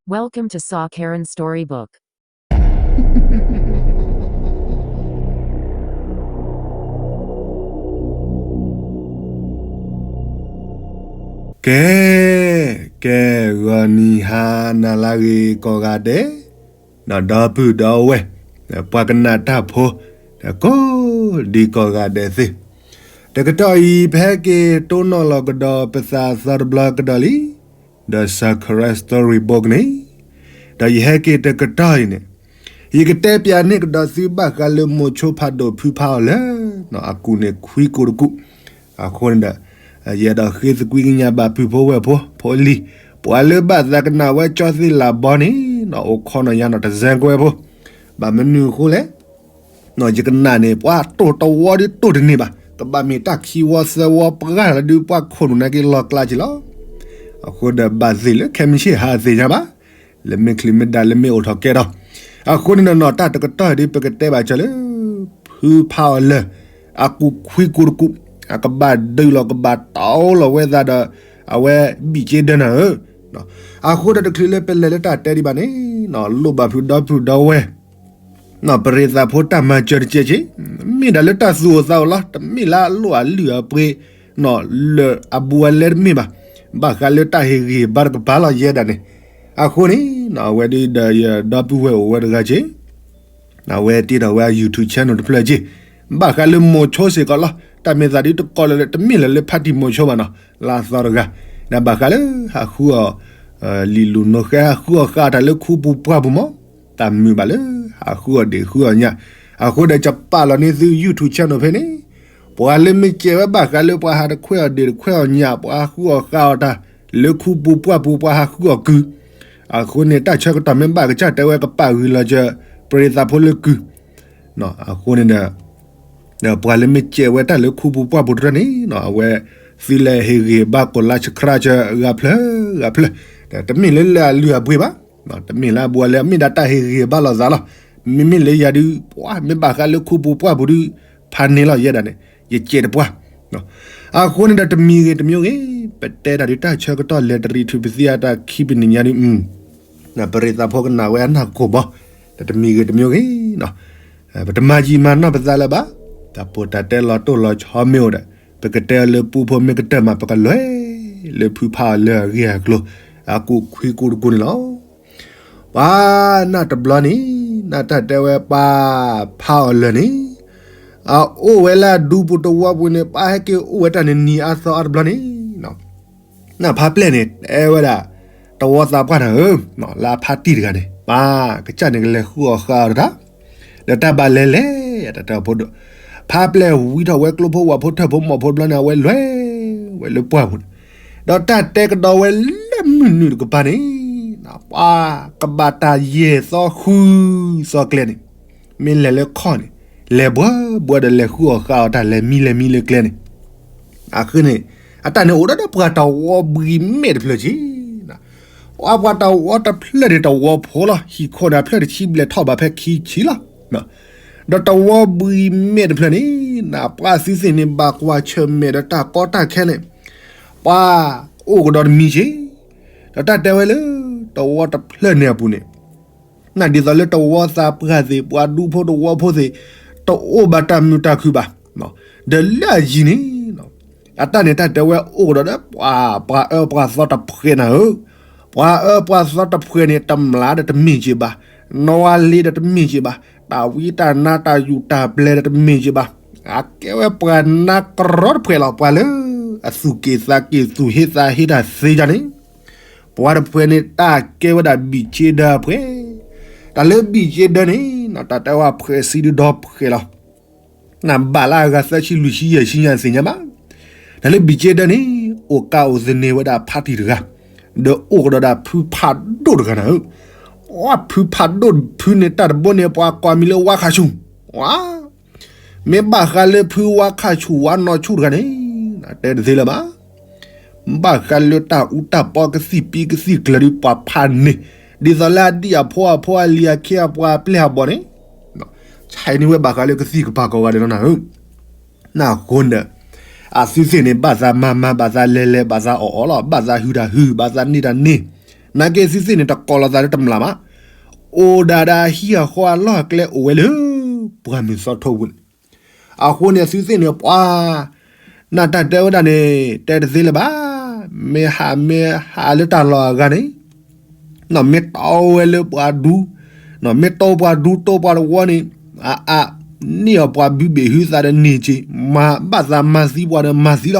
Welcome to Saw Karen Storybook. ကဲ, ကဲ, ဂီၤနံၤဟါနၤလၢအဂ့ၤကိးဂၤဒဲး, ဒီပုၢ်ဒီဝဲၢ်, ပှၤကနၣ်တၢ်ဖိ, ကိးဒံကိးဂၤဒဲးသ့ၣ်, တကတီၢ်အံၤ ပဟဲက့ၤတိၢ်နီၣ်လီၤကဒီးပသးအသီတဘျီကဒီးလံ, ဒီး Saw Karen Storybook န့ၣ်, ဒီးယဟဲက့ၤတကတီၢ်အံၤန့ၣ်, ယကတဲပျးန့ၢ်ကဒီးသုဘၣ်ဃးလၢမိၤဆိဖးဒိၣ်ဖုဖးအီၤလၢ အကူၣ်န့ၣ်ခွံကူၣ်တကူၣ်, အဃိန့ၣ်ဒီး, ယအဲၣ်ဒိးဃ့သကွံာ်ကညးဘၣ်ပုၢ်ဖိဝဲၢ်ဖိ ဖိလံၤ, ပှၤလၢဘၣ်သးကနၣ်ဝဲကၠီသ့ၣ်လးဘီန့ၣ်, အိၣ်ခိးနီၢ်ယၤနီၢ်တစဲးကွဲဖိ, ဘၣ်မနုၤအဃိလဲၣ် ယကနၣ်န့ၣ် ပှၤတိၢ်တဝီဒ်တိၢ်တန့ၢ်ဘၣ်, ကဘၣ်မ့ၢ်တၢ်ခံဝီသၢဝီပှၢ်လီၤဒုး ပှၤခိၣ်နူာ်နာ်က့လီၤကျါက့ၤလီၤ. အဃိဒီးဘၣ်သ့ၣ်လၢ ခဲမုၢ်ဆ့ၣ်ဟးသ့ၣ်ညါဘၣ်, လၢမ့ၢ်ချံမ့ၢ်ဒၣ်လၢမ့ၢ်အိၣ်ထီၣ်ကဲထီၣ်, အဃိန့ၣ်ဒီးနီၢ်တၢ်တကတီၢ်ဒ်ပကတဲဘၣ်ကၠီလၢ ဖုဖးအီၤလၢ အကူၣ်ခွံကူၣ်တကူၣ်, အကဘၣ်ဒုးလီၤကဘၣ်တီလီၤဝဲသးဒီး အဝဲဘံၣ်က့ဒၢနၤဧၢ, အဃိဒီးတချုးလၢပလဲၤလၢတၢ်တဲဒံးဘၣ်န့ၣ်, လိၣ်ဘၣ်ဖုဒီပုၢ်ဒီဝဲၢ် ပရ့သးဖိတၢ်မၤစၢၤတကဲးက့, မ့ၢ်ဒၣ်လၢတၢ်သူၣ်အိၣ်သးအိၣ်လီၤ, တမ့ၢ်လၢအလိၣ်အလုၢ်အပှ့ၤ, လၢအဘူးအလဲတမ့ၢ်ဘၣ်, ဘၣ်ဃးလၢတၢ်ဟ့ၣ်ဂံၢ်ဘါတကပၤလီၤယဲဒၣ်န့ၣ်, အဃိန့ၣ်, အဝဲဒ်ဒီးယဒီပုၢ်ဝဲၢ်အိၣ်ဝဲတဂၤက့ အဝဲတ့ထီၣ်ဝဲအ YouTube channel တဖျၢၣ်က့, ဘၣ်ဃးလၢမိၤဆိစ့ၢ်ကီးလီၤ, တၢ်မ့ၢ်သးဒ်တကိးလၢာ်လၢာ် တမ့ၢ်လၢာ်လၢဖါတံၢ်မိၤဆိဘၣ်နီၤ, လၢအသီတဂၤ, ဒီးဘၣ်ဃးလၢဟးဃုအီၤ လံာ်လူၤနိဃဲ ဟးဃုအီၤဃာ်တၢ်လၢခူပူၤပှၢ်ပူၤမး, တၢ်မုာ်ဘၣ်လၢ ဟးဃုအီၤဒ့ၣ်ဃုအီၤညၣ်, အဃိဒီးယပာ်လီၤန့ၢ်သု YouTube channel ဖဲန့ၣ်, ပှၤလၢမ့ၢ်စဲးဝဲဘၣ်ဃးလၢပှၤဟးတခွဲးအီၤဒ့ၣ်တခွဲးအီၤညၣ် ပှၤဟးဃုအီၤဃာ်အီၤတၢ် လၢခူပူၤပှၢ်ပူၤ ပှၤဟးဃုအီၤကုၢ်, အဃိန့ၣ် တၢ်ဆၢကတီၢ်မ့ၢ်ဘၣ်ကစၢ်တဲဝဲကပာ်ဂံၤလီၤစၢၤ ပရ့သးဖိလၢကုၢ်, အဃိန့ၣ်ဒီး ပှၤလၢမ့ၢ်စဲးဝဲတၢ်လၢခူပူၤပှၢ်ပူၤတဖၣ်န့ၣ်, အဝဲ သုလဲၤဟ့ၣ်ဂံၢ်ဘါကိးလါဆှးဆှါစၢၤဂၤဖျၢၣ်ဂၤဖျၢၣ်, တမ့ၢ်လၢလၢအလုၢ်အပှ့ၤဘၣ်, တမ့ၢ်လၢအဘူးအလဲ မ့ၢ်ဒၣ်တၢ်ဟ့ၣ်ဂံၢ်ဘါလိာ်သးလီၤ, မ့မ့ၢ်လၢယၤဒုး ပှၤမ့ၢ်ဘၣ်ဃးလၢခူပူၤပှၢ်ပူၤဒုး ဖးန့ၢ်လီၤယဲဒၣ်န့ၣ် ယစဲးတပှၢ်, အဃိန့ၣ်ဒီးတမံၤဂ့ၤတမံၤဂ့ၤ, ပတဲတၢ်ဒုးတၢ်ဆၢကတီၢ်လဲၤတရံးထုးပသံအတၢ်ခံပနံၣ်ညါဒုး, ပရ့သးဖိကနၣ်ဝဲအနၢ်ကီၢ်ဘီ, ဒီးတမံၤဂ့ၤတမံၤဂ့ၤ, ပတမၤယံာ်မၤနီၢ်ပသးလၢၤဘၣ်, တၢ်ပီးတၢ်တဲလီၤတိၢ်လီၤဆီမ့ၢ်အိၣ်ဒီး, ပကတဲအီၤလၢပူဖိမ့ၢ်ကတၢၢ်မး ပကလဲၤလၢဖုဖးအီၤလၢအဂ့ၢ်အကျိၤ, အကူၣ်ခွံကူၣ်တကူၣ်န့ၣ်လီၤ. ပှၤနၢ်တဘျီန့ၣ်, နၢ်တၢ်တဲဝဲပှၤဖးအီၤလၢာ်န့ၣ်, အအိၣ်ဝဲလၢအဒူပူၤတဝီပူၤန့ၣ် ပှၤဟဲက့ၤအိၣ်ဝဲတၢ်န့ၣ်နံၤအါသီအါတဘျီန့ၣ်, နၢ်ဖးပျဲၢ်န့ၣ် တဲဝဲဒၣ်, တဝီသးပှၢ်တၢ်ဧၢ, လၢအဖါတံၢ်တဂၤန့ၣ် ပှၤကစၢ်န့ၣ်ကလဲၤဃုအီၣ်ဃာ်အီၤတတၢ်, ဒီးတၢ်ဘၣ်လဲၤလဲၤ, တၢ်တဲအီၤဖိဒိၣ်, ဖးပျဲၢ်ဝံထီၣ်ဝဲကျိဖိဝၣ်ဖိထၢၣ်ဖိမီၢ်ဖိတဘျီန့ၣ် အဝဲလဲၤဝဲလၢပှၢ်ပူၤန့ၣ်, ဒီးတၢ်တဲကဒီးဝဲလၢမုၢ်နုာ်တကပၤန့ၣ်, ပှၤကဘၣ်တၢ်ယဲၢ်သီဃုသီကျဲန့ၣ်, မ့ၢ်လဲၤလၢခီၣ်န့ၣ်, လဲၤဘှၢဘှၢဒီးလဲၤဃုအီၣ်ဃာ်အီၤတၢ်လဲၤမံလဲၤမံလၢကျဲန့ၣ်, အဃိန့ၣ်, အတၢ်န့ၣ်အိၣ်ဒီးပှၤတဝီဘှံးမဲာ်တဖျၢၣ်က့ ပှၤတဝီတဖျၢၣ်န့ၣ်တဝီဖိလီၤ, ဟံၣ်ခိၣ်န့ၣ်အဖျၢၣ်တဆံဘျဲၣ်ထီၣ်ဘးဖဲခံဆံလီၤ. ဒီးတဝီဘှံးမဲာ်တဖျၢၣ်န့ၣ်, ပှၤသုးသ့ၣ်န့ၣ်ဘၣ်ကွၢ်ဆၢၣ်မဲာ်ဒီးတၢ်ကီတၢ်ခဲန့ၣ်, ပှၤအိၣ်ကဒီးတမံၤက့, ဒီးတၢ်တဲဝဲလၢ တဝီတဖျၢၣ်န့ၣ်အပူၤန့ၣ် ဒ်သိးလၢတဝီသးပှၢ်သ့ၣ် ပှၤဒူဖိတဝီဖိသ့ၣ် တအိၣ်ဘၣ်တၢ်မုာ်တၢ်ခုၣ်ဘၣ်. ဒီးလၢအယံၤန့ၣ်, အတၢ်န့ၣ်တၢ်တဲဝဲအိၣ်ကဒီးဒီး ပှၤအၢပှၤသီတဖှဲးနၤဧၢ, ပှၤအၢပှၤသီတဖှဲးန့ၣ် တမျၢ်ဒီးတမ့ၢ်က့ဘၣ်, နီၣ်ဝါလ့ဒီးတမ့ၢ်က့ဘၣ်, တၢ်ဝံတၢ်နါတၢ်ယူၢ်တၢ်ပျဲၤဒီးတမ့ၢ်က့ဘၣ်, အကဲဝဲပှၤနါကရီတဖှဲးလီၤ. ပှၤလၢအသူၣ်က့ၣ်သးက့ၣ်သူၣ်ဟ့သးဟ့တၢ်သ့ဒ်န့ၣ် ပှၤတဖှဲးန့ၣ် တၢ်ကဲဝဲဒၣ်ဘံၣ်က့ဒၢအဖှဲး, တၢ်လၢဘံၣ်က့ဒၢန့ၣ် တၢ်တဲဝဲဖှဲးဆံဒုဒီဖှဲးလီၤ. နဘၣ်လၢအဂၤသၢဆံလွံၢ်ဆံယဲၢ်ဆံညါသ့ၣ်ညါဘၣ်. တၢ်လၢဘံၣ်က့ဒၢန့ၣ် အိၣ်ကးအိၣ်သန့ၤဝဲဒၣ်ဖါတံၢ်တဂၤ, ဒီးအိၣ်ကဒီးဒၣ်ဖုဖးဒိၣ်တဂၤနၤဧၢ. အဖုဖးဒိၣ်ဖုန့ၣ်တၢ်တဘိန့ၣ် ပှၤကိးမံၤလၢဝါခးဆူၣ်, ဝါ မ့ၢ်ဘၣ်ဃးလၢဖုဝါခးဆူၣ်ဝါနီၢ်ဆူၣ်တဂၤန့ၣ်, တဲတသ့လၢၤဘၣ်. ဘၣ်ဃးလၢတၢ်အူတၢ်ပီကသံၣ်ပံကသံၣ်ကျၢၤဒုးပှၤဖးန့ၢ်, ဒ်သိးလၢအဒံၣ်အဖိအဖိအလံၤအခ့အပှၤအပျဲၢ်အဘီၣ်န့ၣ်, ဆဲးန့ၢ်ဝဲဘၣ်ဃးလၢကသံၣ်ကပၤကိးဂၤဒဲးလီၤနၤဧၢ. နၢ်ဃိန့ၣ်, အသုသ့ၣ်န့ၣ် ဘၣ်သးမၤမၤ ဘၣ်သးလဲၤလဲၤ ဘၣ်သးအီၣ်အီလီၤ ဘၣ်သးဟုၣ်တၢ်ဟုၣ် ဘၣ်သးန့ၢ်တၢ်န့ၢ်, နာ်က့သုသ့ၣ်န့ၣ် တကိးလီၤသးလၢတမျၢ်ဘၣ်, အိၣ်ဒၣ်ဒၣ်ဟံၣ်အဃီအလီၢ်အကျဲအိၣ်ဝဲလၢ ပှၢ်မုၢ်သီထိပူၤန့ၣ်. အဃိန့ၣ်သုသ့ၣ်န့ၣ် ပှၤ နတၢ်တဲဝဲဒၣ်န့ၣ် တဲတသ့လၢၤဘၣ်. မ့ၢ်ဟးမ့ၢ်ဟးလၢတၢ်လီၢ်အဂၤန့ၣ် မ့ၢ်တီဝဲလၢပှၤဒူ, မ့ၢ်တီပှၤဒူတီပှၤတဝီန့ၣ်, အအါ, န့ၢ်အီၤပှၤဘုဘ့ၣ်ဟုသးဒီးန့ၢ်က့ၤ, မၤဘၣ်သးမၤသံပှၤဒီးမၤသံလီၤ.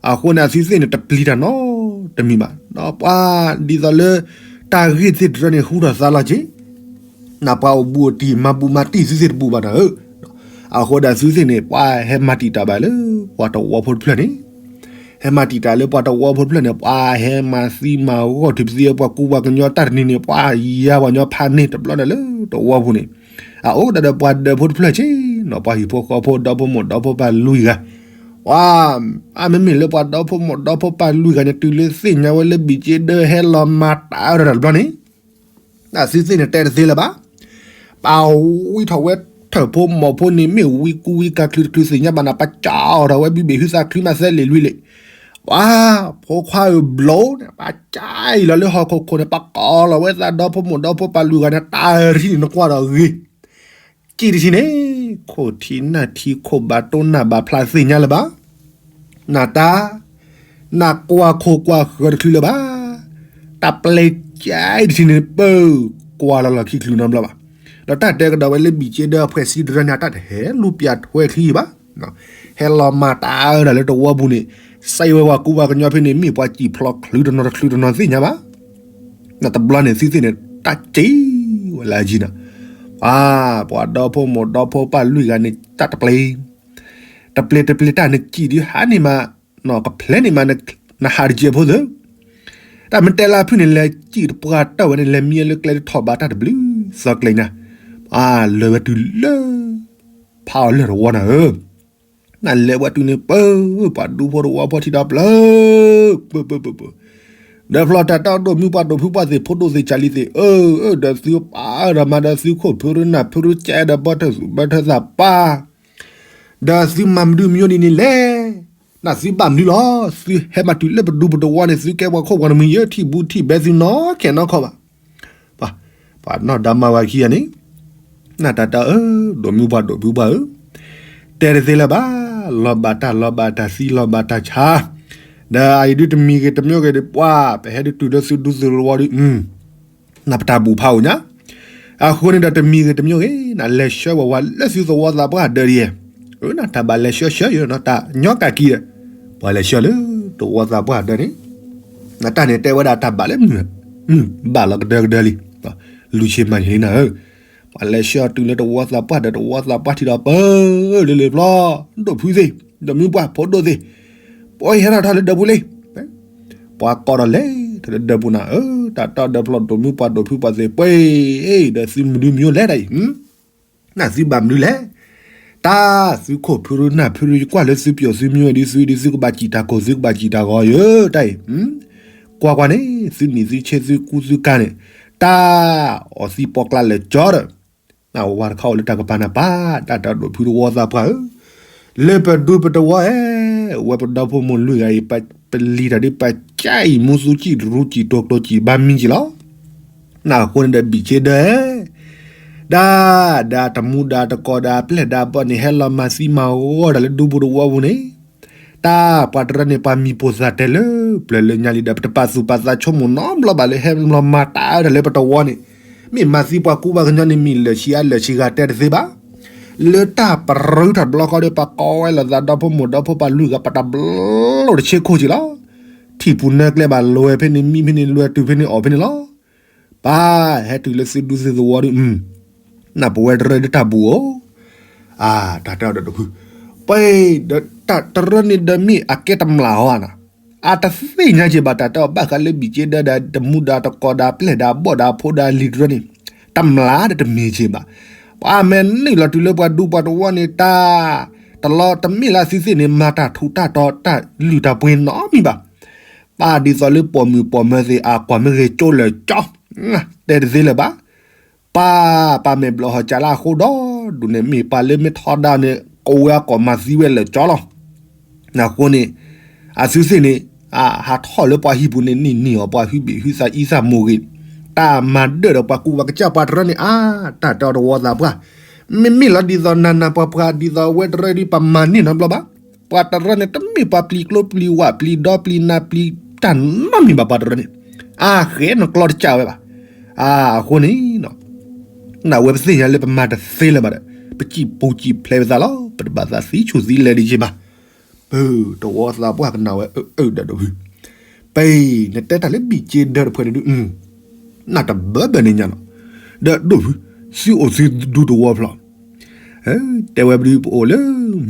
အဃိန့ၣ် အသုသ့ၣ်န့ၣ် တပျံၤတၢ်နီတမံၤဘၣ်. ပှၤဒ်သိးလၢ တၢ်ဂ့ၢ်သ့ၣ်တဖၣ်န့ၣ် ဟူထီၣ်သါလီၤက့ၤ နပှၤအိၣ်ဘူးအိၣ်တံၢ် မၤဘူးမၤတံၢ်သုသ့ၣ်တဘူးဘၣ်နၤဧၢ. အဃိဒၣ်သုသ့ၣ်န့ၣ် ပှၤဟဲမၤတံာ်တာ်ဘၣ်လၢ ပှၤတဝီဖိတဖျၢၣ်န့ၣ်, ဟဲမၤတံာ်တာ်လၢပှၤတဝီဖိတဖျၢၣ်န့ၣ် ပှၤဟဲမၤသံမၤဂီၢ်ထူၣ်ပသံ ပှၤကူပှၤကညီတၢ်တနံၤန့ၣ် ပှၤယါပှၤညီဖးန့ၢ်တဘျီန့ၣ်လၢတဝီပူၤန့ၣ်, အအိၣ်ဒၣ်ဒီးပှၤဒၢးဖိတဖျၢၣ်က့ၤနီၤ ပှၤဟံၣ်ဖိဃီဖိ ဒီဖိမိၢ်ဒီဖိပၢ်လွံၢ်ဂၤ ပှၤ အမ့မ့ၢ်လၢပှၤဒီဖိမိၢ်ဒီဖိပၢ်လွံၢ်ဂၤန့ၣ် တုၤလၢသ့ၣ်ညါဝဲလၢဘံၣ်က့ဒၢဟဲလီၤမၤတၢ်အၢတၢ်တဘျီန့ၣ်, အသုသ့ၣ်န့ၣ် တဲတသ့လၢၤဘၣ်. ပာ်ဝံထီၣ်ဝဲထၢၣ်ဖိမီၢ်ဖိန့ၣ် မ့ၢ်ဝံကူဝံကၤချုးတချုးသ့ၣ်ညါဘၣ်နၤ ပကၠီထီၣ်ဝဲဘုဘ့ၣ်ဟုသးခုမးသဲလ့ၣ်လွံၢ်လ့ၣ်, ပှၤဖိခွါဧၢဘျီန့ၣ် ပကၠီလီၤလၢဟီၣ်ခိၣ်ခိၣ်န့ၣ် ပကိးလီၤဝဲသးဒီဖိမိၢ်ဒီဖိပၢ်လွံၢ်ဂၤန့ၣ် တၢ်ရံၣ်န့ၣ်နကွၢ်ဒီးဂ့ၤ ကံၣ်တထံၣ်န့ၣ်, ခိၣ်ထံနၢ်ထံခိၣ်ဘၣ်တိၢ်နၢ်ဘၣ်ဖျါသ့ၣ်ညါလၢၤဘၣ်. နတၢ်, နကွၢ်ခိၣ်ကွၢ်ဃၢၤတချုးလၢၤဘၣ်. တၢ်ပျဲကၠဲတထံၣ်န့ၣ် ပၢၢ်ကွၢ်လီၤလီၢ်ခံချုးနီတဘျီဘၣ်. ဒီးတၢ်တဲကဒီးဝဲလၢဘံၣ်က့ဒၢအဖှဲးစံတရၢန့ၣ် အတၢ်တဟဲလူၤပျၢ်ထွဲချံဘၣ် ဟဲလီၤမၤတၢ်အၢတၢ်လၢတဝီပူၤန့ၣ်, စံးဝဲပှၤကူပှၤကညီဖဲန့ၣ် မ့ၢ်ပှၤစံၣ်ဖျိချုးတနီၤတချုးတနီၤသ့ၣ်ညါဘၣ်. တဘျီန့ၣ်သုသ့ၣ်န့ၣ် တၢ်စံးဝဲလၢအယံၤနီၤ, ပှၤ, ပှၤဒီဖိမိၢ်ဒီဖိပၢ်လွံၢ်ဂၤန့ၣ် တၢ်တပျဲ, တပျဲတပျဲတၢ်နစံၣ်ဒုးဟးန့ၢ်မး, ကဖျဲးန့ၢ်မး, နဟးတစဲးဖိသၢ တၢ်မ့ၢ်တဲလၢဖုၣ်န့ၣ် လဲၤစံၣ်တပှၢ်တၢၢ်ဝဲန့ၣ် လဲၤမံလၢကျဲတထီၣ်ဘးတၢ်တဘျုးသီကျဲညါ, ပှၤလၢာ်ဝဲတုၤလၢ ဖးအီၤလၢာ်တဝီနၤဧၢ, နလဲၤဝဲတုၤန့ၣ် ပၢၢ်, ပှၤဒူဖိတဝီဖိထံဒီးပျၢၢ်, ပၢၢ်ပၢၢ်ပၢၢ်ပၢၢ်, ဒီးဖျီတၢ်တီဒိၣ်မုၢ်ပှၢ်ဒိၣ်ဖုပှၢ်သ့ၣ်ဖိဒိၣ်သ့ၣ်ကၢ်လံၤသ့ၣ်, အၢ, ဒီးသုပာ်ဒီးမၤဒီးသုခိၣ်ဖုရနၢ်ဖုရကဲဒီးဘီထၢၣ်သူၣ်ဘီထၢၣ်သးပှၢ် ဒီးသုမၤမနုၤမညိဒ်န့ၣ်လဲၣ်, နသုဘၣ်မနုၤလီၤ, သုဟဲမၤတုၤလၢပဒူပတဝီန့ၣ် သုကဲပှၤခိၣ်ပှၤနမံၤယဲ ထံၣ်ဘူးထံၣ်ဘဲသုနီၢ်ခဲနီၢ်ခီဘၣ်, ပှၤနီၢ်ဒါမါဝၤခံဂၤန့ၣ်, နတၢ်တၢ်အၢ, ဒိၣ်မုၢ်ပှၢ်ဒိၣ်ဖုပှၢ်ဧၢ, တဲတသ့လၢၤဘၣ်, လီၤဘၣ်တၢ်လီၤဘၣ်တၢ်သံလီၤဘၣ်တၢ်ဆါ, ဒီးအအံၤဒုးတမံၤဂ့ၤတမံၤဂ့ၤဒီးပှၤ ပဟဲဒုးတုၤလၢသုဒူသုတဝီဒီး နပတၢ်ဘူၣ်ဖးအိၣ်ညါ, အဃိန့ၣ်ဒီးတမံၤဂ့ၤတမံၤဂ့ၤ နလဲၤဆှၢဝဲဝဲလၢသုသဝီသးပှၢ်ဒၢးဒ်ယဲၢ်, အၢ နတၢ်ဘၣ်လဲၤဆှၢဆှၢယဲၢ်နီၤ တၢ်ညီကးကံဒီး, ပှၤလဲၤဆှၢလၢသဝီသးပှၢ်ဒၢးန့ၣ်, နတၢ်န့ၣ်တဲဝဲဒၣ်တၢ်ဘၣ်လၢမုၢ်, မုၢ်ဘၣ်လီၤကဒၢကဒၢလံ, လူၤဆ့မၤန့ၢ်လံနၤဧၢ, ပှၤလဲၤဆှၢတုၤလၢသဝီသးပှၢ်ဒၢး သဝီသးပှၢ်ထံဒီးပၢၢ်လၢလၢပျီ, ဒိၣ်ဖုသ့ၣ်, ဒိၣ်မုၢ်ပှၢ်ဖိဒိၣ်သ့ၣ်, ပှၤဟဲထီၣ်ထီၣ်လၢဒၢးပူၤလံ ပှၤကိးဒီးလဲၤထီၣ်လၢဒၢးပူၤနၤဧၢ, တၢ်တီဒီးဖျီဒိၣ်မုၢ်ပှၢ်ဒိၣ်ဖုပှၢ်သ့ၣ်ပှ့ၤ, ဒီးသုမနုၤမညိလဲၣ်တၢ်အံၤ, နသုဘၣ်မနုၤလဲၣ်, တၢ်သုခိၣ်ဖုရနၢ်ဖုရ ယကွၢ်လၢသုပျိာ်သုမံဝဲဒ်သုဒ်သုကဘၣ်စံၣ်တၢ်ကိၢ်သုကဘၣ်စံၣ်တၢ်ဂီၤယဲၢ်တၢ်အံၤ, ကွၢ်ကွၢ်န့ၣ် သုနံၣ်သုဆ့သုကူသုကၤန့ၣ်, တၢ်အီၣ်သံပီကျါလၢာ်ကၠီဒီး နဝၤတခီအိၣ်လၢတၢ်ကပၤနၤပၢ် တၢ်တၢ်ဒိၣ်ဖုသဝီသးပှၢ်ဧၢ, လၢပဒူပတဝီဧၢ, ဝဲပဒီဖိမိၢ်လွံၢ်ဂၤအံၤ ပလံၤတၢ်ဒ်ပကၢ်အံၤ မူသူစံၣ်တရူစံၣ်တိၤကျိၤစံၣ်ဘါမံက့ၤလီၤ, နအဃိန့ၣ်ဒီးဘံၣ်က့ဒၢဧၢ, ဒၣ်, ဒၣ်တမူဒါတကိးဒါပျဲၢ်ဒါဘီၣ်န့ၣ် ဟဲလီၤမၤသံမၤဂီၢ်တၢ်လၢဒူပူၤတဝီပူၤန့ၣ်, တၢ်ပှၤတရၢန့ၣ် ပှၤမံၤပိာ်သးတဲလၢပျၢၤလၢညါလံဒီး ပတပာ်သူၣ်ပာ်သးဆိကမိၣ်နီတဘျီဘၣ်လၢဟဲလီၤမၤတၢ်အၢတၢ်လၢပတဝီန့ၣ်, မ့ၢ်မၤသံပှၤကူပှၤကညီန့ၣ် မ့ၢ်လၢာ်ဆံးအါလၢာ်ဆံးဂၤတဲတသ့ဘၣ်, လၢတၢ်ပရၢထီၣ်တဘျီဃီဒီး ပှၤကိးဝဲလိာ်သးဒီဖိမိၢ်ဒီဖိပၢ်လွံၢ်ဂၤ ပတဘျီတဆ့ခိၣ်က့ၤလီၤ, ထံၣ်ပူၤနၢကျဲဘၣ် လီၤဝဲဖဲန့ၣ် မံဖဲန့ၣ် လွဲၤတုၤဖဲန့ၣ် အီၣ်ဖဲန့ၣ်လီၤ ပၢ်ဟဲတုၤလၢသုဒူသုသဝီဒီး, နပဝဲတရၢဒီးတၢ်ဘူၣ်အိၣ်, အၢ တၢ်တဲအီၤဒီးတဖု, ပှၤဒီးတၢ်တရၢန့ၣ်ဒီးမ့ၢ်အကဲတမျၢ်အီၤနၤ, အတသ့ၣ်ညါက့ၤဘၣ် တၢ်တဲအီၤဘၣ်ဃးလၢဘံၣ်က့ဒၢဒီးတမူဒါတကိးဒါပျဲၢ်ဒါဘီၣ်ဒါဖိဒါလံၤတရၢန့ၣ်, တမျၢ်ဒီးတမ့ၢ်က့ၤဘၣ်, ပှၤမ့ၢ်နုာ်လီၤတုၤလၢပှၤဒူပှၤတဝီန့ၣ် တၢ် တလီၤတမ့ၢ်လၢသုသ့ၣ်န့ၣ် မၤတၢ်ထူးတၢ်တီၤတၢ်လုၢ်တၢ်ပှ့ၤနီတမံၤဘၣ်, ပၢ်ဒ်သိးလၢပိာ်မုၣ်ပိာ်မၢၤသ့ၣ် အကွၢ်မ့ၢ်ဂ့ၤကၠိလၢာ်ကၠီ, တဲတသ့လၢၤဘၣ်, ပၢ် ပၢ်မ့ၢ်ဘျီဟီၣ်ကၢလၢအဃိဒီးဒိၣ်န့ၣ် မ့ၢ်ပၢ်လၢမ့ၢ်ထီဒါန့ၣ် ကဝဲအကိာ်မၤသံဝဲလၢာ်ကၠီလီၤ, အဃိန့ၣ် အသုသ့ၣ်န့ၣ် ဟးထီၣ်လၢပှၤဟံၣ်ပူၤန့ၣ် နံၤနံၤအီၤ ပှၤဟုဘ့ၣ်ဟုသးအံသးမိၢ်ဂ့ၤ, တၢ်မၤဒၢၣ်ဒီးပှၤကူပှၤကစၢ်ပှၤတရၢန့ၣ် အါ တၢ်တဲအီၤတဝီသးပှၢ်, မ့မ့ၢ်လီၤဒ်သိးနၤနၤပှၤပှၤဒ်သိးအဝဲတရၢဒ်ပမၤန့ၢ်နီတဘျီဘၣ်, ပှၤတရၢန့ၣ် တမ့ၢ်ပှၤပျံၤကျိပျံၤဝးပျံၤဒီပျံၤနၤပျံၤတၢ်နီတမံၤဘၣ်ပှၤတရၢန့ၣ်, အါ ဃဲနကျီတကးဝဲဘၣ်, အါ အဃိန့ၣ် နဝဲပသ့ၣ်ညါလၢပမၤတသ့လၢၤဘၣ်ဒီး ပစံၣ်ပူၤစံၣ်ဖျဲးပသးလီၤ, ပတဘၣ်သးသံဆူၣ်သံလဲၤဒံးက့ၤဘၣ်. ပတဝီသးပှၢ်ကနၣ်ဝဲအၢအၢဒီးဒိၣ်ဖု, ပနတဲတၢ်လၢဘံၣ်က့ဒၢတဖုန့ၣ်ဒုး, နၢ်တဘၢဘၢန့ၣ်ညါလီၤ, ဒီးဒိၣ်ဖု, သုအိၣ်သုဒူတဝီဖျီၣ် တဲဝဲပဒုးပအိၣ်လၢ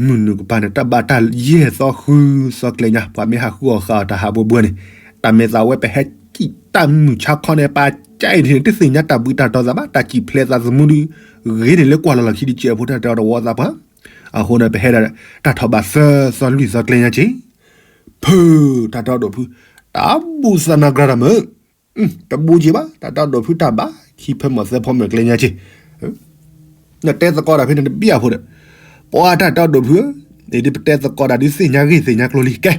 မုၢ်နုာ်ကပၤန့ၣ် တၢ်ဘၣ်တၢ်ယဲၢ်သီဃုသီကျဲညါ ပှၤမ့ၢ်ဟးဃုအီၣ်ဃာ်အီၣ်တၢ်ဟးဘှဲဘှဲန့ၣ်, တၢ်မဲာ်သးဝဲပဟဲစံၣ်တၢ်မုၢ်ဆါခီန့ၣ် ပာ်ကဲအံၤန့ၣ် တသ့ၣ်ညါတၢ်ဘှံးတၢ်တီၤသးဘၣ် တၢ်စံၣ်ဖျဲးသးသမူဒုး, ဂ့ၤန့ၣ်လၢကွၢ်လီၤလီၢ်ခံဒုးစဲးဖိတၢ်တဲအီၤတဝီသးပှၢ်, အဃိန့ၣ် ပဟဲဒၣ်တၢ်ထီၣ်ဘးသၢသီလွံၢ်သီကျဲညါက့ၤ, ဖုတၢ်တဲအီၤဒိၣ်ဖု, တၢ်ဘူၣ်သးနၤကြၤတၢ်မုာ် တဘူးက့ၤဘၣ် တၢ်တဲအီၤဒိၣ်ဖုတၢ်ဘၣ် ခံဖၢမီၢ်သၢဖီမီၢ်ကျဲညါက့ၤ, နတဲသကိးတၢ်ဖဲန့ၣ်တဘံၣ်အဖိဒီး, ပှၤတၢ်တဲအီၤဒိၣ်ဖုဧၢ, ဒ်ပတဲသကိးတၢ်ဒုးသ့ၣ်ညါဂ့ၢ်သ့ၣ်ညါကျိၤလံ ကဲ,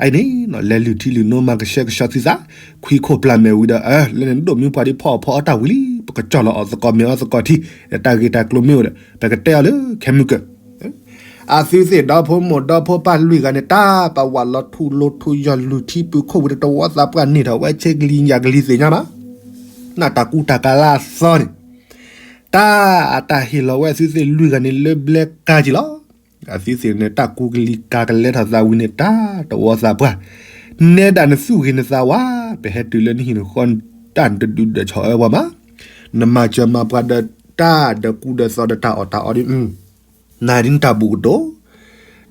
အအံၤန့ၣ် လဲၤလုၢ်ထံလုၢ်နိမၤကဆှဲကဆှီသုသး, ခွံခိၣ်ပျၢ်မဲာ်ဝံၤဒီး အၢ လၢန့ၣ်ဒိၣ်မုၢ်ပှၤဒ်ဖီအီၣ်ဖီအီတၢ်ဝံၤလံ ပကကၠီၣ်လီၤအီၣ်သကိးမ့ၢ်အီသကိးထံ, တၢ်ဂ့ၢ်တၢ်ကျိၤမ့ၢ်အိၣ်ဒီး ပကတဲအီၤလၢခဲမုၢ်ကၢၢ် အသုသ့ၣ်ဒီဖိမိၢ်ဒီဖိပၢ်လွံၢ်ဂၤန့ၣ် တၢ်ပဝးလီၤထူလီၤထူယီၢ်လုၢ်ထံပုၢ်ခိၣ်ဝံၤဒီးတဝီသးပှၢ်န့ၢ်ထီၣ်ဝဲဆ့ကလံၤယၤကလံၤသ့ၣ်ညါဘၣ်, နၢ်တၢ်ကူတၢ်ကၤလၢအသီန့ၣ်, တၢ်အတၢ်ဟ့ၣ်လီၤဝဲအသုသ့ၣ်လွံၢ်ဂၤန့ၣ်လၢဘျဲကါက့ၤလီၤ, အသုသ့ၣ်န့ၣ် တၢ်ကူကလံၤကၤကလဲထီၣ်သးဝံၤန့ၣ် တၢ်တဝီသးပှၢ်, နဲဒၣ်နသူၣ်ဂ့ၤနသးဝါ, ပဟဲတုၤလၢနဟံၣ်နဃီ တၢ်နတဒုးဒီးဆီၣ်အၢပှၤမး, နမၤစၢၤမၤပှၤဒီးတၢ်ဒီးကူဒီးသိးဒီးတၢ်အီၣ်တၢ်အီဒ် နၤဒ်နတၢ်ဘူၣ်ကတိၤ,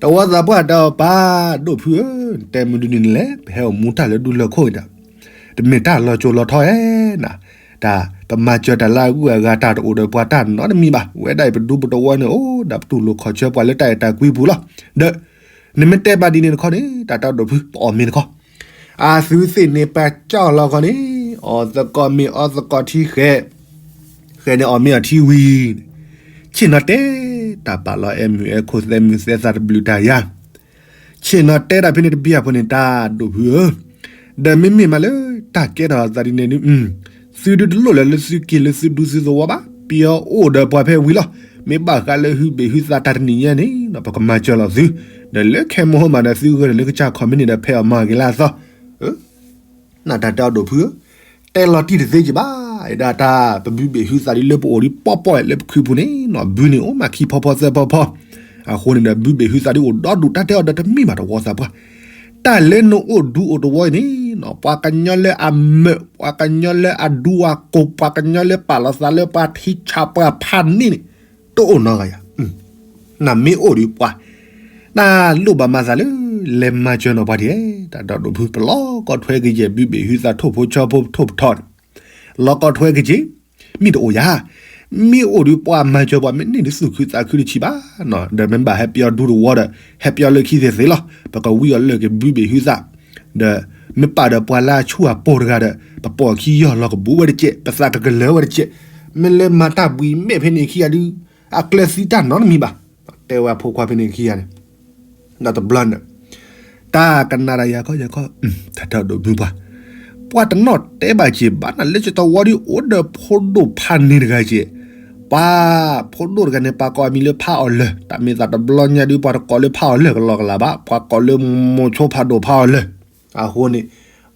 တဝီသးပှၢ်တဲအီၤပၢ်ဒိၣ်ဖုဧၢ, နတဲမနုၤဒ်န့ၣ်လဲၣ်, ပဟဲအိၣ်မူတၢ်လၢဒူလၢၢ်ခိၣ်အံၤဒီး, တမ့ၢ်တၢ်လီၤစိၤလီၤထီဧါ, တၢ်ပမၤစၢၤတၢ်လၢအဂုၤအဂၤတၢ်တအိၣ်ဒီးပှၤတၢ်နီတမံၤဘၣ်, ဝဲဒၣ်အံၤပဒူပတဝီန့ၣ် အိၣ်ဒီးပတူၢ်လိာ်ခီၣ်ဆၢပှၤလၢတၢ်အဲၣ်တၢ်ကွံပူၤလီၤ, ဒီး နမ့ၢ်တဲဘၣ်ဒ်န့ၣ်တခီန့ၣ် တၢ်တဲဒိၣ်ဖု ပအီၣ်မ့ၤတခီ, အသုသ့ၣ်န့ၣ်ပာ်ကၠီၣ်လီၤခီန့ၣ်, အီၣ်သကိးမ့ၤအီသကိးထံဃဲ, ဃဲန့ၣ်အီၣ်မ့ၤအီထံဝံၤ, ဆ့ၣ်နီၤတဲ, တၢ်ပာ်လီၤအဲၣ်မုၢ်အဲၣ်ခိၣ်သဲမုၢ်သဲသးတဘျုးတၢ်ယါ, ဆ့ၣ်နီၤတဲတၢ်ဖဲန့ၣ်တဘံၣ်အဖိန့ၣ် တၢ်ဒိၣ်ဖုဧၢ, ဒီးမ့မ့ၢ်မးလၢတၢ်ကဲထီၣ်အသးဒ်န့ၣ်ဒုး, သုဒုးတလိၣ်လၢၤလၢသုက့ၤလၢသုဒူသုသဝီဘၣ်, ပယီၤအိၣ်ဒီးပှၤဖဲဝံၤလီၤ, မ့ၢ်ဘၣ်ဃးလၢဟုဘ့ၣ်ဟုသးတၢ်တနံၤညါန့ၣ် ပကမၤစၢၤလီၤသု, ဒီးလၢခဲမုၢ်ဟိမးဒီးသုဂၢၢ်န့ၣ်လၢကစၢ်ခီၣ်မ့ၢ်န့ၣ်ဒီးဖဲအီၣ်မၤဂ့ၤလၢအသီ နတၢ်တဲအီၤဒိၣ်ဖုဧၢ, တဲလီၤတံၢ်တသ့ကဘၣ်, ဒၣ်တၢ်ပဘုးဘ့ၣ်ဟုသးဒ်လၢပအိၣ်ဒ်ပီၢ်ပီၢ်လၢပခုးပူၤန့ၣ်နီၤ, ဘုန့ၣ်အိၣ်မးခံဖီဖီသၢဖီဖီ, အဃိန့ၣ်ဒီးဘုးဘ့ၣ်ဟုသးဒ်အိၣ်ဒီဒူၣ် တၢ်တဲအီၤဒီးတမ့ၢ်ဘၣ်တဝီသးပှၢ်, တၢ်လၢနအိၣ်ဒူအိၣ်တဝီအံၤန့ၣ်နီၤ, ပှၤကညီလၢအမၢး ပှၤကညီလၢအဒူအကိၢ် ပှၤကညီလၢပာ်လီၤသးလၢပှၤထံဆးပှၤဖးန့ၣ်န့ၣ်, တအိၣ်နီတဂၤယၤ နမ့ၢ်အိၣ်ဒီးပှၤ, နလိၣ်ဘၣ်မၤသးလၢ လဲၤမၤစၢၤနီၢ်ပှၤဒ်လဲၣ်, တၢ်ဒိၣ်ဒိၣ်ဖု ပလီၤကီၢ်ထွဲကယဲၢ် ဘုဘ့ၣ်ဟုသးထိၣ်ဖိဆီဖိထိၣ်ပထီန့ၣ်, လီၤကီၢ်ထွဲကယဲၢ်, မ့ၢ်တအိၣ်ယၤ, မ့ၢ်အိၣ်ဒီးပှၤမၤစၢၤပှၤ မ့ၢ်န့ၢ်ဒ်သူၣ်ခုသးခုတဆံးဘၣ်, ဒီးမ့ၢ်ဘၣ်ဟဲပယီၤဒူတဝီဒီး ဟဲပယီၤလၢခံသ့ၣ်သ့ၣ်လီၤ, ပကဝံအီၤလၢကဘုဘ့ၣ်ဟုသး, ဒီးမ့ၢ်ပာ်ဒီးပှၤလၢအဆူၣ်အပိၢ်တဂၤဒီး ပပိာ်ခံယီၢ်လီၤကဘူးဝဲတကဲး ပသးကကလၢၤဝဲတကဲး, မ့ၢ်လၢမၤတၢ်ဘှံးမဲာ်ဖဲန့ၣ်ခံဂၤဒုး အကျဲသံတၢ်နီတမံၤဘၣ်, တဲဝဲအဖိခွါဖဲန့ၣ်ခံဂၤန့ၣ်, ဒီးတဘျီန့ၣ်, တၢ်ကနၣ်တၢ်ယၤခီယၤခီ, တၢ်တၢ်ဒိၣ်မုၢ်ပှၢ်, ပှၤတနီၣ်တဲဘၣ်က့ၤဘၣ်နၤ လၢကတဝီဒ်အိၣ်ဒီးဖိဒိၣ်ဖးန့ၢ်တဂၤက့ၤ, ပှၤဖိဒိၣ်တဂၤန့ၣ် ပှၤကိးအမံၤလၢဖးအီၣ်လၢၢ်, တၢ်မ့ၢ်သးတဘျီညါဒုး ပှၤတကိးလၢဖးအီၣ်လၢၢ်ကလီကလးဘၣ်, ပှၤကိးလၢမိၤဆိဖးဒိၣ်ဖးအီၣ်လၢၢ်, အဃိန့ၣ်,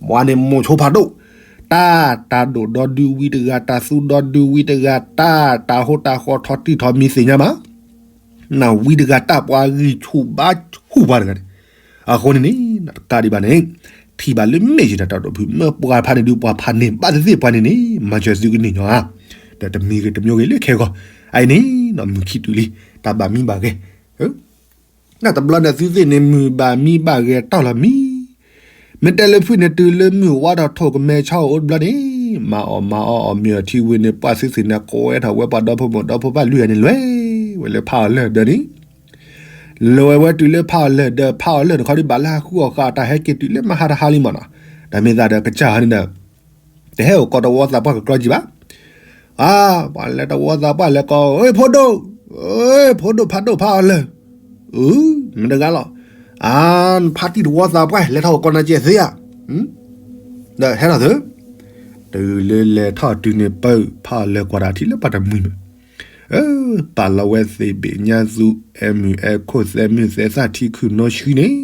ပှၤန့ၣ်မိၤဆိဖးဒိၣ်, တၢ်တၢ်ဒိၣ်ဒီဒုဝံတဂၤ တၢ်သူဒီဒုဝံတဂၤ တၢ်တၢ်ဟိတၢ်ဃီထီတံၢ်ထီမံၤသ့ၣ်ညါမး နဝံတဂၤတၢ်ပှၤဂံၢ်ဆူၣ်ဘါဆူၣ်ပှၤတဂၤန့ၣ်, အဃိန့ၣ်န့ၣ် တကးဒံးဘၣ်န့ၣ်, ထံၣ်ဘၣ်လၢမ့ၢ်ယတၢ်တၢ်ဒိၣ်ဖု မ့ၢ်ပှၤဖးန့ၣ်ဒုး ပှၤဖးန့ၢ်ဘၣ်သ့ၣ်သ့ၣ်ပှၤန့ၣ်န့ၣ် မၤစၢၤသုကန့ၢ်ညီဧါ, ဒီးတမံၤဂ့ၤတမံၤဂ့ၤလၢခဲဂီၢ်, အအံၤန့ၣ် မုၢ်ခံတုၤလံ, တၢ်ဘၣ်မံဘၣ်ဂဲၤ နတဘျီဒီးသုသ့ၣ်န့ၣ် မုၢ်ဘၣ်မံဘၣ်ဂဲၤတီၢ်လီၤမံ, မ့ၢ်တဲလၢဖုန့ၣ်တုၤလၢမုၢ်ဝါထီၣ်ထိၣ်ကမဲဆီအိၣ်တဘျီန့ၣ်, မၤအီၣ်မၤအီအီၣ်မ့ၤအီထံဝံၤန့ၣ် ပှၤသုသ့ၣ်န့ၣ် ကိးဝဲထီၣ်ဝဲပှၤဒီဖိမိၢ်ဒီဖိပၢ်လွံၢ်ဂၤန့ၣ် လဲၤဝဲလၢဖးအီၣ်လၢၢ်ဒီးန့ၣ်, လဲၤဝဲဝဲတုၤလၢဖးအီၣ်လၢၢ်ဒီး ဖးအီၣ်လၢၢ်န့ၣ်ခီဒုး ဘၣ်လၢဟးဃုအီၣ်ဃာ်အီၣ်တၢ်ဟဲက့ၤတုၤလၢမဟါတဟါလံမ့ၢ်နီၤ, တၢ်မ့ၢ်သးဒီးကစၢ်ဟီန့ၣ်ဒီး တဟဲအိၣ်ကိးတဝီသးပှၢ်ကကြီကံဘၣ်, အါ, ပှၤလဲၤတဝီသးပှၢ်လဲၤကိး အၢ ဖိဒိၣ်, အၢ ဖိဒိၣ်ဖးဒိၣ်ဖးအီၣ်လၢၢ်, အၢ မ့ၢ်တဂၤလီၤ, အါ ဖါတံၢ်တဝီသးပှၢ် လဲၤထီၣ်ကီးနၤကဲးသ့ဧါ, ဒီးဟဲထီၣ်သု, တုၤလၢလဲၤထီၣ်တုၤန့ၣ်ပၢၢ် ဖးအီၣ်လၢၤကွၢ်တၢ်ထံၣ်လၢပှၤတမှံၤမး, ပာ်လီၤဝဲသ့ၣ်ဘ့ၣ်ညါသူ အဲမုၢ်အဲခိၣ်သဲမုၢ်သဲသၣ်ထံခုၣ်နီဆှံန့ၣ်,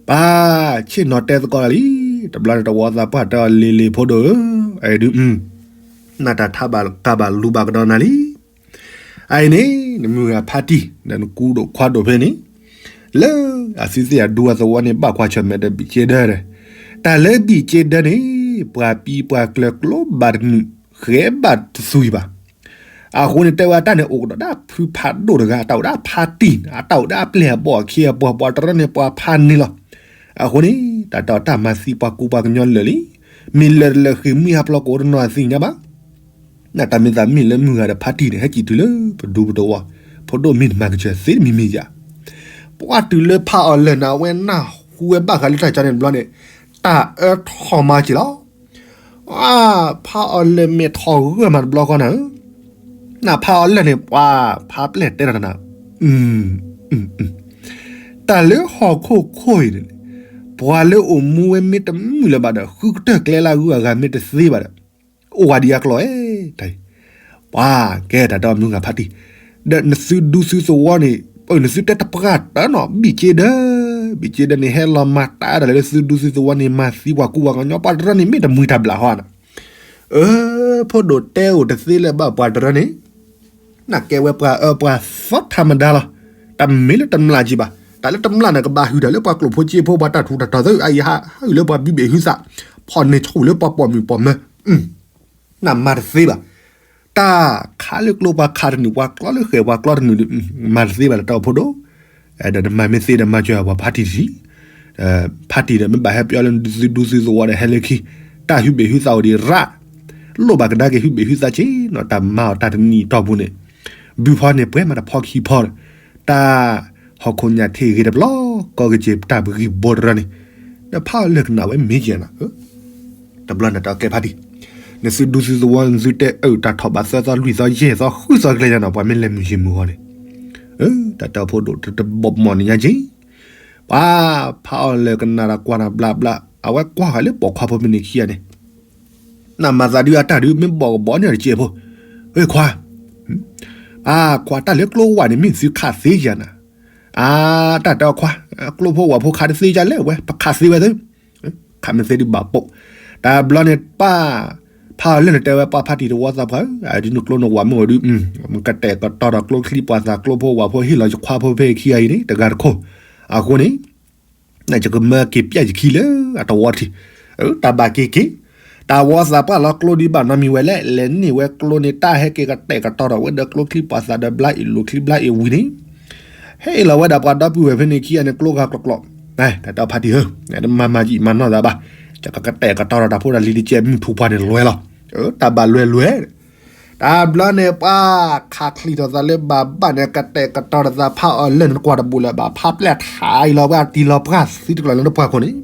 ပၢ်ဆ့ၣ်နီၤတဲသကိးလၢလံ, တဘျီန့ၣ်တဝီသးပှၢ်တဲအီၤလ့ၤလ့ၤဖိဒိၣ်ဧၢ, အဲဒုး နတၢ်ထါဘၣ်ကးဘၣ်လူၤဘၣ်ကဒီးနၤလံ. အအံၤန့ၣ် နမုၢ်ဂၤဖါတံၢ် ဒီးနကူဒိၣ်ခွါဒိၣ်ဖဲန့ၣ်, လၢအသုသ့ၣ်အဒူအသဝီန့ၣ် ဘၣ်ကွၢ်ဆၢၣ်မဲာ်ဒီးဘံၣ်က့ဒၢဒီး, တၢ်လၢဘံၣ်က့ဒၢန့ၣ် ပှၤပံၤပှၤကျၢၤကျိဘၣ်တနုာ် ဃဲဘၣ်တသွံၣ်ဘၣ်. အဃိန့ၣ် တဲဝဲတၢ်န့ၣ်အိၣ်ကဒီးဒၣ်ဖုဖးဒိၣ်တဂၤ အတၢ်အိၣ်ဒၣ်ဖါတံၢ် အတၢ်အိၣ်ဒၣ်အပျဲၢ်အဘီၣ်အခ့အပှၤ ပှၤတရၢန့ၣ်ပှၤဖးန့ၣ်လီၤ. အဃိန့ၣ် တၢ်တၢ်တၢ်မၤသံပှၤကူပှၤကညီလၢာ်လံ, မ့ၢ်လၢာ်တလၢာ်ဃ့ၢ်မှံဟးဖျိးကအိၣ်တနီၤအသ့ၣ်ညါဘၣ်. နတၢ်မ့ၢ်သးမ့ၢ်လၢမုၢ်ဂၤဒီးဖါတံၢ်န့ၣ် ဟဲကံၣ်တုၤလၢပဒူပတဝီ, ဖိဒိၣ်မ့ၢ်တမၤကစၢၢ်သ့တမံၤမံၤယၤ, ပှၤတုၤလၢဖးအီၣ်လၢာ်န့ၣ် အဝဲနၢ်ဟူဝဲဘၣ်ဃးလၢတၢ်ကၠီန့ၣ်တဘျီန့ၣ်, တၢ်အၢထီၣ်မၤက့ၤလီၤ. ဖးအီၣ်လၢာ်မဲာ်ထီၣ်ဂၢၢ်မးတဘျီဃီနၤဧၢ, နဖးအီၣ်လၢာ်န့ၣ် ပှၤဖးပျဲၢ်တဲတၢ်နၤ, တၢ်လၢဟီၣ်ခိၣ်ခိၣ်အံၤန့ၣ်, ပှၤလၢအိၣ်မူဝဲမ့ၢ်တမုာ်လၢၤဘၣ်ဒီး ဃုကတၢၢ်ကျဲလၢအဂုၤအဂၤမ့ၢ်တသ့ဘၣ်ဒီး, အိၣ်ဝဲဒ်အကျိၤဧါ, တၢ်အံၤ, ပှၤကဲတၢ်တမုၢ်ဂၤဖါတံၢ်, ဒီးနသုဒူသုသဝီန့ၣ်, နသုတဲတပှၢ်တၢၢ်နီၤ ဘံၣ်က့ဒၢ, ဘံၣ်က့ဒၢန့ၣ် ဟဲလီၤမၤတၢ်ဒၣ်လၢသုဒူသုသဝီန့ၣ် မၤသံပှၤကူပှၤကညီ ပှၤတရၢန့ၣ် မ့ၢ်တမှံၤတၢ်ဘျးဟီနၤ, အၢ ဖိဒိၣ်တဲအိၣ်တသ့လၢၤဘၣ်ပှၤတရၢန့ၣ် နကဲဝဲပှၤအၢပှၤသီထးမဒါလီၤ. တမ့ၢ်လၢတမျၢ်ကံဘၣ်, တၢ်လၢတမျၢ်န့ၣ် ကဘၣ်ဟုၣ်တၢ်လၢပှၤကျိာ်ဖိစ့ဖိ ပှၤတၢ်ထူးတၢ်တီၤသၢ အအံၤဟးဟုၣ်လၢပှၤဘုဘ့ၣ်ဟုသး, ဖီၣ်န့ၢ်ဆူၣ်လၢပှၤပိာ်မုၣ်ပိာ်မၢၤ, နမၤတသ့ဘၣ်. တၢ်ခးလၢကျိပှၤခးတနုာ် ပှၤကျီလၢဃဲၣ်ပှၤကျီတနုာ်ဒီး မၤတသ့ဘၣ်လၢတၢ်အိၣ်ဖှိၣ်ဒိၣ်, ဒီးနမၤမ့ၢ်သ့ဒီးမၤစၢၤပှၤဖါတံၢ်တထံၣ်, ဖါတံၢ်ဒီးမ့ၢ်ဘၣ်ဟဲပၠီလၢသုဒူသုသဝီဒီးဟဲလၢခံ, တၢ်ဟုၣ်ဘ့ၣ်ဟုသးအိၣ်ဒံးရၣ်, လိၣ်ဘၣ်ကဒါက့ၤဟုၣ်ဘ့ၣ်ဟုသးက့ၤနီၤ တၢ်မၤအီၤတၢ်တနံၤအတီၢ်ပူၤန့ၣ်, ဘုဖီန့ၣ်ပှဲၤမးတဖီခံဖီဒီး, တၢ်ဟီၣ်ခိၣ်ညၣ်ထံၣ်ဂ့ၤတဘျီ, ကီကစ့ၤတၢ်ပဂံၢ်ဘိတရၢန့ၣ်, ဒီးဖးအီၣ်လၢာ်ကနၣ်ဝဲမ့ၢ်ကဲနၤ တဘျီနတၢ်ကဲဖါတံၢ်, နသုဒူသုသဝီ နသုတဲအၢ တၢ်ထီၣ်ဘးသၢသီလွံၢ်သီယဲၢ်သီဃုသီကျဲယၤနီၤ ပှၤမ့ၢ်လဲၤမုၢ်ယံၤမုၢ်ဂီၤန့ၣ်, တၢ်တၢ်အိၣ်ဖှိၣ်ဒိၣ်တဘီၣ်မီၢ်န့ၣ်ညါက့ၤ, ပှၤဖးအီၣ်လၢာ်ကနၣ်ဒီးကွၢ်နၤဘျါဘျါ အဝဲကွၢ်ဃာ်လၢပိာ်ခွါဖိဖဲန့ၣ်ခံဂၤန့ၣ်, နမၤသးဒုးအတၢ်ဒုးမ့ၢ်ဘီၣ်ကဘီၣ်န့ၣ်တစဲးဖိ, ဝဲခွါ အခွါတၢ်လၢကျိဝဲန့ၣ် မ့ၢ်သုခးသ့ယၤနၤ, အတၢ်တဲအခွါ, ကျိဖိဝဲဖိခးတသ့ယၤလဲၣ်ဝဲ ပခးသ့ဝဲသ့, ခးမ့ၢ်သ့ဒုးဘၣ်ပိာ်, တဘျီန့ၣ်ပၢ်, ဖးအီၣ်လၢာ်န့ၣ်တဲဝဲပှၤဖါတံၢ်တဝီသးပှၢ်ဧၢ, ဒ်နကျိနဝးမ့ၢ်အိၣ်ဒုး, ကတဲာ်ကတီၤဒီးကျိချံပှၤသးကျိဖိဝဲဖိဟ့ၣ်လီၤယခွါဖိဖဲခံဂၤအံၤန့ၣ် တဂၤတခိၣ်, အဃိန့ၣ် နယကမၢက့ၤပျဲယခံလၢအတဝီတထံၣ်, တၢ်ဘၣ်က့ၤက့ၤ, တၢ်ဝီသးပှၢ်လီၤကျိဒ်ဘၣ်နီတမံၤဝဲလဲၣ်, လဲၤန့ၢ်ဝဲကျိန့ၣ် တၢ်ဟဲက့ၤကတဲာ်ကတီၤဒီးဝဲဒီးကျိချံပှၤသးဒီးဘျါအ့ၣ်လိာ်ချံဘျါအ့ၣ်ဝံၤန့ၣ်, ဟဲအ့ၣ်လီၤဝဲဒၣ်ပှၤဒီပုၢ်ဝဲၢ်ဖဲန့ၣ်ခံဂၤန့ၣ် ကျိဂၤကျီးကျီး, တၢ်ဖါတံၢ်ဧၢ, မၤမၤယံာ်မၤနီၢ်သးဘၣ်, ယကကတဲာ်ကတီၤဒီးတၢ်ဖိတၢ်လံၤတကဲမုၢ်ထူၣ်ပှၢ်န့ၣ်လွဲလီၤ, တၢ်ဘၣ်လွဲလွဲ တဘျီန့ၣ် ပှၤခးချံးထီၣ်သးလၢဘၣ်ဘၣ်န့ၣ် ကတဲာ်ကတီၤတသးဖးအီၣ်လၢာ်န့ၣ် နကွၢ်တဘိးလၢဘၣ်ဖးပျဲၢ်ထးအံၤလီၤ ပှၤတံၢ်လီၤပှၢ်သံတကျီၤလၢနပှၢ်ခိၣ်န့ၣ်,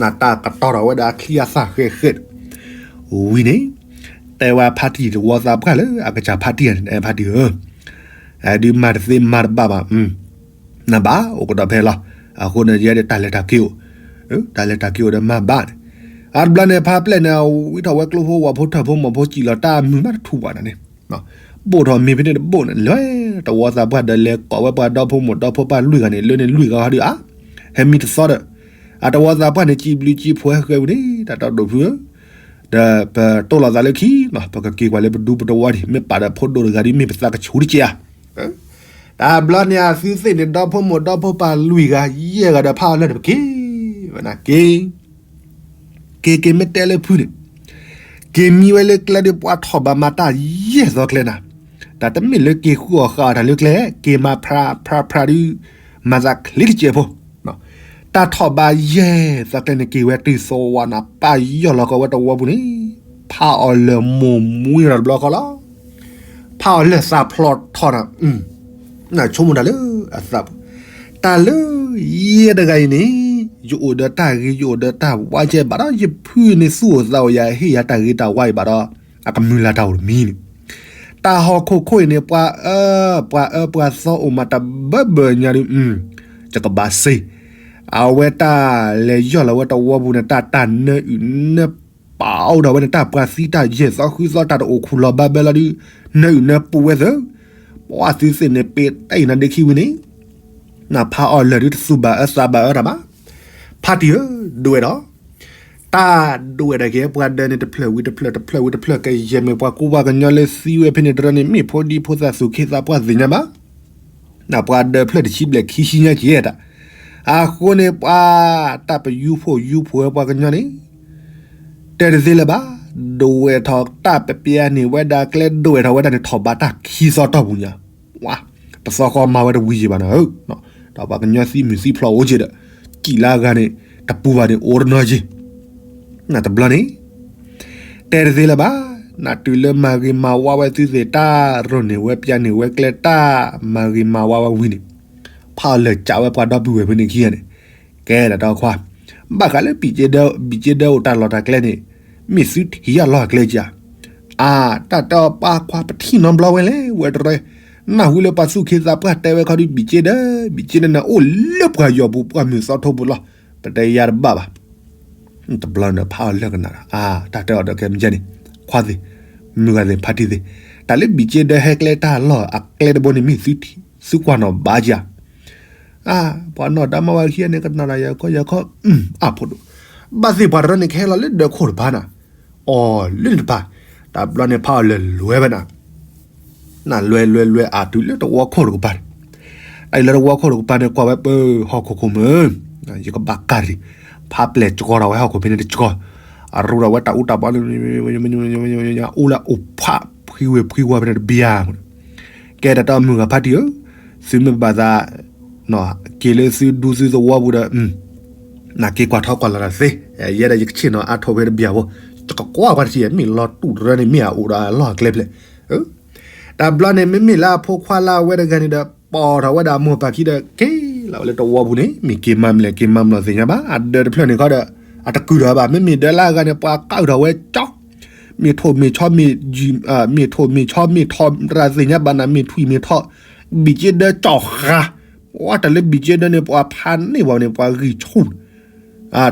နတၢ်ကတီၤထီၣ်ဝဲဒၣ်အချံအသၣ်ဃဲးဃဲး, ဝံၤန့ၣ်, တဲဝဲဖါတံၢ်တဝီသးပှၢ်လၢအကစၢ်ဖါတံၢ်န့ၣ် ဖါတံၢ်ဧၢ ဒုးမၤတသ့မၤတဘၣ်ဘၣ်, နဘၣ်အိၣ်ကဒီးဖဲလီၤ, အဃိန့ၣ် ယဲဒၣ်တၢ်လဲၤတၢ်က့ၤအိၣ်, တၢ်လဲၤတၢ်က့ၤအိၣ်ဒီးမၤဘၣ်န့ၣ်, အါတဘျီန့ၣ် ဖါပျဲၢ်န့ၣ် ဝံထီၣ်ဝဲကျိဖိဝဲဖိထၢၣ်ဖိမီၤဖိစံၣ်လီၤတၢ်မုာ်မးတထူၣ်ပှၢ်နၤန့ၣ်, ဘိၣ်ထီၣ်မ့ၤဖဲန့ၣ်တဘိၣ်န့ၣ် လဲၤတဝီသးပှၢ်ဒီး လဲၤကိးဝဲပှၤဒီဖိမိၢ်ဒီဖိပၢ်လွံၢ်ဂၤန့ၣ် လၢန့ၣ်လွံၢ်ဂၤဟီဒုးအါ, ဟဲမံတသီဒီး, အတဝီသးပှၢ်န့ၣ် စံးဘျုးစံးဖှိၣ်ဟဲဃဲၤဝံၤန့ၣ် တၢ်တီဒိၣ်ဖုဧၢ ဒီးပတိၢ်လီၤသးလၢခံ, ပကက့ၤကွၢ်လၢပဒူပတဝီဒံး မ့ၢ်ပာ်ဒီးဖိဒိၣ်တဂၤဒ်မ့ၢ်ပသးကဆူးတက့ၢ်ဧါ. တၢ်ဘျီန့ၣ်အသုသ့ၣ်န့ၣ် ဒီဖိမိၢ်ဒီဖိပၢ်လွံၢ်ဂၤယဲၢ်ဂၤဒီးဖးအီၣ်လၢာ်န့ၣ် ပက့ၤဝဲနၤက့ၤ, က့ၤက့ၤမ့ၢ်တဲလၢဖုန့ၣ်, က့ၤမံဝဲလၢကျဲဒုးပှၤထီၣ်ဘးမၤတၢ်ယဲၢ်သီကျဲနၤ, တၢ်တမ့ၢ်လၢက့ၤဃုအီၣ်ဃာ်အီၣ်တၢ်လၢကျဲ, က့ၤမၤဖြးဖြးဖြးဒုး, မၤသးချ့တကဲးဖိ တၢ်ထီၣ်ဘးယဲၢ်သီကျဲန့ၣ် က့ၤဝဲတုၤသဝီနၤ ပာ်ယီၢ်လီၤကီးဝဲတဝီပူၤန့ၣ်, ဖးအီၣ်လၢာ်မိၢ်မူလီၤတဘျီဃီလီၤ. ဖးအီၣ်လၢာ်သးဖျိးထီၣ်နၤ, နဆိကမိၣ်တၢ်လၢအသးပူၤ, တၢ်လၢယဲၢ်တဂၤအံၤန့ၣ်, ယအိၣ်ဒီးတၢ်ဂ့ၤ ယအိၣ်ဒီးတၢ်ဝါကဲဘၣ်ဒီး ယဖုန့ၣ်သူၣ်အိၣ်သးအိၣ်ယၤ ဟ့ၣ်ယၤတၢ်ဂ့ၤတၢ်ဝါအံၤဘၣ်ဒီး, အကမုၢ်လၢ်တၢ်အိၣ်တမံၤန့ၣ်, တၢ် တၢ်ဟီၣ်ခိၣ်ခိၣ်အံၤန့ၣ် ပှၤအၢ ပှၤအၢပှၤသီအိၣ်မးတဘၢဘၢညါဒုး ယကဘၣ်စ့ အဝဲတၢ်လဲၤယီၢ်လီၤဝဲတဝီပူၤန့ၣ် တၢ်တၢ်နၢအုၣ်နၢပာ်အိၣ်ဒီးဝဲန့ၣ် တၢ်ပှၤသံတၢ်ယဲၢ်သီဃုသီတၢ်တအိၣ်ခူၣ်လီၤဘၣ်ဘၢလီၤဒုး နၢအုၣ်နၢပူၤဝဲသၢ ပှၤသုသ့ၣ်န့ၣ် ပ့ၤတဲအံၤနၤဒ့ခံဝံၤန့ၣ် နဖးအီၤလၢာ်ဒုးတသူၣ်ဘၣ်အၢသးဘၣ်အၢတၢ်ဘၣ် ဖါတံၢ်ဧၢ ဒိးဝဲဒီး တၢ်ဒိးဝဲဒၣ်က့ၤပှၤဒၢးန့ၣ် တဖျၢၣ်ဝံၤတဖျၢၣ် တဖျၢၣ်ဝံၤတဖျၢၣ် ကယဲၢ်မ့ၢ်ပှၤကူပှၤကညီလၢသံဝဲဖဲန့ၣ်တရၢန့ၣ် မ့ၢ်ဖိဒံဖိသၣ်သူၣ်က့သးပှၢ်သ့ၣ်ညါဘၣ် နပှၤဒၢးဖျၢၣ်တဆံဘျဲၣ်ခံဆံညါက့ၤတၢ် အဃိန့ၣ်ပှၤတၢ်ပယူဖှိၣ်ယူဖှိၣ်ဝဲပှၤကညီန့ၣ် တဲတသ့လၢၤဘၣ် ဒိးဝဲထီၣ်တၢ်ပပျဲန့ၢ်ဝဲဒၣ်ကျဲဒိးဝဲထီၣ်ဝဲဒၣ်န့ၣ် ထီၣ်ဘးတၢ်ခံသီတီၢ်ပူၤညါ တသီဃီမၤဝဲတဝံၤယံၤဘၣ်နီၤဧၢ ဒီးပှၤကညီသံမုၢ်သံဖျိးအိၣ်က့ၤဒီး စံၣ်လၢအဂၤန့ၣ် တပူၤဘၣ်န့ၣ် အိၣ်တနီၤက့ၤ နတဘျီန့ၣ် တဲတသ့လၢၤဘၣ် နတုၤလၢမၤဂ့ၤမၤဝါဝဲသုသ့ၣ်တၢ် ရိၣ်န့ၢ်ဝဲပျဲန့ၢ်ဝဲကျဲတၢ် မၤဂ့ၤမၤဝါဝဲဝံၤန့ၣ် ဖးအီၤလၢာ်ကးဝဲပှၤဒီပုၢ်ဝဲၢ်ဖဲန့ၣ်ခံဂၤန့ၣ် ကဲဒၣ်တၢ်ခွါ ဘၣ်ဃးလၢ ဘံၣ်က့ဒၢအိၣ်တၢ်လီၢ်တၢ်ကျဲန့ၣ် မ့ၢ်သုထံၣ်ယၢ်လီၢ်အကျဲကဧါ အၢ တၢ်တဲအီၤပၢ်ခွါပထံၣ်နီတဘျီဝဲလဲၣ် ဝဲတရၢ နၢ်ဟူလၢပှၤသူၣ်က့သးပှၢ်တဲဝဲခီဒုး ဘံၣ်က့ဒၢ ဘံၣ်က့ဒၢန့ၣ် အိၣ်လၢပှၤယီၤပူၤ ပှၢ်မုၢ်သီထိပူၤလီၤ ပတဲယါတဘၣ်ဘၣ် တဘျီန့ၣ် ဖးအီၤလၢာ်ကနၣ်ဒီး အၢ တၢ်တဲအီၤဒီးကဲမ့ၢ်ကဲန့ၣ် ခွါသ့ၣ် မုၢ်ဂၤသ့ၣ် ဖါတံၢ်သ့ၣ် တၢ်လၢဘံၣ်က့ဒၢဟဲကျဲတၢ်လီၢ်အကျဲတဘိန့ၣ် မ့ၢ်သုထံၣ် သုကွၢ်နီၣ်ဘၣ်ဧါ အၢ ပှၤနီၢ်ဒါမါဝၤခံဂၤန့ၣ် ကနၣ်ဒီးယၤခီယၤခီ အၢ အၢ်ဖိဒိၣ် ဘၣ်သ့ၣ်ပှၤတရၢန့ၣ် ကဟဲလီၤလၢဒၢးခိၣ်တပၤနၤ အီၤလၢန့ၣ်တပၤ တဘျီန့ၣ် ဖးအီၤလၢာ်လွဲဝဲနၤ နလွဲလွဲလွဲအတုၤလၢတဝီခိၣ်တကပၤန့ၣ် တၢ်အံၤလၢတဝီခိၣ်တကပၤန့ၣ် ကွၢ်ဝဲပၢဟီၣ်ခိၣ်ခိၣ်မုၢ် ယကဘၣ်ကၢ်တရံး ဖးပျဲၢ်စှီၤထီၣ်ဝဲဟီၣ်ခိၣ်ဖဲန့ၣ်တစှီၤ အရူဒီးဝဲတၢ်အူတၢ်ပီ အိၣ်လၢအိၣ်ဖးဖှံဝဲဖှံဝဲဖဲန့ၣ်တဘျီ ကဲဒၣ်တၢ်မုၢ်ဂၤဖါတံၢ်ဧၢ သုမ့ၢ်ဘၣ်သး က့ၤလၢသုဒူသုသဝီပူၤဒီး နက့ၤကွၢ်ထီၣ်ကွၢ်လီၤတၢ်သ့ ယဲဒၣ်ယကဆ့ၣ်နီၤအါထီၣ်ဖဲတဘျီဖိ ယကကွၢ်ပှၤတထံၣ် မ့ၢ်လီၤတူာ်တရၢန့ၣ် မ့ၢ်အအိၣ်ဒီးအလီၢ်အကျဲဖျဲၣ် တဘျီန့ၣ် မ့မ့ၢ်လၢအဖိခွါလၢအဝဲတဂၤန့ၣ်ဒီး ပိာ်ထီၣ်ဝဲဒၣ်အမိၢ်ပၢ်ခံဒီး က့ၤလီၤဝဲလၢတဝီပူၤန့ၣ် မ့ၢ်က့ၤမၤမလဲၣ် က့ၤမၤမလဲၣ်သ့ၣ်ညါဘၣ် အဒၢးတဖျၢၣ်န့ၣ်ခီဒီး အတကုာ်ထီၣ်ဘၣ် မ့မ့ၢ်ဒၢးလၢအဂၤန့ၣ် ပှၤကၢ်ထီၣ်ဝဲကၠီ မ့ၢ်ထိၣ်မ့ၢ်ဆီမ့ၢ် မ့ၢ်ထိၣ်မ့ၢ်ဆီမ့ၢ်ထိၣ်တရၢသ့ၣ်ညါဘၣ်နၤ မ့ၢ်ထွံၣ်မ့ၢ်ထီၣ် ဘံၣ်က့ဒၢကၠီဃာ် ပှၤတၢ်လၢဘံၣ်က့ဒၢန့ၣ် ပှၤဖးန့ၢ်ဘၣ်န့ၣ် ပှၤဂံၢ်ဆူၣ်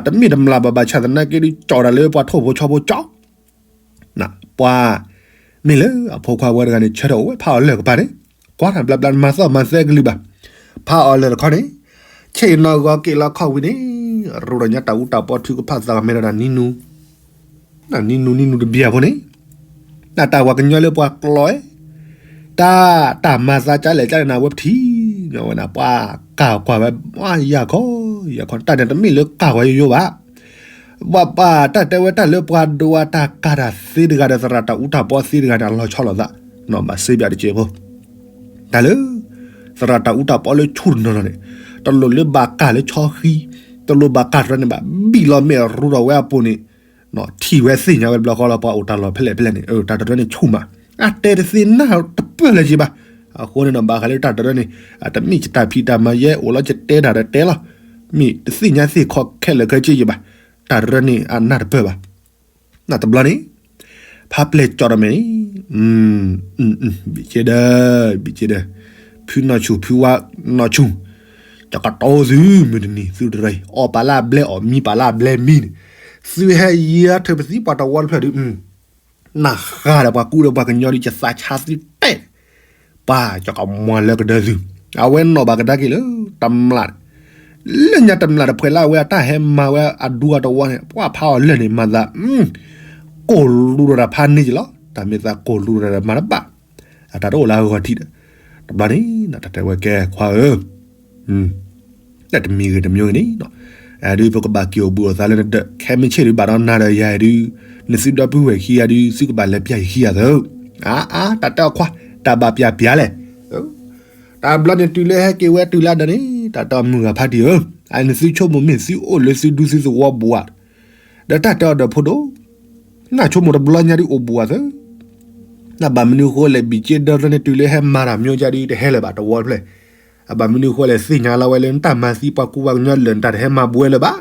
တမ့ၢ်တမျၢ်ဘၣ်ဘၣ်ဆၣ်သနာ်က့ဒုး ကၠီတၢ်လၢပှၤထိၣ်ဖိဆီဖိကၠီ ပှၤ မ့ၢ်လၢအဖိခွါဝဲတဂၤန့ၣ် ဆၢထၢၣ်အိၣ်ဝဲဖးအီၤလၢာ်ကပၤန့ၣ် ကွၢ်တၢ်ဘျါဘျါ မၤသီၣ်မၤသဲကလုၢ်ဘၣ် ဖးအီၤလၢာ်တခီန့ၣ် ဆ့ၣ်နီၤဂီၤက့ၤလီၤခီၣ်ဝံၤန့ၣ် ရူဒီးညါတၢ်အူတၢ်ပီထုကဖၣ်သးကမဲထီၣ်ဒၣ်နံၤနူ နံၤနူနံၤနူတဘျီဖိန့ၣ် တၢ်တၢ်ပှၤကညီလၢပှၤကျီၢ် တၢ်တၢ်မၤသးကလဲၣ်ကလဲၣ်နၤဝဲပထံၣ် ဝဲနၤ ပှၤကၢ်ကွၢ်ဝဲ ယၤခီ ယၤခီ တၢ်န့ၣ်တမ့ၢ်လၢကၢ်ကွၢ်ယိယိဘၣ် ဘၣ်ဘၣ်တၢ်တဲဝဲတၢ်လၢပှၤဒိးအတၢ်ကၢ်တၢ်သ့တဂၤဒီး သရၣ်တၢ်အူတၢ်ပီသ့တဂၤန့ၣ် အလီၤဆီလိာ်သး ဘၣ်စ့ပၠးတစဲးဖိ တၢ်လၢ သရၣ်တၢ်အူတၢ်ပီလၢဆူၣ်တနီၤနီၤန့ၣ် တလိၣ်လၢဘၣ်ကၢ်လၢဆီဃံ တလိၣ်ဘၣ်ကၢ်တရၢန့ၣ်ဘၣ် ဘံၣ်လီၤမ့ၢ်အရူဒီးဝဲအပူၤန့ၣ် ထံၣ်ဝဲသ့ၣ်ညါဝဲတဘျီဃီလီၤ ပှၤအိၣ်တၢ်လီၢ်ဖဲလဲၣ်ဖဲလဲၣ်န့ၣ် တၢ်တရၢန့ၣ်ဆူၣ်မး အတဲတသ့ၣ်နၢ်တပၢၢ်လၢၤက့ဘၣ် အဃိန့ၣ်နီၤ ဘၣ်ဃးလၢတၢ်တရၢန့ၣ် အတမ့ၢ်တၢ်ဖံးတၢ်မၤယဲအိၣ်လီၤ ယတဲတၢ်ဒီးတဲလီၤ မ့ၢ်တသ့ၣ်ညါသ့ၣ်ခီခဲလၢာ်ခဲဆ့ယဘၣ် တၢ်တရၢန့ၣ်အနၢ်တပၢၢ်ဘၣ် နတဘျီန့ၣ် ဖးပျဲၢ်ကၠီၣ်တမဲာ်န့ၣ် ဘံၣ်က့ဒၢ ဘံၣ်က့ဒၢ ဖုနီၢ်ဆူၣ်ဖုဝါနီၢ်ဆူၣ် ယကတိၤသုမုၢ်တနံၤသုတရၢအံၤ အီၣ်ပာ်လၢအဘျဲအီၣ် မံပာ်လၢအဘျဲမံန့ၣ် သုဟဲယံၤထၢၣ်ပသံပှၤတဝီတဖျၢၣ်ဒုး နၢ်ဃါဒီးပှၤကူဒီးပှၤကညီဒုး ယသးဆါသုတဲာ် ပှၤယကမၤလၢကဒၢသု အဝဲနီၣ်ဘၣ်ကဒါက့ၤလၢ တမျၢ် လၢညါတမျၢ်တဖှဲးလၢအဝဲအတၢ်ဟဲမၤဝဲအဒူအတဝီန့ၣ် ပှၤဖးအီၤလၢာ်န့ၣ် မၤသး ကိၢ်လူဒီးတၢ်ဖးန့ၢ်က့ၤလီၤ တၢ်မ့ၢ်သးကိၢ်လူဒီးတၢ်မၤတဘၣ် အတၢ်တအိၣ်လၢအဂီၢ်ထံးဒီး တဘျီန့ၣ် တၢ်တဲဝဲကဲခွါဧၢ တၢ်တမံၤဂ့ၤတမံၤဂ့ၤန့ၣ် ဒုးပကဘၣ်က့ၤအိၣ်ဘှံးအိၣ်သါလၢနဒၢး ခဲမုၢ်ဆ့ၣ်ဒုးဘၣ်ဒီးနၤဒီးယၤဒုး နသုဒီပုၢ်ဝဲၢ်ခံဂၤဒုး သုကဘၣ်လဲၤပျၢ်ယခံဂၤသၢ အါအါ တၢ်တဲအီၤခွါ တၢ်ဘၣ်ပျၢ်ပျၢ်လဲၣ် တၢ်ဘျီန့ၣ်တုၤလၢဟဲက့ၤဝဲတုၤလၢဒီးန့ၣ် တၢ်တဲအီၤမုၢ်ဂၤဖါတံၢ်ဧၢ အနသုဆိကမိၣ်မ့ၢ်သုအိၣ်လၢသုဒူသုသဝီဘၣ် ဒီးတၢ်တဲအီၤဒီးဖိဒိၣ် နဆိကမိၣ်တဘျီညါဒုးအိၣ်ဘှံးသၢ နဘၣ်မနုၤဃိလဲၣ် ဘံၣ်က့ဒၢတၢ်န့ၣ်တုၤလၢဟဲမၤတၢ်မ့ၢ်ကဒီးတဟဲလၢၤဘၣ်တဝီတဖျၢၣ် အဘၣ်မနုၤဃိလဲၣ် သ့ၣ်ညါလီၤဝဲလၢနတၢ်မၤသံပှၤကူပှၤကညီလၢာ် နတၢ်တဟဲမၤဘှဲလၢၤဘၣ်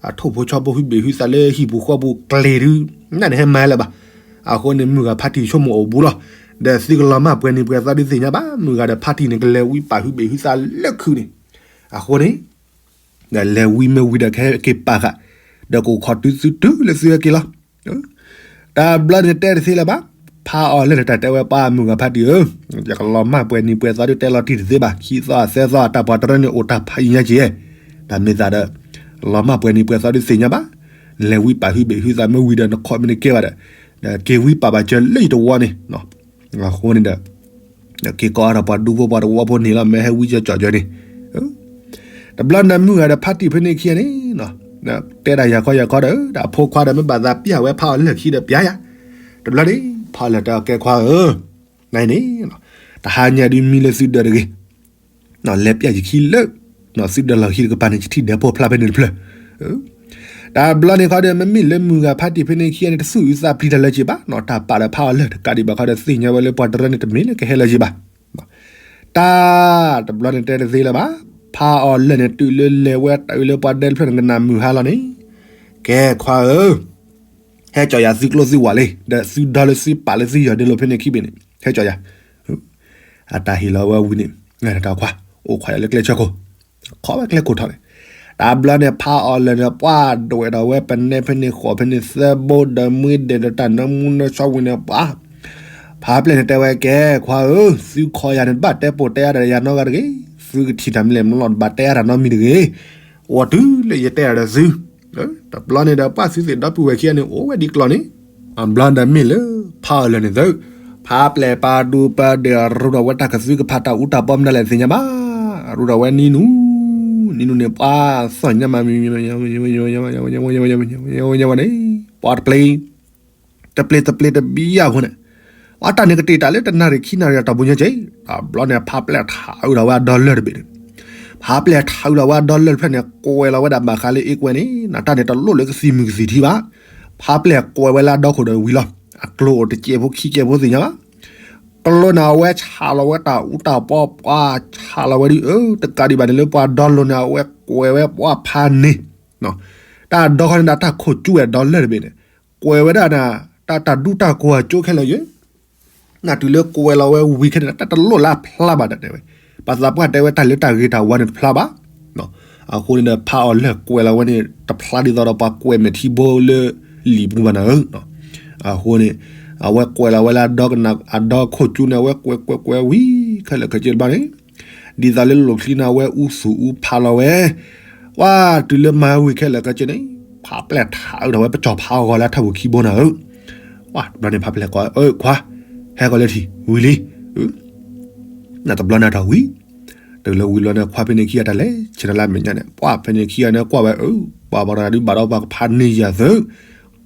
အထိၣ်ဖိဆီဖိဟုဘ့ၣ်ဟုသးလၢဟံၣ်ပူၤဃီပူၤကျဲၤဒုး နတဟဲမၤလၢၤဘၣ် အဃိန့ၣ် မုၢ်ဂၤဖါတံၢ်ဆိကမိၣ်အိၣ်ဘှံးလီၤ ဒီးသုကလီၤမၢ်ပှဲၤနံၤပှဲၤသီဒုးသ့ၣ်ညါဘၣ်, မုၢ်ဂၤဒီးဖါတံၢ်န့ၣ် ကလဲၤဝံပာ်ဟုဘ့ၣ်ဟုသးလၢခုးန့ၣ်, အဃိန့ၣ် ဒီးလဲၤဝံမ့ၢ်ဝံၤဒီးကဟဲက့ၤပာ်ဃာ်, ဒီးကအိၣ်ခိးတုၤသုတုၤလၢသုဟဲက့ၤလီၤ. တဘျီန့ၣ်တဲတသ့လၢၤဘၣ်, ဖးအီၤလၢာ်န့ၣ် တၢ်တဲဝဲပှၤမုၢ်ဂၤဖါတံၢ်ဧၢ, ယကလီၤမၢ်ပှဲၤနံၤပှဲၤသီဒုးတဲလီၤတံၢ်တသ့ဘၣ်, ခံသီသၢသီတၢ်ပှၤတရၢန့ၣ်အိၣ်တၢ်ဖးယံၤညါက့ၤ, တၢ်မ့ၢ်သးဒီး လီၤမၢ်ပှဲၤနံၤပှဲၤသီဒုးသ့ၣ်ညါဘၣ်, နလဲၤဝံပာ်ဟုဘ့ၣ်ဟုသးမ့ၢ်ဝံၤဒီးနခီၣ်မ့ၢ်နကဲဘၣ်ဒီး, ဒီးက့ၤဝံပာ်ဘၣ်စၢၤလၢယတဝီန့ၣ် အဃိန့ၣ်ဒီး က့ၤကိးအါထီၣ်ပှၤဒူဖိပှၤတဝီဖိန့ၣ်လီၤ, မ့ၢ်ဟဲဝံကၠီကၠီန့ၣ်, တဘျီန့ၣ်မုၢ်ဂၤဒီးဖါတံၢ်ဖဲန့ၣ်ခံဂၤန့ၣ်, တဲဒၣ်ယၤခီယၤခီဒီး ဒီးအဖိခွါဒီးမ့ၢ်ဘၣ်သးပျၢ်ဝဲဖးအီၤလၢာ်ခံဒီးပျၢ်ယၤ, တဘျီန့ၣ် ဖးအီၤလၢာ်တဲအီၤကဲခွါဧၢ, နန့ၣ်, တဟါညါဒုးမံလၢသုဒၢးတဂ့ၤ, လဲၤပျၢ်ယခံလၢ သုဒၢးလီၢ်ခံတကပၤန့ၣ် ယထံၣ်ဒဲးဖိဖျါဖဲန့ၣ်တဖျၢၣ် တဘျီန့ၣ်ခီဒီး မ့မ့ၢ်လၢမုၢ်ဂၤဖါတံၢ်ဖဲန့ၣ်ခံဂၤန့ၣ် တသူၣ်အုးသးပျံၤတၢ်လၢၤက့ၤဘၣ်နီၤ, တၢ်ပာ်ဒီးဖးအီၤလၢာ်တကးဒံးဘၣ်ခီဒီး သ့ၣ်ညါဝဲလၢပှၤတရၢန့ၣ်တမ့ၢ်လၢကဟဲလၢၤက့ၤဘၣ်. တၢ်တဘျီန့ၣ်တဲတသ့လၢၤဘၣ်, ဖးအီၤလၢာ်န့ၣ် တုၤလၢလဲၤဝဲတၢ်အုးလၢပှၤဒဲတဖျၢၣ်န့ၣ် ကနၣ်မုၢ်ဟါလီၤန့ၣ်, ကဲခွါဧၢ, ဟဲကၠီယၤသုကျိသုဝးလံ, ဒီးသုဒီလၢသုပာ်လၢသုယီၤဒဲလိာ်ဖဲန့ၣ်ခံဘ့ၣ်န့ၣ် ဟဲကၠီယၤ အတၢ်ဟ့ၣ်လီၤဝဲဝံၤန့ၣ်, တၢ်ခွါ, အိၣ်ခွါယၤလၢကျဲဆၢခိၣ်, ခီဝဲကျဲခိၣ်ထီၣ်န့ၣ်, တဘျီန့ၣ်ဖးအီၤလၢာ်န့ၣ် ပှၢ်ဒွဲၣ်ဒီးဝဲပနဲဖဲန့ၣ်ဃိးဖဲန့ၣ်သၢဘိဒီးမှံဒဲးဒီးတၢ်နၢမူနၢဆှီဝံၤန့ၣ် ပှၢ်, ဖးပျဲၢ်န့ၣ်တဲဝဲကဲခွါဧၢ, သုခီယၤန့ၣ် တဘၣ်တဲပိာ်တဲအါဒီးယၤနီတဂၤတဂ့ၤ, သုကထံၣ်တၢ်မနုၤလဲၣ်မနုၤလီၤ တဘၣ်တဲအါတၢ်နီတမံၤတဂ့ၤ, အိၣ်တုၤလၢယတဲအါဒီးသု တဘျီန့ၣ်ဒီးပှၢ်သုသ့ၣ်ဒီပုၢ်ဝဲၢ်ခံဂၤန့ၣ် အိၣ်ဝဲဒ်ကျီၢ်န့ၣ်, အဘျီဒီးမ့ၢ်လၢ ဖးအီၤလၢာ်န့ၣ်သု, ဖးပျဲၢ်ပာ်ဒူပာ်ဒီးရူဒီးဝဲတၢ်ကသုကဖးတၢ်အူတၢ်ပီမနုၤလဲၣ်သ့ၣ်ညါဘၣ်, ရူဒီးဝဲနံၤနူ, နံၤနူန့ၣ် ပှၢ်သီၣ်ညါမး ဝဲန့ၣ်, ပှၢ်တပျ့ၤ တပျ့ၤတပျ့ၤတဘံယၤအဃိန့ၣ်, အတၢ်န့ၣ်ကတ့ၢ်တၢ်လၢတနၣ်ရံၣ်ခံနၣ်ရံၣ်အတီၢ်ပူၤညါက့ၤ, တဘျီန့ၣ် ဖးပျဲၢ်ထးအုးဒီးဝဲအဒီလၢာ်တဘ့ၣ်န့ၣ်, ဖးပျဲၢ်ထးအုးဒီးဝဲအဒီလၢာ်တဖျၢၣ်န့ၣ် ကွဲးလီၤဝဲဒၣ်ဘၣ်ဃးလၢအ့ၣ်ကွဲန့ၣ် နတၢ်န့ၣ်တလိၣ်လၢကသံၣ်မုၢ်ကသံၣ်ထံဘၣ်, ဖးပျဲၢ်ကွဲးဝဲလၢအဒီခိၣ်ဒီးဝံၤလီၤ, အကျိၤအိၣ်တစဲးဖိခံစဲးဖိသ့ၣ်ညါဘၣ်, ကျိၤန့ၣ်အဝဲဆးလီၤဝဲတၢ်အူတၢ်ပီပှၢ်ဆးလီၤဝဲဒ်အၢ တကးဒံးဘၣ်န့ၣ်လၢပှၤဒီလိာ်န့ၣ် အဝဲကွဲးဝဲပှၢ်ဖးန့ၣ် တၢ်ဒီခီန့ၣ်ဒီးတၢ်ခိၣ်ကၠူဝဲဒီလၢာ်တဘ့ၣ်န့ၣ်, ကွဲးဝဲဒၣ်နၤ, တၢ်တၢ်ဒူတၢ်ကိၢ်အကၠိခဲလၢာ်ယဲ, နတုၤလၢကွဲးလီၤဝဲဝံၤခဲန့ၣ် တၢ်တလိၣ်လၢအဖျါဘၣ်ဒီးတဲဝဲ, ပှၤသးပှၢ်တဲဝဲတၢ်လၢတၢ်ဂ့ၤတၢ်ဝါန့ၣ်တဖျါဘၣ်, အဃိန့ၣ်ဒီးဖးအီၤလၢာ်ကွဲးလီၤဝဲန့ၣ် တဖျါဒ်သိးဒီးပှၤကွဲးမဲာ်ထံဘိလၢလံာ်ပူၤဘၣ်နၤဧၢ, အဃိန့ၣ်, အဝဲကွဲးလီၤဝဲလၢအဒီကနၣ်အဒီခိၣ်ကၠူန့ၣ် အဝဲကွဲးကွဲးကွဲးဝံၤခဲလၢာ်ခဲဆ့တဘျီန့ၣ် ဒ်သိးလၢလိၣ်ချံန့ၣ် အဝဲအူသူၣ်အူဖးလီၤဝဲ, ပှၢ်တုၤလၢမၤဝံၤခဲလၢာ်ခဲဆ့န့ၣ်, ဖးပျဲၢ်ထးအုးဒီးဝဲပကၠီၤဖးဂီၤလၢအထၢၣ်ပူၤခံဘိနၤဧၢ, ပှၢ်တဘျီန့ၣ်ဖးပျဲၢ်ကိး အၢ ခွါ, ဟဲကီးလၢထံၣ်ဝံၤလံ, နတဘျီန့ၣ်ထီၣ်ဝံၤ, တုၤလၢဝံၤလီၤန့ၣ် ခွါဖဲန့ၣ်ခံဂၤတၢ်လဲၤဆဲးတၢ်လၢအမဲာ်ညါန့ၣ် ပှၢ်ဖဲန့ၣ်ခံဂၤန့ၣ်ကွၢ်ဝဲအၢ, ပှၤပှၤတဂၤဒုးဘၣ်ဒီးပှၤကဖးန့ၢ်ယၤသု,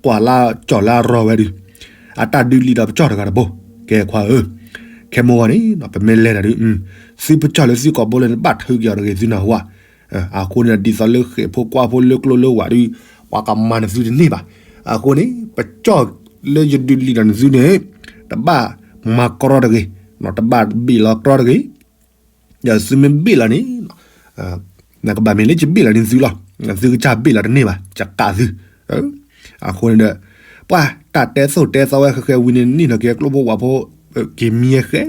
ကွၢ်လၢကၠီၤလၢအရီဝဲဒုး အတၢ်ဒုးလံာ်ဒီးပကၠီၤတဂၤတဘိ, ကဲခွါဧၢ, ခဲမိၢ်ဂီၢ်န့ၣ် ပမ့ၢ်လဲၤတၢ်ဒုး, သုပကၠီၤလၢသုကိာ်ဘိလၢန့ၣ် ဘၣ်ထုးက့ၤအီၤတဂ့ၤသုနၢ်ဟူဧါ, အဃိန့ၣ် ဒ်သိးလၢဃဲၣ်ဖိကွၢ်ဖိလၢကျိလၢဝးဒုး, ပှၤကမၤနသုတန့ၢ်ဘၣ်, အဃိန့ၣ် ပကၠီၤလၢယဒုးလံာ်ဒီးနသုန့ၣ်, တဘၣ်မၤကြီတဂ့ၤ, တဘၣ်ဘ့ၣ်လီၤကြီတဂ့ၤ ဒီးသုမ့ၢ်ဘ့ၣ်လီၤန့ၣ်, နကဘၣ်မ့ၢ်လၢယဘ့ၣ်လီၤန့ၢ်သုလီၤ, သုကစၢ်ဘ့ၣ်လီၤတန့ၢ်ဘၣ်, ယကးသု, အဃိန့ၣ်ဒီး, ပှၤတၢ်တဲသိၣ်တဲသီဝဲဃဲဃဲဝံၤန့ၣ် နံၣ်နီၢ်က့ၤကျိဖိဝးဖိ, က့ၤမံဃဲ,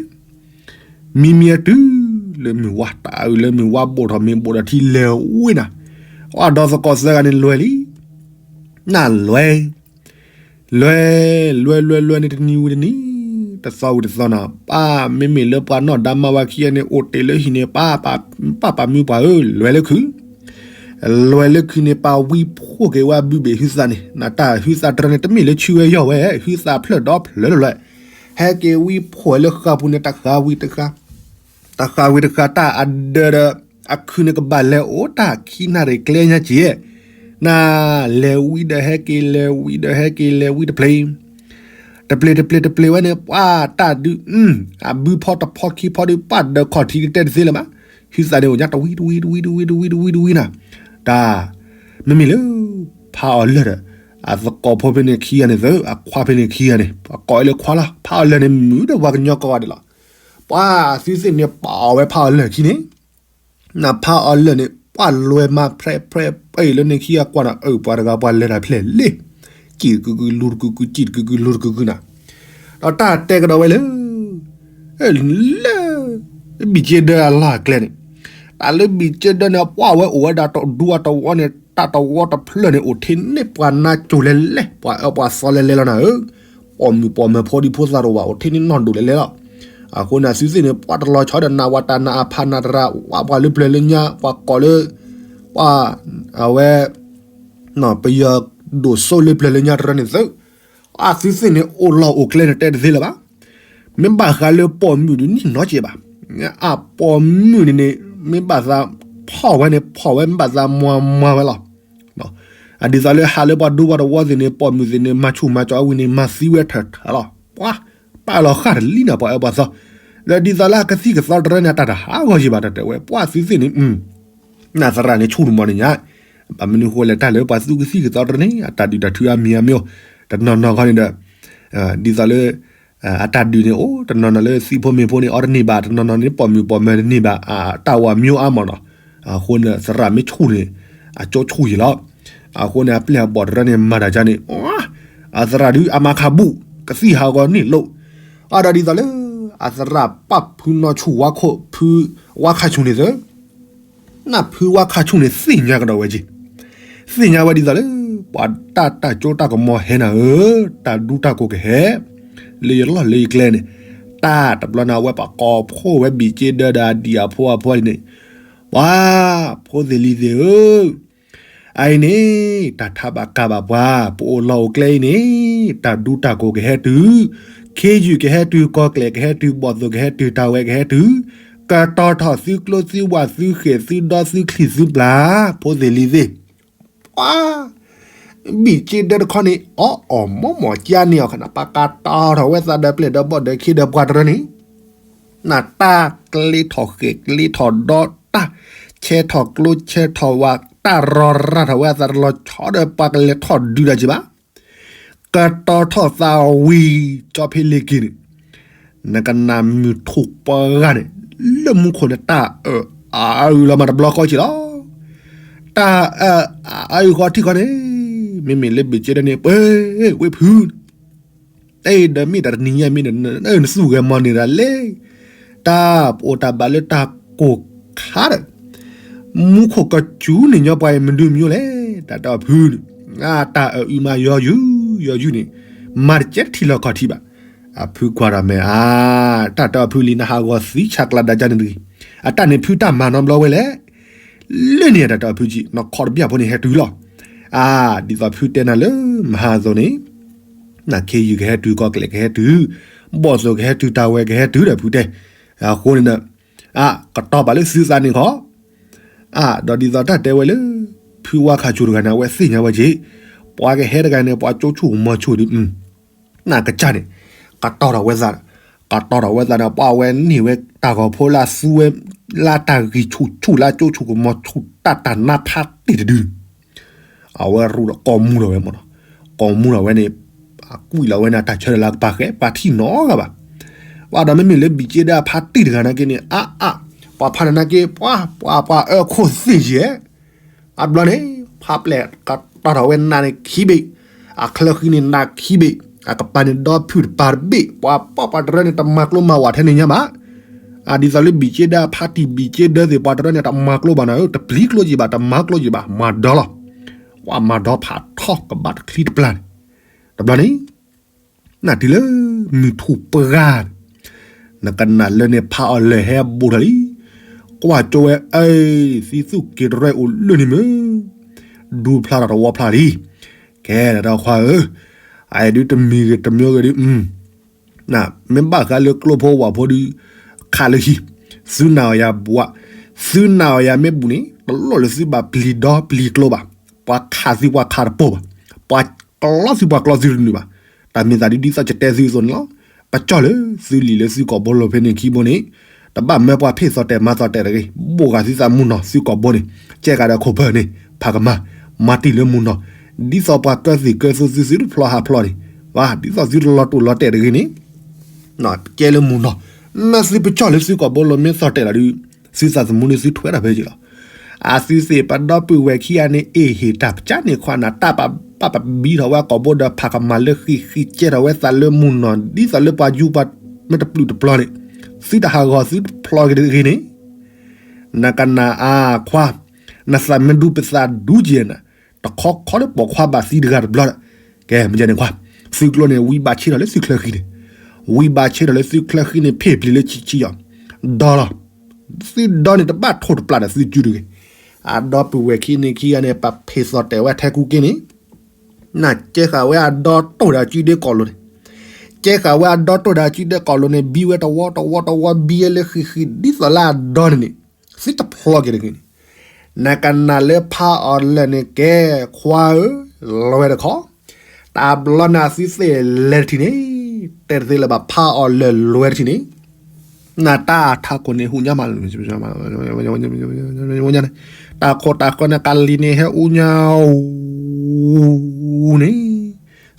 မံမံတုၤလၢမုၢ်ဝါ တၢ်အုးလၢမုၢ်ဝါတၢ်အုးလၢမုၢ်ဝါဘိၣ်ထီၣ်မ့ၢ်ဘိၣ်ဒီးထံလဲၤဝံၤနၤ, အဒီသကိးသၢဂၤန့ၣ်လွဲၢ်လံ, နလွဲၢ် လွဲၢ် လွဲၢ် လွဲၢ်န့ၣ်တနံၤဝံၤတနံၤ, တသီဝံၤတသီနီၤ, ပၢ်မ့မ့ၢ်လၢပှၤနီၢ်ဒါမါဝၤခံဂၤန့ၣ် အိၣ်တ့ၢ်လၢဟံၣ်န့ၣ် ပၢ်ပာ်မူပှၤဧၢ လွဲၢ်လၢခု, လွဲၢ်လၢခုန့ၣ် ပာ်ဝံဖိးက့ၤဝဲဘုဘ့ၣ်ဟုသးန့ၣ် နတၢ်ဟုသးတရၢန့ၣ် တမ့ၢ်လၢဆူဝဲယီၢ်ဝဲ ဟုသးဖျၢၣ်ဒီဖျၢၣ်လၢလွဲၢ်, ဟဲက့ၤဝံဖိးလၢဃာ်ပူၤန့ၣ် တဃာ်ဝံၤတဃာ် တဃာ်ဝံၤတဃာ် တၢ်အဒၢးဒီး အခုန့ၣ်ကဘၣ်လဲၤအိၣ်တၢ်ခံနၣ်ရံၣ်ကျဲညါက့ၤ, နလဲၤဝံၤဒီးဟဲက့ၤ လဲၤဝံၤဒီးဟဲက့ၤ လဲၤဝံၤတပျ့ၤ, တပျ့ၤတပျ့ၤတပျ့ၤဝဲန့ၣ် ပှၤတၢ်ဒုး အဘုဖီတဖီခံဖီဒုး ပှၤဒၢးခီၣ်ထံးတဲတသ့လၢၤဘၣ်, ဟုသးန့ၣ်အိၣ်ညါတဝံတဝံတဝံတဝံတဝံတဝံတဝံနၤ, တၢ် မ့မ့ၢ်လၢ ဖးအီၤလၢာ်ဒီး အသကိးဖိဖဲန့ၣ်ခံဂၤန့ၣ်သၢ အခွါဖဲန့ၣ်ခံဂၤန့ၣ် ပှၤကိးအီၤလၢခွါလီၤ, ဖးအီၤလၢာ်န့ၣ် မုာ်ဒီးပှၤကညီကိးဂၤဒဲးလီၤ, ပှၤသုသ့ၣ်န့ၣ်ပာ်အီၤဝဲဖးအီၤလၢာ်ခံန့ၣ် နဖးအီၤလၢာ်န့ၣ် ပှၤလွဲၢ်မၤဖြဲးဖြဲးပှဲၤလၢန့ၣ်ခံဂၤကွၢ်နၤ အၢ ပှၤတဂၤပှၤလဲၤတၢ်ဖျဲၣ်လ့, စံၣ်တကုကု လူၤတကုကု စံၣ်တကုကု လူၤတကုကုနၤ, ဒီးတၢ်တဲကဒီးဝဲလၢ လၢ ဘံၣ်က့ဒၢအလီၢ်အကျဲန့ၣ်, တၢ်လၢဘံၣ်က့ဒၢန့ၣ် ပှၢ်ဝဲအိၣ်ဝဲဒၣ်တဒူအတဝီန့ၣ် တၢ်တဝီတဖျၢၣ်န့ၣ် အိၣ်ထဲန့ၣ်ပှၤနါစိၤလဲၤလဲၤ ပှၤအၢပှၤသီလဲၤလဲၤလီၤနၤဧၢ, ပိာ်မုၣ်ပိာ်မၢၤဖိဒံဖိသၣ်တအိၣ်ဘၣ် အိၣ်ထဲန့ၣ်နီၢ်ဒိၣ်လဲၤလဲၤလီၤ. အဃိန့ၣ် အသုသ့ၣ်န့ၣ် ပှၤတလီၤဆီဒီးနၢ်ဝၤတၢ်နၢ်အဖးနၢ်တရၣ် ဝးပှၤလၢပျၢၤလၢညါ ပှၤကိးလၢ ပှၤ အဝဲ ပယီၤဒိၣ်စိလၢပျၢၤလၢညါတရၢန့ၣ်သု, အသုသ့ၣ်န့ၣ် အိၣ်လီၢ်အိၣ်ကျဲန့ၣ်တဲတသ့လၢၤဘၣ်. မ့ၢ်ဘၣ်ဃးလၢပိာ်မုၣ်ဒုးန့ၣ်နီတစဲးဘၣ်. အပိာ်မုၣ်န့ၣ်န့ၣ် မ့ၢ်ဘၣ်သးဖီၣ်ဝဲန့ၣ် ဖီၣ်ဝဲ မ့ၢ်ဘၣ်သးမွၤမွၤဝဲလီၤ. အဒ်သိးလၢဟးလၢပှၤဒူပှၤတဝီသ့ၣ်န့ၣ် ပိာ်မုၣ်သ့ၣ်န့ၣ် မၤဆူၣ်မၤကၠီအဝံၤန့ၣ် မၤသံဝဲထၢၣ်ထၢၣ်လီၤ. ပှၤ ပာ်လီၤဃာ်တလံနၤ ပှၤအၢပှၤသီ, ဒီးဒ်သိးလၢအကသံၣ်ကသီတရၢန့ၣ် အတၢ်တဟးဂီၤယံၤဘၣ် တၢ်တဲဝဲ ပှၤသုသ့ၣ်န့ၣ် နသရၣ်န့ၣ်ဆူၣ်တမီၤန့ၣ်ညါ, ဘၣ်မနုၤဃိလဲၣ် တၢ်လၢပှၤသူကသံၣ်ကသီတရၢန့ၣ် အတၢ်ဒုးတၢ်ထုအါမံၤအါမံၤအိၣ်, တနီၤနီၤခီန့ၣ်ဒီး ဒ်သိးလၢ အတၢ်ဒုးန့ၣ်အိၣ် တနီၤနီၤလၢသံၣ်ဖိမ့ၢ်ဖိန့ၣ် အီတန့ၢ်ဘၣ် တနီၤနီၤန့ၣ် ပိာ်မုၣ်ပိာ်မၢၤတန့ၢ်ဘၣ် အတၢ်ဝၤမံၤအါမးနီၤ, အဃိန့ၣ် သရၣ်မ့ၢ်ဆူၣ်န့ၣ် အကၠိဆူၣ်ယံၤလီၤ. အဃိန့ၣ် အပျဲၢ်အဘီၣ်တရၢန့ၣ် မၤတၢ်ယါန့ၣ် အသရၣ်ဒုးအမၤခးဘူး ကသံၣ်ဟးဂီၤန့ၢ်လိာ်, အဒီးဒ်သိးလၢ အသရၣ်ပာ်ဖုနီၢ်ဆူၣ်ဝါခိၣ်ဖုဝါခးဆူၣ်န့ၣ်သၢ နၢ်ဖုဝါခးဆူၣ်န့ၣ် သ့ၣ်ညါကဒီးဝဲက့ၤ, သ့ၣ်ညါဝဲဒ်သိးလၢ ပှၤတၢ်တၢ်ကၠိတၢ်ကမီၤဟဲနၤဧၢ, တၢ်ဒူတၢ်ကိးကဟဲ လၢယလီၢ်လၢယကျဲန့ၣ်, တၢ်တဘျီန့ၣ် အဝဲပှၤကိးဖှိၣ်ဝဲဘံၣ်က့ဒၢဒီးအဒံၣ်အဖိအဖိန့ၣ်, ပှၤ ဖိသ့ၣ်လံၤသ့ၣ်ဧၢ, အအံၤန့ၣ် တၢ်ထါဘၣ်ကးဘၣ်ပှၤ, ပအိၣ်လီၢ်အိၣ်ကျဲအံၤန့ၣ် တၢ်ဒူတၢ်ကိးကဟဲတုၤ, ခ့ယုၢ်ကဟဲတုၤ, ကီၢ်ကျဲးကဟဲတုၤ, ဘီၣ်သိၣ်ကဟဲတုၤ, တၢ်ဝဲကဟဲတုၤ, ကတီၤထီၣ်သုကျိသုဝၣ်သုဃဲၤသုဒီသုချံၣ်သုပျၢ်, ဖိသ့ၣ်လံၤသ့ၣ်, ပှၤ ဘံၣ်က့ဒၢတခီန့ၣ် အီၣ်အီၣ်မီၢ်မီၢ်ကၠါန့ၢ်အီၤခနၣ် ပှၤကတီၤထီၣ်ဝဲသးဒီးပျဲၢ်ဒီးဘီၣ်ဒီးခ့ဒီးပှၤတရၢန့ၣ်, နတၢ်ကျ့ထီၣ်ဃဲၤကျ့ထီၣ်ဒီ တၢ်ဆဲထီၣ်ကျိဆဲထီၣ်ဝၣ် တၢ်ရီၤရၤထီၣ်ဝဲအသးတလီၤဆီဒီးပှၤကလဲၤထီၣ်ဒုးတၢ်က့ၤဘၣ်, ကတီၤထီၣ်သးဝံၤ ကၠီဖ့လ့ၤက့ၤန့ၣ်, နကနၣ်မုၢ်ထူၣ်ပှၤဂၤန့ၣ် လၢမူခိၣ်န့ၣ် တၢ်အၢၣ်အါအုၣ်လီၤမးတဘျီဃီက့ၤလီၤ. တၢ်အၢၣ်အါအုၣ်ဃီထံၣ်ဃီန့ၣ်, မ့မ့ၢ်လၢဘံၣ်က့ဒၢန့ၣ် ပှ့ၤဝ့ၢ်ဖု တၢ်အံၤဒီးမ့ၢ်တၢ်တနံၤညါမ့ၢ်နစုဂဲၤမီၤန့ၢ်ဒၣ်လဲၣ်, တၢ်ပအိၣ်တၢ်ဘၣ်လၢတၢ်ကိၢ်ခါဒီး မူခိၣ်ကစူၤန့ၣ်ညီပှၤအံၤမနုၤမံၤလဲၣ်, တၢ်တၢ်အီၣ်ဖုန့ၣ်, တၢ်အၢၣ်အုၣ်မးယီၤယုၢ်ယီၤယုၢ်န့ၣ်, မၤတကဲတထံၣ်လီၤခီၣ်ထံးဘၣ်. အဖုကွၢ်ဒီးမ့ၢ်ဧါ, တၢ်တၢ်အီၣ်ဖုလံနဟးဂီၤသံဆးကျးဒၣ်ကန့ၣ်တဂ့ၤ, အတၢ်န့ၣ်ဖုတၢ်မၤနီတဘျီဝဲလဲၣ် လၢန့ၣ်တၢ်တၢ်အီၣ်ဖုကံ နီၢ်ခီတဘျၣ်ဖိန့ၣ်ဟဲတုၤလီၤ. အါ, ဒ်သိးဖုတဲနၤလၢမဟါအသိးန့ၣ်, နခ့ယုၢ်ကဟဲတုၤ ကီၢ်ကျဲးကဟဲတုၤ, ဘီၣ်သိၣ်ကဟဲတုၤတၢ်ဝဲကဟဲတုၤဒီးဖုတဲ, အဃိန့ၣ်ဒီး, အါ, ကတီၤဘၣ်လၢသုသးန့ၣ်ခီ, အါ, ဒီးဒ်သိးတၢ်တဲဝဲလၢ ဖုဝါခးဆူၣ်တဂၤန့ၣ် အဝဲသ့ၣ်ညါဝဲက့ၤ, ပှၤကဟဲတဂၤန့ၣ် ပှၤကၠိဆူၣ်ကမီၤဆူၣ်ဒီး နကစၢ်န့ၣ်, ကတီၤထီၣ်ဝဲသး, ကတီၤထီၣ်ဝဲသးဒီး ပှၤဝဲန့ၢ်ဝဲတၢ်ဂီၤဖိလၢအသူဝဲ, လၢတၢ်ဂံၢ်ဆူၣ်ဆူၣ်လၢကၠိဆူၣ်ကမီၤဆူၣ်တၢ်တၢ်နါဖးတ့ၢ်တဒုန့ၣ်, အဝဲရူၣ်ဒီးကိးမူထီၣ်ဝဲမ့ၢ်နီၤ, ကိးမူထီၣ်ဝဲန့ၣ်, အကွံာ်လီၤဝဲန့ၣ် တၢ်ဆၢလၢကပၤဃဲ ပှၤထံၣ်နီတဂၤဘၣ်. ဘၣ်ဒီးမ့မ့ၢ်လၢဘံၣ်က့ဒၢအဖါတ့ၢ်တဂၤနာ်က့န့ၣ် အါအါ, ပှၤဖါန့ၣ်နာ်က့ ပှၤ, ပှၤ, ပှၤအၢခိၣ်သ့ၣ်ယဲၢ် အဘျီန့ၣ်, ဖးပျဲၢ်ကတီၤထီၣ်ဝဲနးန့ၣ်ခံဘ့ၣ်, အချၢဃံန့ၣ်နးခံဘ့ၣ်, အကပၤန့ၣ်ဒီဖုၣ်တပၤတဘ့ၣ်, ပှၤပှၤပှၤတရၢန့ၣ် တမၤကျိမၤဝးထဲန့ၣ်ညါဘၣ်. အဒ်သိးလၢဘံၣ်က့ဒၢဖါတံၢ်ဘံၣ်က့ဒၢသ့ၣ် ပှၤတရၢန့ၣ် တမၤကျိဘၣ်နၤဧၢ, တပျံၤကျိယံၤဘၣ်, တမၤကျိယံၤဘၣ်, မၤဒီလီၤ. ပှၤမၤဒီဖးထီကဘၣ်တချံတပျၢ်န့ၣ်, တဘျီန့ၣ် နတုၤလၢမုၢ်ထူၣ်ပှၢ်, နကနၣ်လၢန့ၣ်ဖးအီၤလၢာ်ဟဲဘူးထီၣ်လံ, ကွၢ်ကၠိဝဲအံၤ သံသူၣ်က့တရဲအိၣ်လၢန့ၣ်မ့ၢ်, ဒူဖျါထီၣ်တဝီဖျါလံ, ကဲဒီးခွါဧၢ, အအံၤဒုးတမံၤဂ့ၤတမံၤဂ့ၤဒုး မ့ၢ်ဘၣ်ဃးလၢကျိဖိဝၣ်ဖိဒုး, ခးလၢဟံၣ်, သုနာ်အီၤယၤဘူးဧါ, သုနာ်အီၤယၤမ့ၢ်ဘူးန့ၣ် တလိၣ်လၢသုဘၣ်ပျံၤဒီပျံၤကျိဘၣ်, ပှၤခးသုပှၤခးတပိၢ်ဘၣ်, ပှၤကျီသုပှၤကျီသုတနုာ်ဘၣ်, တၢ်မ့ၢ်သးဒ်ဒ်သိးယတဲသုအသိးန့ၣ်လီၤ. ပကၠီၣ်လၢသုလံာ်လၢသုကိာ်ဘိလိၤဖဲန့ၣ်ခံဘိန့ၣ်, တဘၣ်မၢပှၤဖ့ၣ်သီၣ်တဲာ်မၤသီၣ်တဲာ်တဂ့ၤ, ဘိၣ်ဃာ်သုသးမူနီၢ်သုကိာ်ဘိန့ၣ်, ကဲကးဒီးခိၣ်ဖၢၣ်န့ၣ်, ဖးကမၤ, မၤတံၢ်လၢမူနီၢ်, ဒ်သိးပှၤကၢသုးကၢသိသုသုတဖျီဟးဖျီန့ၣ်, ဝါ ဒ်သိးသုတလီၤတိၢ်လီၤတဲာ်တဂ့ၤန့ၣ် ကဲလၢမူနီၢ်, မ့ၢ်သုပကၠီၣ်လၢသုကိာ်ဘိလိၤမ့ၢ်သီၣ်တဲာ်လီၤဒုး, သုသးသမူန့ၣ်သုထွဲထီၣ်ဖဲက့ၤလီၤ. အသုသ့ၣ်ပဒီပုၢ်ဝဲၢ်ခံဂၤန့ၣ် အ့ၣ်ဟ့ၣ်တၢ်ပစၢ်န့ၣ်ခွါနၤ တၢ်ပာ်ဘၣ်ပဘံထီၣ်ဝဲကိာ်ဘိဒီးဖးကမၤလၢဃံးဃံးကဲထီၣ်ဝဲသးလၢမူနီၢ် ဒ်သိးလၢပှၤယူပှၤမ့ၢ်တပျုၢ်တပျီၤန့ၣ်, သုတဟးဂီၤသုတဖျီက့ၤတဂ့ၤန့ၣ်, နကနၣ်အါခွါ, နသးမ့ၢ်ဒူပသးဒူက့ၤနၤ, တခီခီလၢပိာ်ခွါဘၣ်သံတဂၤတဘျီဒီး, ကဲ မ့ၢ်န့ၣ်ခွါ, သုကျိန့ၣ် ဝံဘၣ်ဆ့ထီၣ်လၢသုချၢဃံန့ၣ်, ဝံဘၣ်ဆ့ထီၣ်လၢသုချၢဃံန့ၣ် ဖ့ၣ်ပျံၤလၢဆံဆံယီၤ, ဒီလီၤ, သုဒီန့ၣ်တဘၣ်ထိၣ်တပျၢ်ဒီးသုစုတဂ့ၤ, အဒီပုၢ်ဝဲၢ်ခံန့ၣ်ခံဂၤန့ၣ် ပဖ့ၣ်သီၣ်တဲာ်ဝဲထဲကူက့န့ၣ် နကဲဃာ်ဝဲအဒီတိၢ်ဒီးအစုဒ့ကိာ်လိၤန့ၣ်, ကဲဃာ်ဝဲအဒီတိၢ်ဒီးအစုဒ့ကိာ်လိၤန့ၣ် ဘံဝဲတဝီတဝီတဝီ ဘံဝဲလၢဃံးဃံး ဒ်သိးလၢအဒီန့ၣ်န့ၣ်, သုတဖျီက့ၤတဂ့ၤန့ၣ်, နကနၣ်လၢဖးအီၤလၢာ်န့ၣ် ကဲခွါဧၢ, လွဲတခီ, တဘျီန့ၣ်သုသ့ၣ်လဲၤတထံၣ်န့ၣ်, တဲတသ့လၢၤဘၣ် ဖးအီၤလၢာ်လွဲတထံၣ်န့ၣ် နတၢ်ထးခိၣ်န့ၣ်ဟူညါမးလၢ တၢ်ခိၣ်တၢ်ဃၢန့ၣ် ကးလံၤန့ၣ် ဟဲအူညါအူန့ၣ်,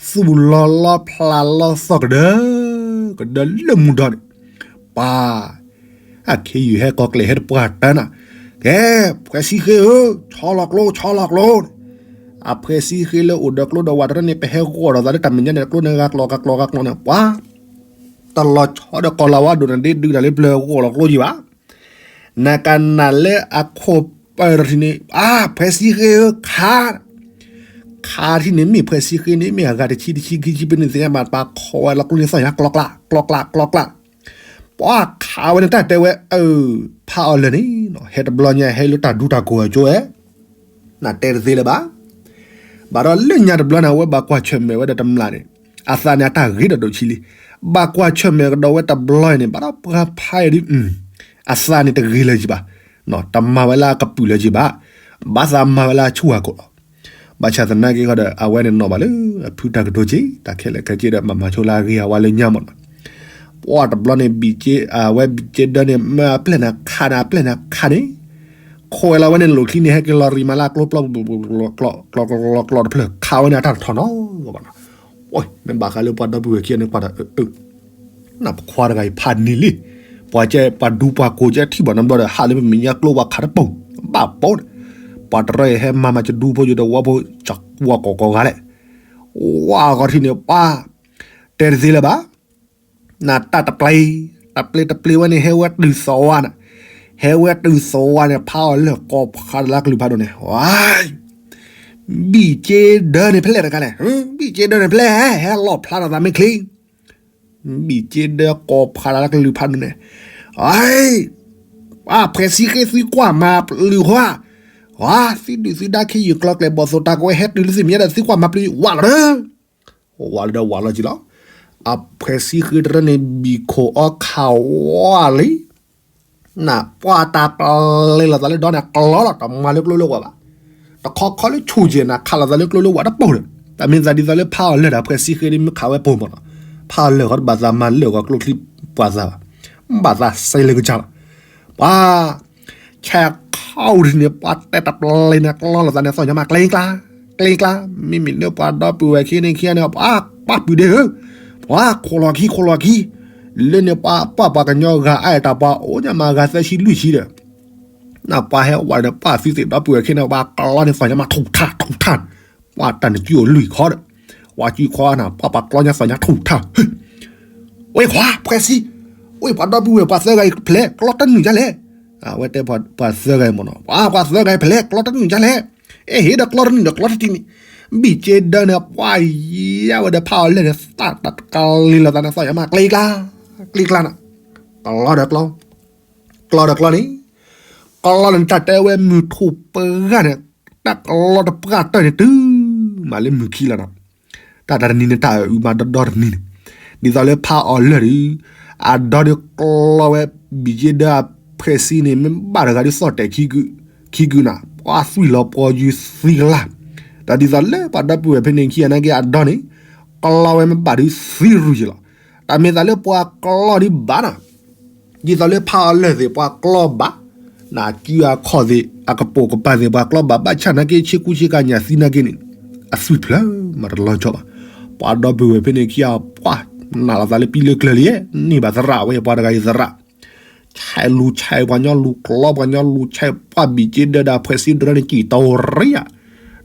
သူၣ်လီၤလီၤဖျးလီၤသီၣ်ကဒၢ, ကဒၢလၢမူဒီန့ၣ်, ပှၤ အခ့ယုၢ်ဟဲကီၤကျဲၢ်ဟဲတပှၢ်တၢၢ်နၤ, ကဲ ဖှဲးဆံဃ့ဧၢ, ဆီလီၤကျိ ဆီလီၤကျိန့ၣ်, အဖှဲးဆံဃ့လၢအိၣ်ဒီးကျိဒီးဝးတရၢန့ၣ် ပဟဲဂီၤဒီးသးလၢတၢ်မဲာ်ညါန့ၣ် ကျိန့ၣ်ဂၤကျီၤဂၤကျီၤဂၤကျီၤန့ၣ် ပှၤ တလီၤဆီဒီးကီၤလၤဝါဒိၣ်န့ၣ် ဒ့ဒုးတၢ်လၢပျၢၤဂီၢ်လီၤကျိယံၤဘၣ်. နကနၣ်လၢအခိၣ်ပၢၢ်တထံၣ်န့ၣ် အါ ဖှဲးဆံဃ့ဧၢ ခး, ခးတထံၣ်န့ၣ် မ့ၢ်ဖှဲးဆံဃ့န့ၣ် မ့ၢ်အဂၤတဆံတဆံခံဆံပ့န့ၣ်သ့ၣ်ညါဘၣ် ပှၤခိးဝဲလီၤကျိန့ၣ်သီၣ်ညါ ကျီကျါ ကျီကျါ ကျီကျါ, ပှၤခးဝဲန့ၣ်တၢ်တဲဝဲ အၢ ဖးအီၤလၢာ်န့ၣ် ဟဲတဘျီညါ ဟဲလၢတၢ်ဒူတၢ်ကိၢ်အကၠိဝဲ နတဲတသ့လၢၤဘၣ်. ဘၣ်ဒီးလၢညါတဘျီန့ၣ် အဝဲဘၣ်ကွၢ်ဆၢၣ်မဲာ်ဝဲဒီးတမျၢ်န့ၣ် အသးန့ၣ်အတၢ်ဂ့ၤဒီးဒိၣ်ဆံးလံ. ဘၣ်ကွၢ်ဆၢၣ်မဲာ်ကဒီးဝဲတဘျီအံၤန့ၣ် ဘၣ်ဒီးပှၤဖးအံၤဒ် အသးန့ၣ်တဂ့ၤလၢၤကံဘၣ်, တမၤဝဲလၢအကပုာ်လၢၤကံဘၣ်, ဘၣ်သးမၤဝဲလၢအဆူၣ်အကိာ်လီၤ. ဘၣ်ဆၣ်သနာ်က့ဃီဒီး အဝဲန့ၣ်နီၣ်ဘၣ်လၢ အဖုတၢ်ကတိၤက့ တၢ်ခဲလၢာ်ခဲဆ့ဒီး မၤမၤဆိလၢအဂ့ၤအဝါလၢညါမ့ၢ်နီၤ ပှၤတဘျီန့ၣ် ဘံၣ်က့ အဝဲဘံၣ်က့ဒၢန့ၣ် မ့ၢ်အပျဲၢ်န့ၣ်ခးန့ၣ် အပျဲၢ်န့ၣ်ခးန့ၣ်, ခိးဝဲလီၤဝဲန့ၣ်လိာ်ချံန့ၣ် ဟဲက့ၤလီၤရံမးလၢအကျိ ကျီ ကျီ ကျီ ကျီတဖျၢၣ် ခးဝဲန့ၣ်အတၢ်တထီၣ်နီၤဘၣ်နီၤ. မ့ၢ်ဘၣ်ဃးလၢပှၤဒီပုၢ်ဝဲၢ်ခံဂၤန့ၣ်ကွၢ်ဒီး နပခွါတဂၤအံၤဖးန့ၢ်လံ, ပှၤကဲပှၤဒူပှၤကိၢ်ကဲထံၣ်ဘၣ်နီတဘျီဒီး ဟးလၢပမဲာ်ညါကျိပှၤခးတပူၤ, ဘၣ်ပိာ်န့ၣ်, ပှၤတရၢအံၤဟဲမၤမၤကဒူဖိယိၤဒီးဝီဖိ ဝီကိးကိးဂၤလဲၣ်, ဝါဂီၤထံးန့ၣ်ပှၤ, တဲတသ့လၢၤဘၣ် နတၢ်တပျ့ၤ, တပျ့ၤတပျ့ၤဝဲန့ၣ် ဟဲဝဲတုၤသဝါန့ၣ်, ဟဲဝဲတုၤသဝါန့ၣ် ဖးအီၤလၢာ်ကိးဖးလၢကလုၢ်ဖးဒိၣ်န့ၣ်, ဝါ, ဘံၣ်က့ဒၢန့ၣ်ဖဲလဲၣ်တခါလဲၣ်, ဘံၣ်က့ဒၢန့ၣ်ဖဲလဲၣ်, ဟဲလီၣ်ဖျါထီၣ်သးမ့ၢ်ချ့, ဘံၣ်က့ဒၢကိးဖးလၢကလုၢ်ဖးဒိၣ်န့ၣ်, ဝါ, ပှၤဖှဲးဆံဃ့သုကွၢ်မၤပျုၤဃီ, ဝါ, သုဒုၣ်သုဒါခ့ယုၢ်ကျီကျဲဘီၣ်သိၣ်တၢ်ကဝဲဟဲတုၤလၢသုမဲာ်ညါဒီး သုကွၢ်မၤပျုၤဝးလီၤဒီး ဝးလီၤဒီးဝးလီၤကံလီၤ. အဖှဲးဆံဃ့တရၢန့ၣ် ဘံၣ်ခိၣ်အီခးဝါလံ, နပှၤတၢ်ပျ့ၤလိာ်သးလၢဒီန့ၣ် ကျီလီၤ တမၤလၢကျိလၢဝးဘၣ်, တခီခီလၢဆူၣ်ကဲၤနၤ ခးလိာ်သးလၢကျိလၢဝးတပူၤဒီး, တၢ်မ့ၢ်သးဒ်သိးလၢဖးအီၤလၢာ်ဒီး ဖှဲးဆံဃ့ဒ်မ့ၢ်ခးဝဲပိာ်မးနီၤ, ဖးအီၤလၢာ်ဃီတဘၣ်သးမၤလၢာ်ဂီၤကျိချံပှၤသးဘၣ်, ဘၣ်သးစဲလၢကစၢ်လီၤ. ပှၤ ဆဲးခီဒ်န့ၣ် ပှၤတဲတပျ့ၤန့ၣ် ကျီလိာ်သးန့ၣ် သီၣ်ညါမး ကျ့ကျါ, ကျ့ကျါ, မ့မ့ၢ်လၢပှၤဒီပုၢ်ဝဲၢ်ခံန့ၣ်ခံဂၤန့ၣ် ပှၤပၢ်ပုၢ်ဒ့ဧၢ, ပှၤခိၣ်လီၤခံ ခိၣ်လီၤခံ, လၢန့ၣ်ပှၤ ပှၤပှၤကညီဂၤအါတၢ်ပှၤအိၣ်ညါမးဂၤသၢဆံလွံၢ်ဆံဒီး နပှၤဟဲဝဲဒီး ပှၤသုသ့ၣ်ဒီပုၢ်ဝဲၢ်ခံန့ၣ် ပှၤကျီန့ၣ် သီၣ်ညါမး ထူၣ်ထၣ် ထူၣ်ထၣ်, ပှၤတၢ်န့ၣ်စုအိၣ်လွံၢ်ခီဒီး ပှၤစုခွါန့ၣ် ပှၤပှၤကျီညါ သီၣ်ညါ ထူၣ်ထၣ်, ဝဲခွါ ဖှဲးဆံ, ဝဲပှၤဒီပုၢ်ဝဲၢ် ပှၤသၢဂၤအံၤဖဲလဲၣ် ကျီတနုာ်ဒ်လဲၣ်, အဝဲတဲပှၤသၢဂၤအံၤမ့ၢ်နီၤ, ပှၤသၢဂၤအံၤဖဲလဲၣ် ကျီတနုာ်ဒ်လဲၣ်, အဲၣ်ဟ့ၣ်ဒီးကျီတနုာ်ဒီးကျီတထံၣ်န့ၣ်, ဘံၣ်က့ဒၢန့ၣ် ပှၤယါဝဲဒီးဖးအီၤလၢာ်န့ၣ် သးတၢ်တကလံၤလိာ်သးန့ၣ် သီၣ်ညါမး ကျ့ကျါ, ကျ့ကျါန့ၣ်, ကျီဒီးကျီ ကျီဒီးကျီန့ၣ်, ကျီန့ၣ် တၢ်တဲဝဲမုၢ်ထူၣ်ပှဲၤဂၤန့ၣ်, တၢ်ကျီတပှၢ်တၢၢ်န့ၣ် တုၤမးလၢမုၢ်ခံလီၤနီၤ, တၢ်တနံၤန့ၣ် တၢ်အုၣ်မးဒီဒီတနံၤန့ၣ်, ဒ်သိးလၢဖးအီၤလၢာ်ဒီး အဒီဒုးကျီဝဲ ဘံၣ်က့ဒၢအဖှဲးဆံန့ၣ် မ့ၢ်ဘၣ်တဂၤဒုးသီၣ်တဲာ်ခံကုာ်, ခံကုာ်န့ၣ် ပှၤသွံၣ်လီၤပှီၤယုၤသံကလၢ်, တၢ်ဒ်သိးလၢပှၤဒီပုၢ်ဝဲၢ်ဖဲန့ၣ်ခံဂၤနာ်က့ အဒီန့ၣ် ကျီဝဲမ့ၢ်ဘၣ်ဒုးသံရုၢ်က့ၤလီၤ, တၢ်မ့ၢ်သးလၢပှၤကျီဒုးဘၣ်နီၤ ဒ်သိးလၢဖးအီၤလၢာ်သ့ၣ် ပှၤကျီဘၣ်, နကုအခီၣ်သ့ၣ် အကပိာ်ကပၤသ့ၣ် ပှၤကျီဘၣ် ဘၣ်ဆၣ်နာ်က့ ဆ့ကူဆ့ကၤညၣ်သံနာ်က့န့ၣ် အသွံၣ်ဖျၢၣ်မးတလီၤဆီဘၣ်, ပှၤဒီပုၢ်ဝဲၢ်ဖဲန့ၣ်ခံဂၤ ပှၤနာ်လီၤသးလၢပံလၢကျၢၤလံ, န့ၢ်ဘၣ်သရၣ်ဝဲ ပှၤတဂၤအံၤသရၣ်, ဆဲးလူၤဆဲးပှၤညီလူၤကျီ ပှၤညီလူၤဆဲး ပှၤညီလူၤဆဲးပှၤဘံၣ်က့ဒၢဒီးဖှဲးဆံဒၢန့ၣ် ကံၢ်တီရံယၤ,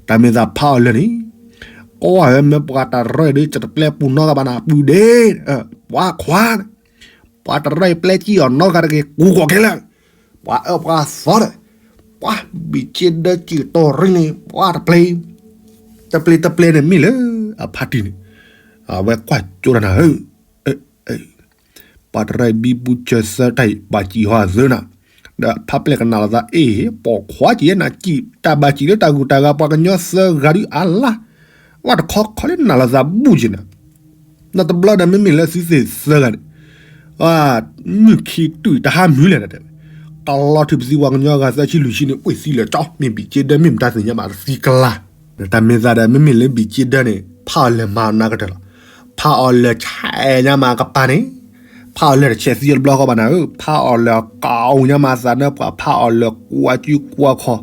တၢ်မ့ၢ်သးဖးအီၤလၢာ်န့ၣ် ကွၢ်ဝဲမ့ၢ်ပှၤတၢ်ရၢၢ်ဒုး ကတပျဲပူၤနီတဂၤဘၣ်နၤ ပုၢ်ဒ့, ပှၤခွါန့ၣ်, ပ ပှၤတရၢၢ်ပျဲကံၣ်အီၤနီတဂၤတဂ့ၤ ကူကီၢ်ခဲလၢာ်, ပှၤအၢပှၤသီဒီး, ပှၤဘံၣ်က့ဒၢကံၣ်တီၢ်ရံၣ်န့ၣ် ပှၤတပျဲ, တပျဲတပျဲန့ၣ်မ့ၢ်လၢအဖါတံၢ်န့ၣ်, အဝဲကွၢ်ကၠိတၢ်နၤဧၢ, ပှၤတရၢၢ်ဘံဘူဆၢသၢတၢ်အံၤ ဘၣ်စံၣ်ဟီအသၢနၤ, ဒီးဖါပျဲၢ်ကနၣ်လိာ်သးအ့ၣ် ပိာ်ခွါက့ၤနၤ ကံၣ်တၢ်ဘၣ်စံၣ်လၢတၢ်ဂုၤတၢ်ဂၤ ပှၤကညီသၢဂၤဒုးအါလါ, ဝဲတခီခီလၢနၢ်လိာ်သးဘူၣ်က့ၤနၤ, နတဘျီဒီးမ့မ့ၢ်လၢသုသ့ၣ်သၢဂၤန့ၣ်, မုၢ်ခံတုၤတဟါမုၢ်လဲၣ်ဒီး, ကလီၤထုးပသံပှၤကညီဂၤသၢဆံလွံၢ်ဆံန့ၣ် အိၣ်သံလၢာ်ကၠီ မ့ၢ်ဘံၣ်က့ဒၢ မ့ၢ်မတၤသ့ၣ်ညါဘၣ်တသံကလၤ, တၢ်မ့ၢ်သးဒီးမ့မ့ၢ်လၢဘံၣ်က့ဒၢန့ၣ် ဖါအီၣ်လၢၤမၤနၤကတၢၢ်လီၤ, ဖါအီၣ်လၢၤဆဲးညါမးကပၤန့ၣ်, ဖါအီၣ်လၢၤတဆဲးသံတဘျီဃီဘၣ်နၤဧၢ, ဖါအီၣ်လၢၤကအိၣ်ညါမးသးနၢပှၤ ဖါအီၣ်လၢၤကွၢ်ကၠူကွၢ်ခီၣ်,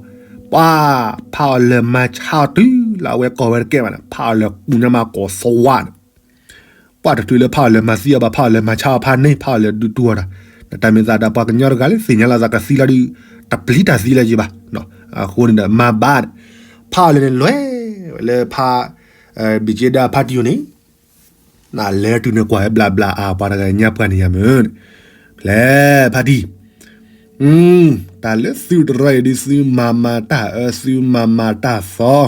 ပှၤ, ဖါအီၣ်လၢၤမၤဆါအီၤတုၤလၢအဝဲကီၢ်ဝဲတကဲဘၣ်န့ၣ် ဖါအီၣ်လၢၤကူညါမးကီၢ်သဝါန့ၣ်, ပှၤတချုးလၢဖါအီၣ်လၢၤမၤသံအီၤဘၣ် ဖါအီၣ်လၢၤမၤဆါအီၤဖါန့ၣ် ဖါအီၣ်လၢၤဒုးတူၢ်အီၤဒီး, တၢ်မ့ၢ်သးဒီးပှၤကညီတဂၤလၢသ့ၣ်ညါလီၤသးကသံလီၤဒုး, တပျံၤတၢ်သံလၢၤယံၤဘၣ်, အဃိန့ၣ်ဒီးမၤဘၣ်, ဖါအီၣ်လၢၤန့ၣ်လဲၤ, လၢဖါ, ဘံၣ်က့ဒၢဖါတံၢ်အအိၣ်န့ၣ် နလဲၤတုၤန့ၣ်ကွၢ်ဝဲဘျးဘျးအါ ပှၤတဂၤညါပှၤန့ၣ်ယၤမ့ၢ်, ဖဲလဲၣ်ဖါတံၢ်, တၢ်လၢသုတရၢၢ်အံၤဒုး သုမၤမၤတၢ်အၢ သုမၤမၤတၢ်သီ,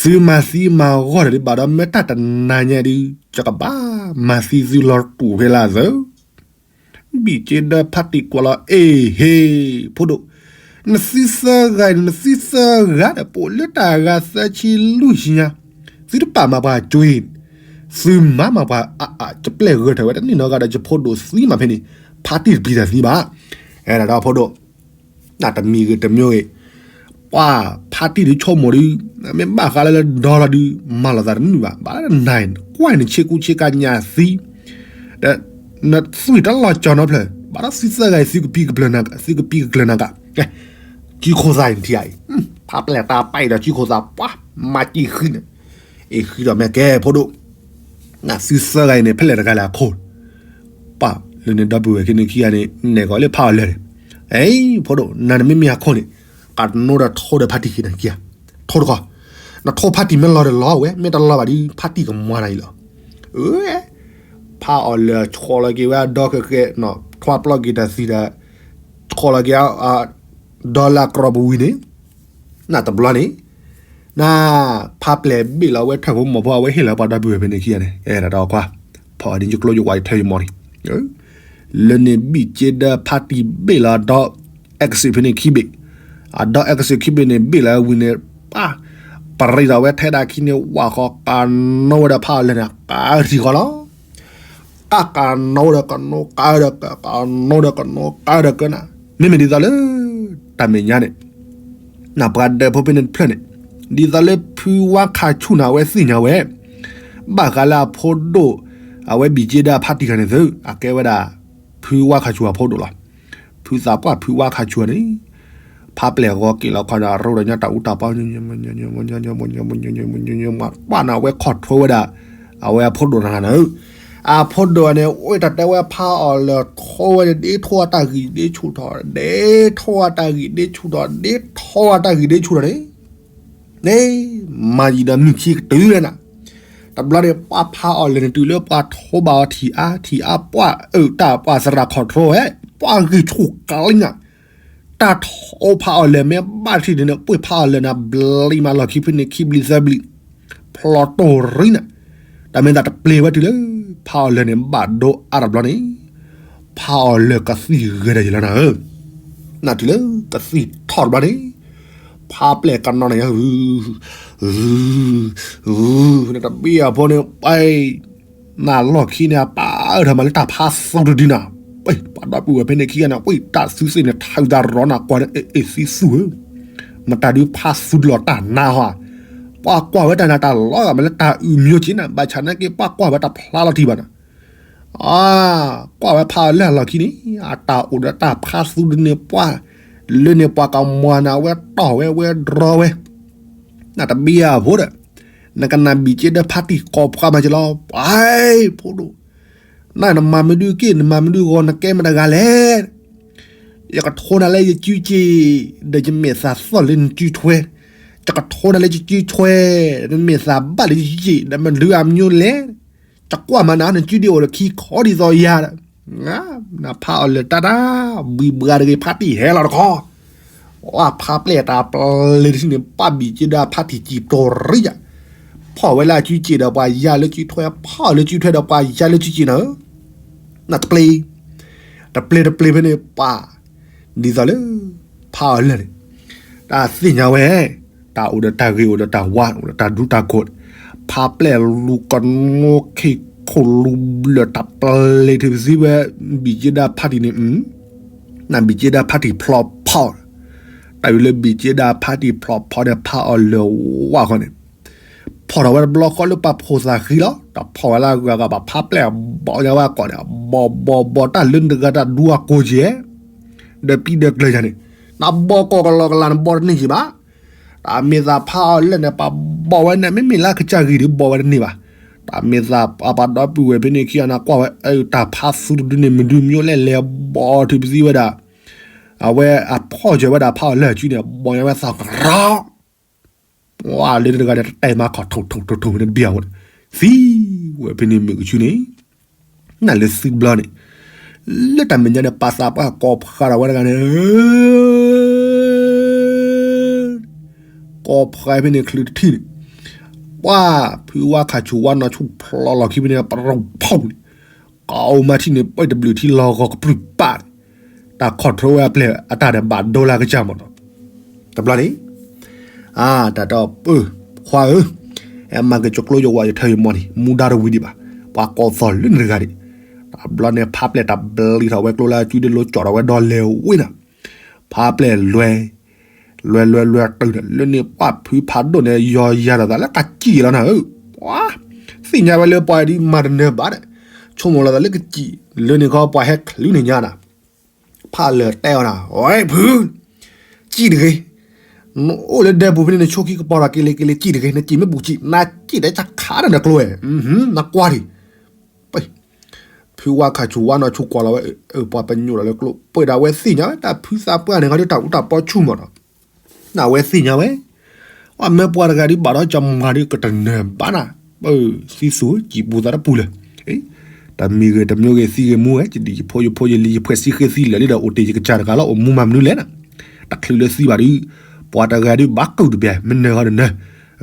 သုမၤသံမၤဂီၢ်ဒီး ဘၣ်ဒီးမ့ၢ်တၢ်တနၤညါဒုး ယကဘၣ်မၤသံသုလီၤတူာ်ဖဲလၢအသၢ ဘံၣ်က့ဒၢဖါတံၢ်ကွၢ်လီၤ အ့ၣ်ဟ့ၣ်, ဖိဒိၣ်, နသံသၢဂၤအံၤ နသံသၢဂၤဒီး ပအိၣ်လၢတၢ်ဂၤသၢဆံလွံၢ်ဆံညါ, သုတပာ်မၤပှၤကၠိအံၤ, သုမၤမၤပှၤအါအါ ယပျဲၢ်ဂၢၢ်ထၢၣ်ဝဲတန့ၢ်နီတဂၤဒီး ယဖိဒိၣ်သံမးဖဲန့ၣ်, ဖါတံၢ်တပျံၤတၢ်သံဘၣ်, အဲၣ်ဒိးဒီးဖိဒိၣ် နတမံၤဂ့ၤတမံၤဂ့ၤ, ပှၤဖါတံၢ်ဒုးဆိကမိၣ်ဒုး, မ့ၢ်ဘၣ်ဃးလၢလၢဒီလီၤဒုး မၤလိာ်သးတနုာ်ဘၣ်, ဘၣ်လၢနၤအံၤ ကွၢ်နဆ့ကူဆ့ကၤညၣ်သံ, ဒီးနသွံၣ်တလီၤကၠီၤနီတဖျၢၣ်, ဘၣ်ဒီးသုသၢဂၤအံၤ သုကပံၤကကျၢၤနၤ, သုကပံၤကကျၢၤနၤက, ကံၣ်ခိၣ်သးအံၤနထံၣ်အံၤ, ဖါပျဲၢ်တၢ်ပာ်အံၤဒီးကံၣ်ခိၣ်သး ပှၤမၤကံၣ်ဃံန့ၣ်, အ့ၣ်ဃံဒီးမ့ၢ်ကဲဖိဒိၣ် နသုသၢဂၤအံၤန့ၣ် ဖဲလဲၣ်တဂၤလဲၣ်အခိၣ်, ပှၤလၢန့ၣ်ဒီပုၢ်ဝဲၢ်ခံန့ၣ်ခံဂၤန့ၣ် နဲၣ်ကီးလၢဖါအီၣ်လၢၤန့ၣ်, အ့ ဖိဒိၣ် နၤန့ၣ်မ့မ့ၢ်အခိၣ်န့ၣ်, ကးတနိဒီးထိဒီးဖါတံၢ်ခံန့ၣ်ခံဂၤ, ထိတခီ, နထိဖါတံၢ်မ့ၢ်လီၤဒီးလီၤဝဲ မ့ၢ်တလီၤဘၣ်ဒီး ဖါတံၢ်ကမွၤနၤအံၤလီၤ, အၢ ဖါအီၣ်လၢၤဆိးလီၤက့ၤဝဲအဒီခဲကဲ, ထွါပျီက့ၤတၢ်သံဒီး, ဆိးလီၤက့ၤ, ဒီလၢအကြီပူၤဝံၤန့ၣ်, နတဘျီန့ၣ်, န, ဖါပျဲၢ်ဘ့ၣ်လီၤဝဲထၢၣ်ဖိမီၤဖိ အဝဲဟ့ၣ်လီၤပှၤဒီပုၢ်ဝဲၢ်ဖဲန့ၣ်ခံဂၤန့ၣ်, အဲၣ်ဒိးဒီးခွါ, ဖီၣ်ဒ်ယကျိယကွာ်ယထၢယမီၤန့ၣ်, လၢန့ၣ်ဘံၣ်က့ဒၢဖါတံၢ်ဘ့ၣ်လီၤဒီး, exit ဖဲန့ၣ်ခံဘ့ၣ်, အဒီ exit ခံဘ့ၣ်န့ၣ် ဘ့ၣ်လီၤဝံၤန့ၣ်, ပၢ်, ပရံးဒီးဝဲထဲဒၣ်ခံန့ၣ် ဝၣ်ဃီကးနီဝဲဒီးဖါအီၣ်လၢၤန့ၣ် ကးထံၣ်ဃီလီၤ ကးကးနီဒီးကနိကးဒီးက, ကးနီဒီးကနိကးဒီးကနၤ, မ့မ့ၢ်ဒ်သိးလၢ, တၢ်မဲာ်ညါန့ၣ်, နပှၤဒၢးဖိဖဲန့ၣ်တဖျၢၣ်န့ၣ်, ဒ်သိးလၢဖုဝါခးဆူၣ်န့ၣ်အဝဲသ့ၣ်ညါဝဲ, ဘၣ်ဃးလၢအဖိဒိၣ်, အဝဲဘံၣ်က့ဒၢဖါတံၢ်ခါန့ၣ်သု, အကဲဝဲဒၣ်, ဖုဝါခးဆူၣ်အဖိဒိၣ်လီၤ. ဖုသးပှၢ်ဖုဝါခးဆူၣ်န့ၣ်, ဖါပျဲၢ်ဂီၤက့ၤလီၤခီဒီး ရိဒီးညါတၢ်အူတၢ်ပီ ပှၢ်န့ၣ် အဝဲ control ဝဲဒၣ်, အဝဲအဖိဒိၣ်နၤနၤဧၢ, အဖိဒိၣ်န့ၣ် အိၣ်တၢ်တဲဝဲဖါအီၣ်လၢၤထီဝဲန့ၣ် ဒ့ထီၣ်အတၢ်ဂံၢ်ဒ့ဆူၣ်ထီၣ်, ဒ့ထီၣ်အတၢ်ဂံၢ်ဒ့ဆူၣ်ထီၣ်, ဒ့ထီၣ်အတၢ်ဂံၢ်ဒ့ဆူၣ်ထီၣ်န့ၣ်, န့ၣ်, မၤယံၤဒီးမုၢ်ခံကတုၤလဲၣ်နၤ, တဘျီန့ၣ် ပှၤဖါအီၣ်လၢၤန့ၣ် တုၤလၢပှၤထိဘၣ်အီၤထံၣ်အါထံၣ်အါ ပှၤအၢၣ်တၢ်ပှၤသရၣ် control ဝဲ, ပှၤဂံၢ်ဆူၣ်ကလံနၤ တၢ်ထိဖးအီၣ်လၢၤမ့ၢ်ဘၣ်ထံၣ်န့ၣ် ပှ့ၤဖးအီၣ်လၢၤန့ၣ် ဘျံးမးလီၢ်ခံဖဲန့ၣ် ခံဘျံးသၢဘျံး, ဖျီတိၢ်ရံနၤ, တၢ်မ့ၢ်သးတပျ့ၤဝဲတုၤလၢ ဖးအီၣ်လၢၤန့ၣ် ဘၣ်ဒိအါတဘျီန့ၣ်, ဖးအီၣ်လၢၤကသံၣ်ဂဲၤဒီးယလီၤနၤဧၢ, နတုၤလၢကသံၣ်ထီၣ်တဘျီန့ၣ်, ဖးပျဲၢ်ကနီၤန့ၣ် နတဘံၣ်အဖိန့ၣ် ပှၤ နလီၢ်ခံန့ၣ် အပၢ်အၢၣ်ထီၣ်မးလၢတၢ်ဖးသူတဒုနၤ, ပှၤဒီပုၢ်ဝဲၢ်ဖဲန့ၣ်ခံဂၤန့ၣ် ပှၤတၢ်သူသ့ၣ်န့ၣ် ထးအုးသးရီနၤ ကွၢ်အ့ၣ်သံသူဧၢ, မတၤဒုးဖးသူတလီၤတၢ်နါဟီ, ပှၤကွၢ်ဝဲတၢ်နၤတၢ်လီၤဂာ်မးလၢတၢ်အုးမၠိက့နၤ ဘၣ်ဆၣ်နာ်က့ ပှၤကွၢ်ဝဲတၢ်ဖျါလီၤတံၢ်ဘၣ်နၤ အါ, ကွၢ်ဝဲဖးအီၣ်လၢအလီၢ်ခံန့ၣ် အတၢ်အိၣ်ဒီးတၢ်ဖးသူဒုန့ၣ်ပှၤ, လၢန့ၣ်ပှၤကမွၤနၤဝဲတီၢ်ဝဲဝဲဒြီဝဲ, နတဘံၣ်အဖိဒီး, နကနၣ်ဘံၣ်က့ဒၢဖးတံၢ်ကိးပှၤမးက့လီၤ, ပှၤ, ဖိဒိၣ်, နနမၤမနုၤက့ နမၤမနုၤဂီၤ နကဲမတဂၤလဲၣ် ယကထိနၤလၢယစုစ့ၣ်, ဒီးယမဲာ်သးသီၣ်လၢနစုထွဲ, ယကထိနၤလၢယစုထွဲ, နမဲာ်သးဘၣ်လၢယစုစ့ၣ် ဒီးမနုၤအမၠိလဲၣ်, ယကွၢ်မးနၤ နစုဒံးအိၣ်ဒီးခံခီဒ်သိးယၤဒီး, နဖးအီၤလၢာ်တၢ်တၢ်, ဘံၣ်ဘှါတဂ့ၤ ဖါတံၢ်ဟဲလီၤတခီ, အဖါပျဲၢ်တၢ်ပျဲၢ်တထံၣ်န့ၣ် ပၢ်ဘံၣ်က့ဒၢဖါတံၢ်ကံၢ်တီၤရံယၤ, ဖီၣ်ဝဲလၢအစုစ့ၣ်ဒီးပှၤယါလၢစုထွဲ, ဖီၣ်လၢစုထွဲဒီးပှၤယါလၢစုစ့ၣ်နၤဧၢ, နတပျဲၢ်, တပျဲၢ်တပျဲၢ်ဖဲန့ၣ် ပၢ်, ဒ်သိးလၢ ဖးအီၤလၢာ်န့ၣ်, တၢ်သ့ၣ်ညါဝဲ, တၢ်အိၣ်ဒီးတၢ်ဂ့ၤအိၣ်ဒီးတၢ်ဝါ အိၣ်ဒီးတၢ်ဒူတၢ်ကိၢ်, ဖါပျဲၢ်လူၤကနိခ့ခိၣ်လူၤဘျၢၣ် တၢ်ပျဲၢ်လ့ၤထံးပသံဝဲ, ဘံၣ်က့ဒၢဖါတံၢ်န့ၣ်, နဘံၣ်က့ဒၢဖါတံၢ်ဖျီဖီ, တၢ်အံၤလၢဘံၣ်က့ဒၢဖါတံၢ်ဖျီဖီဒီးဖးအီၤလၢာ်ဝါဃီန့ၣ်, ဖီၣ်ထီၣ်ဝဲတဘျီဃီလၢပှၤဖိသၣ်ဃံလီၤ, တၢ်ဖီၣ်ဝဲလၢအဂၤဂၤ ပှၤဖါပျဲၢ်ဘီၣ်ညါဝဲအကိာ်န့ၣ်, ဘီၣ်ဘီၣ်ဘီၣ်တၢ်လၢနတဂၤတၢ်ဒူအကိၢ်ကဲ, ဒီးပံဒီးကျၢၤယၤန့ၣ်, နဘီၣ်ကိာ်ကလီကလီနဘီၣ်တန့ၢ်က့ၤဘၣ်, တၢ်မ့ၢ်သးဖးအီၤလၢာ်န့ၣ် ပှၤဘီၣ်ဝဲန့ၣ် မ့မ့ၢ်လၢအကစၢ်ဂ့ၤဒီးဘီၣ်ဝဲတန့ၢ်ဘၣ်, တၢ်မ့ၢ်သးပှၤဒီပုၢ်ဝဲၢ်ဖဲန့ၣ်ခံဂၤန့ၣ် ကွၢ်ဝဲ အတၢ်ဖးသူတဒုန့ၣ် မဒုမ့ၢ်လဲၣ်လဲၤဘီၣ်ထံးပသံဝဲဒၣ်, အဝဲအဖီၣ်စၢၤဝဲဒၣ်ဖးအီၤလၢာ်အစုန့ၣ် ဘီၣ်ညါဝဲသီကရီ ပှၤလၢတဂၤဒီးတတဲမၤခီၣ်ထိၣ်ထိၣ်ထိၣ်ထိၣ်ဖဲန့ၣ်တဘ့ၣ်အဝဲ, သံဝဲဖဲန့ၣ်မုၢ်ကဆူန့ၣ်, နလၢသံဘျီန့ၣ်, လၢတၢ်မဲာ်ညါန့ၣ် ပာ်သးပှၢ်ကိးဖှါထီၣ်ဝဲတဂၤန့ၣ်, ကိးဖှါဖဲန့ၣ်ချုးတထံၣ်န့ၣ်, ပှၤဖုဝါခးဆူၣ်ဝါနီၢ်ဆူၣ်ဖျိလီၤခံဖဲန့ၣ် ပရိဖီၣ်န့ၣ်, ကိးမၤထံၣ်န့ၣ် ပှဲၢ်တဘျုးထံလီၤဂီၤကပြုၢ်ပာ်န့ၣ်, တၢ်ခီၣ်ထီၣ်ဝဲအပျဲၢ်အတၢ်ဒီးဘၣ်ဒိလၢအကစၢ်မးနီၤ, တဘျီန့ၣ် အတၢ်တီပၢ ခွါဧၢ, ဟဲမၤက့ၤကၠိကျိယဝၤယထၢယမီၢ်န့ၣ် မူဒါတဝံၤဒံးဘၣ်, ပှၤကိးသီၣ်လၢနတဂၤဒံး, တဘျီန့ၣ် ဖးပျဲၢ်တၢ်ဘျံးထီၣ်ဝဲကျိလၢအစုဒီးလိကၠီၣ်ထီၣ်ဝဲဒီးလဲၤဝဲနၤ, ဖးပျဲၢ်လွဲ, လွဲလွဲလွဲတုၤဒီး လၢန့ၣ်ပှၤဖုဖးဒိၣ်န့ၣ် ယီၤယၤလီၤသးလၢကစံၣ်လီၤနၤဧၢ, ပှၤ, သ့ၣ်ညါဝဲလၢပှၤဒ်မၤတနၢၤဘၣ်ဒီး, ဆိကမိၣ်လီၤသးလၢကစံၣ်, လၢန့ၣ်ခီပှၤဟဲချုးန့ၢ်ညါနၤ ဖးလၢာ်တဲအီၤနၤ, ဝဲဖု, စံၣ်တဂ့ၤ, နအိၣ်လၢဒဲပူၤဖဲန့ၣ် နဆိခံကပီၤထီၣ်က့ၤလံက့ၤလံ စံၣ်တဂ့ၤ, နစံၣ်မ့ၢ်ဘူးစံၣ် နစံၣ်တဲတၢ်ခးဒီးနကျိဝဲ, နကွၢ်ဒံး, ဖုဝါခးဆူၣ်ဝါနီၢ်ဆူၣ်ကွၢ်လီၤဝဲ, ပှၤပညိၣ်လီၤလၢကျိ ပှဲၤဒၣ်ဝဲသ့ၣ်ညါဝဲ တၢ်ဖုသးပှၢ်န့ၣ် ခီဒုးတၢ်အူတၢ်ပီဆူၣ်မးနီၤ, နဝဲသ့ၣ်ညါဝဲ အမ့ၢ်ပှၤတဂၤဒ်ဘၣ်ဒီးကမၤဒ်ကတနၢၤဘၣ်နၤ, သံသူၣ် စံၣ်ပူၤသးတပူၤလၢၤ, တမံၤဂ့ၤ တမံၤဂ့ၤ သံဂ့ၤမူဂ့ၤ ယဒံၣ်ယဖိယဖိယလံၤ ယဖှဲးစံဃ့သံလၢာ်လံဒီး အိၣ်တ့ၢ်ယကစၢ်တဂၤလီၤ အိၣ်မူမၤမနုၤလဲၣ်နၤ, တချုးလၢသံဘၣ်ဒုး, ပှၤတဂၤဒုးဘၣ်ကုၢ်တဘၣ် မ့ၢ်နၢၤဃီဒီးနၢၤ,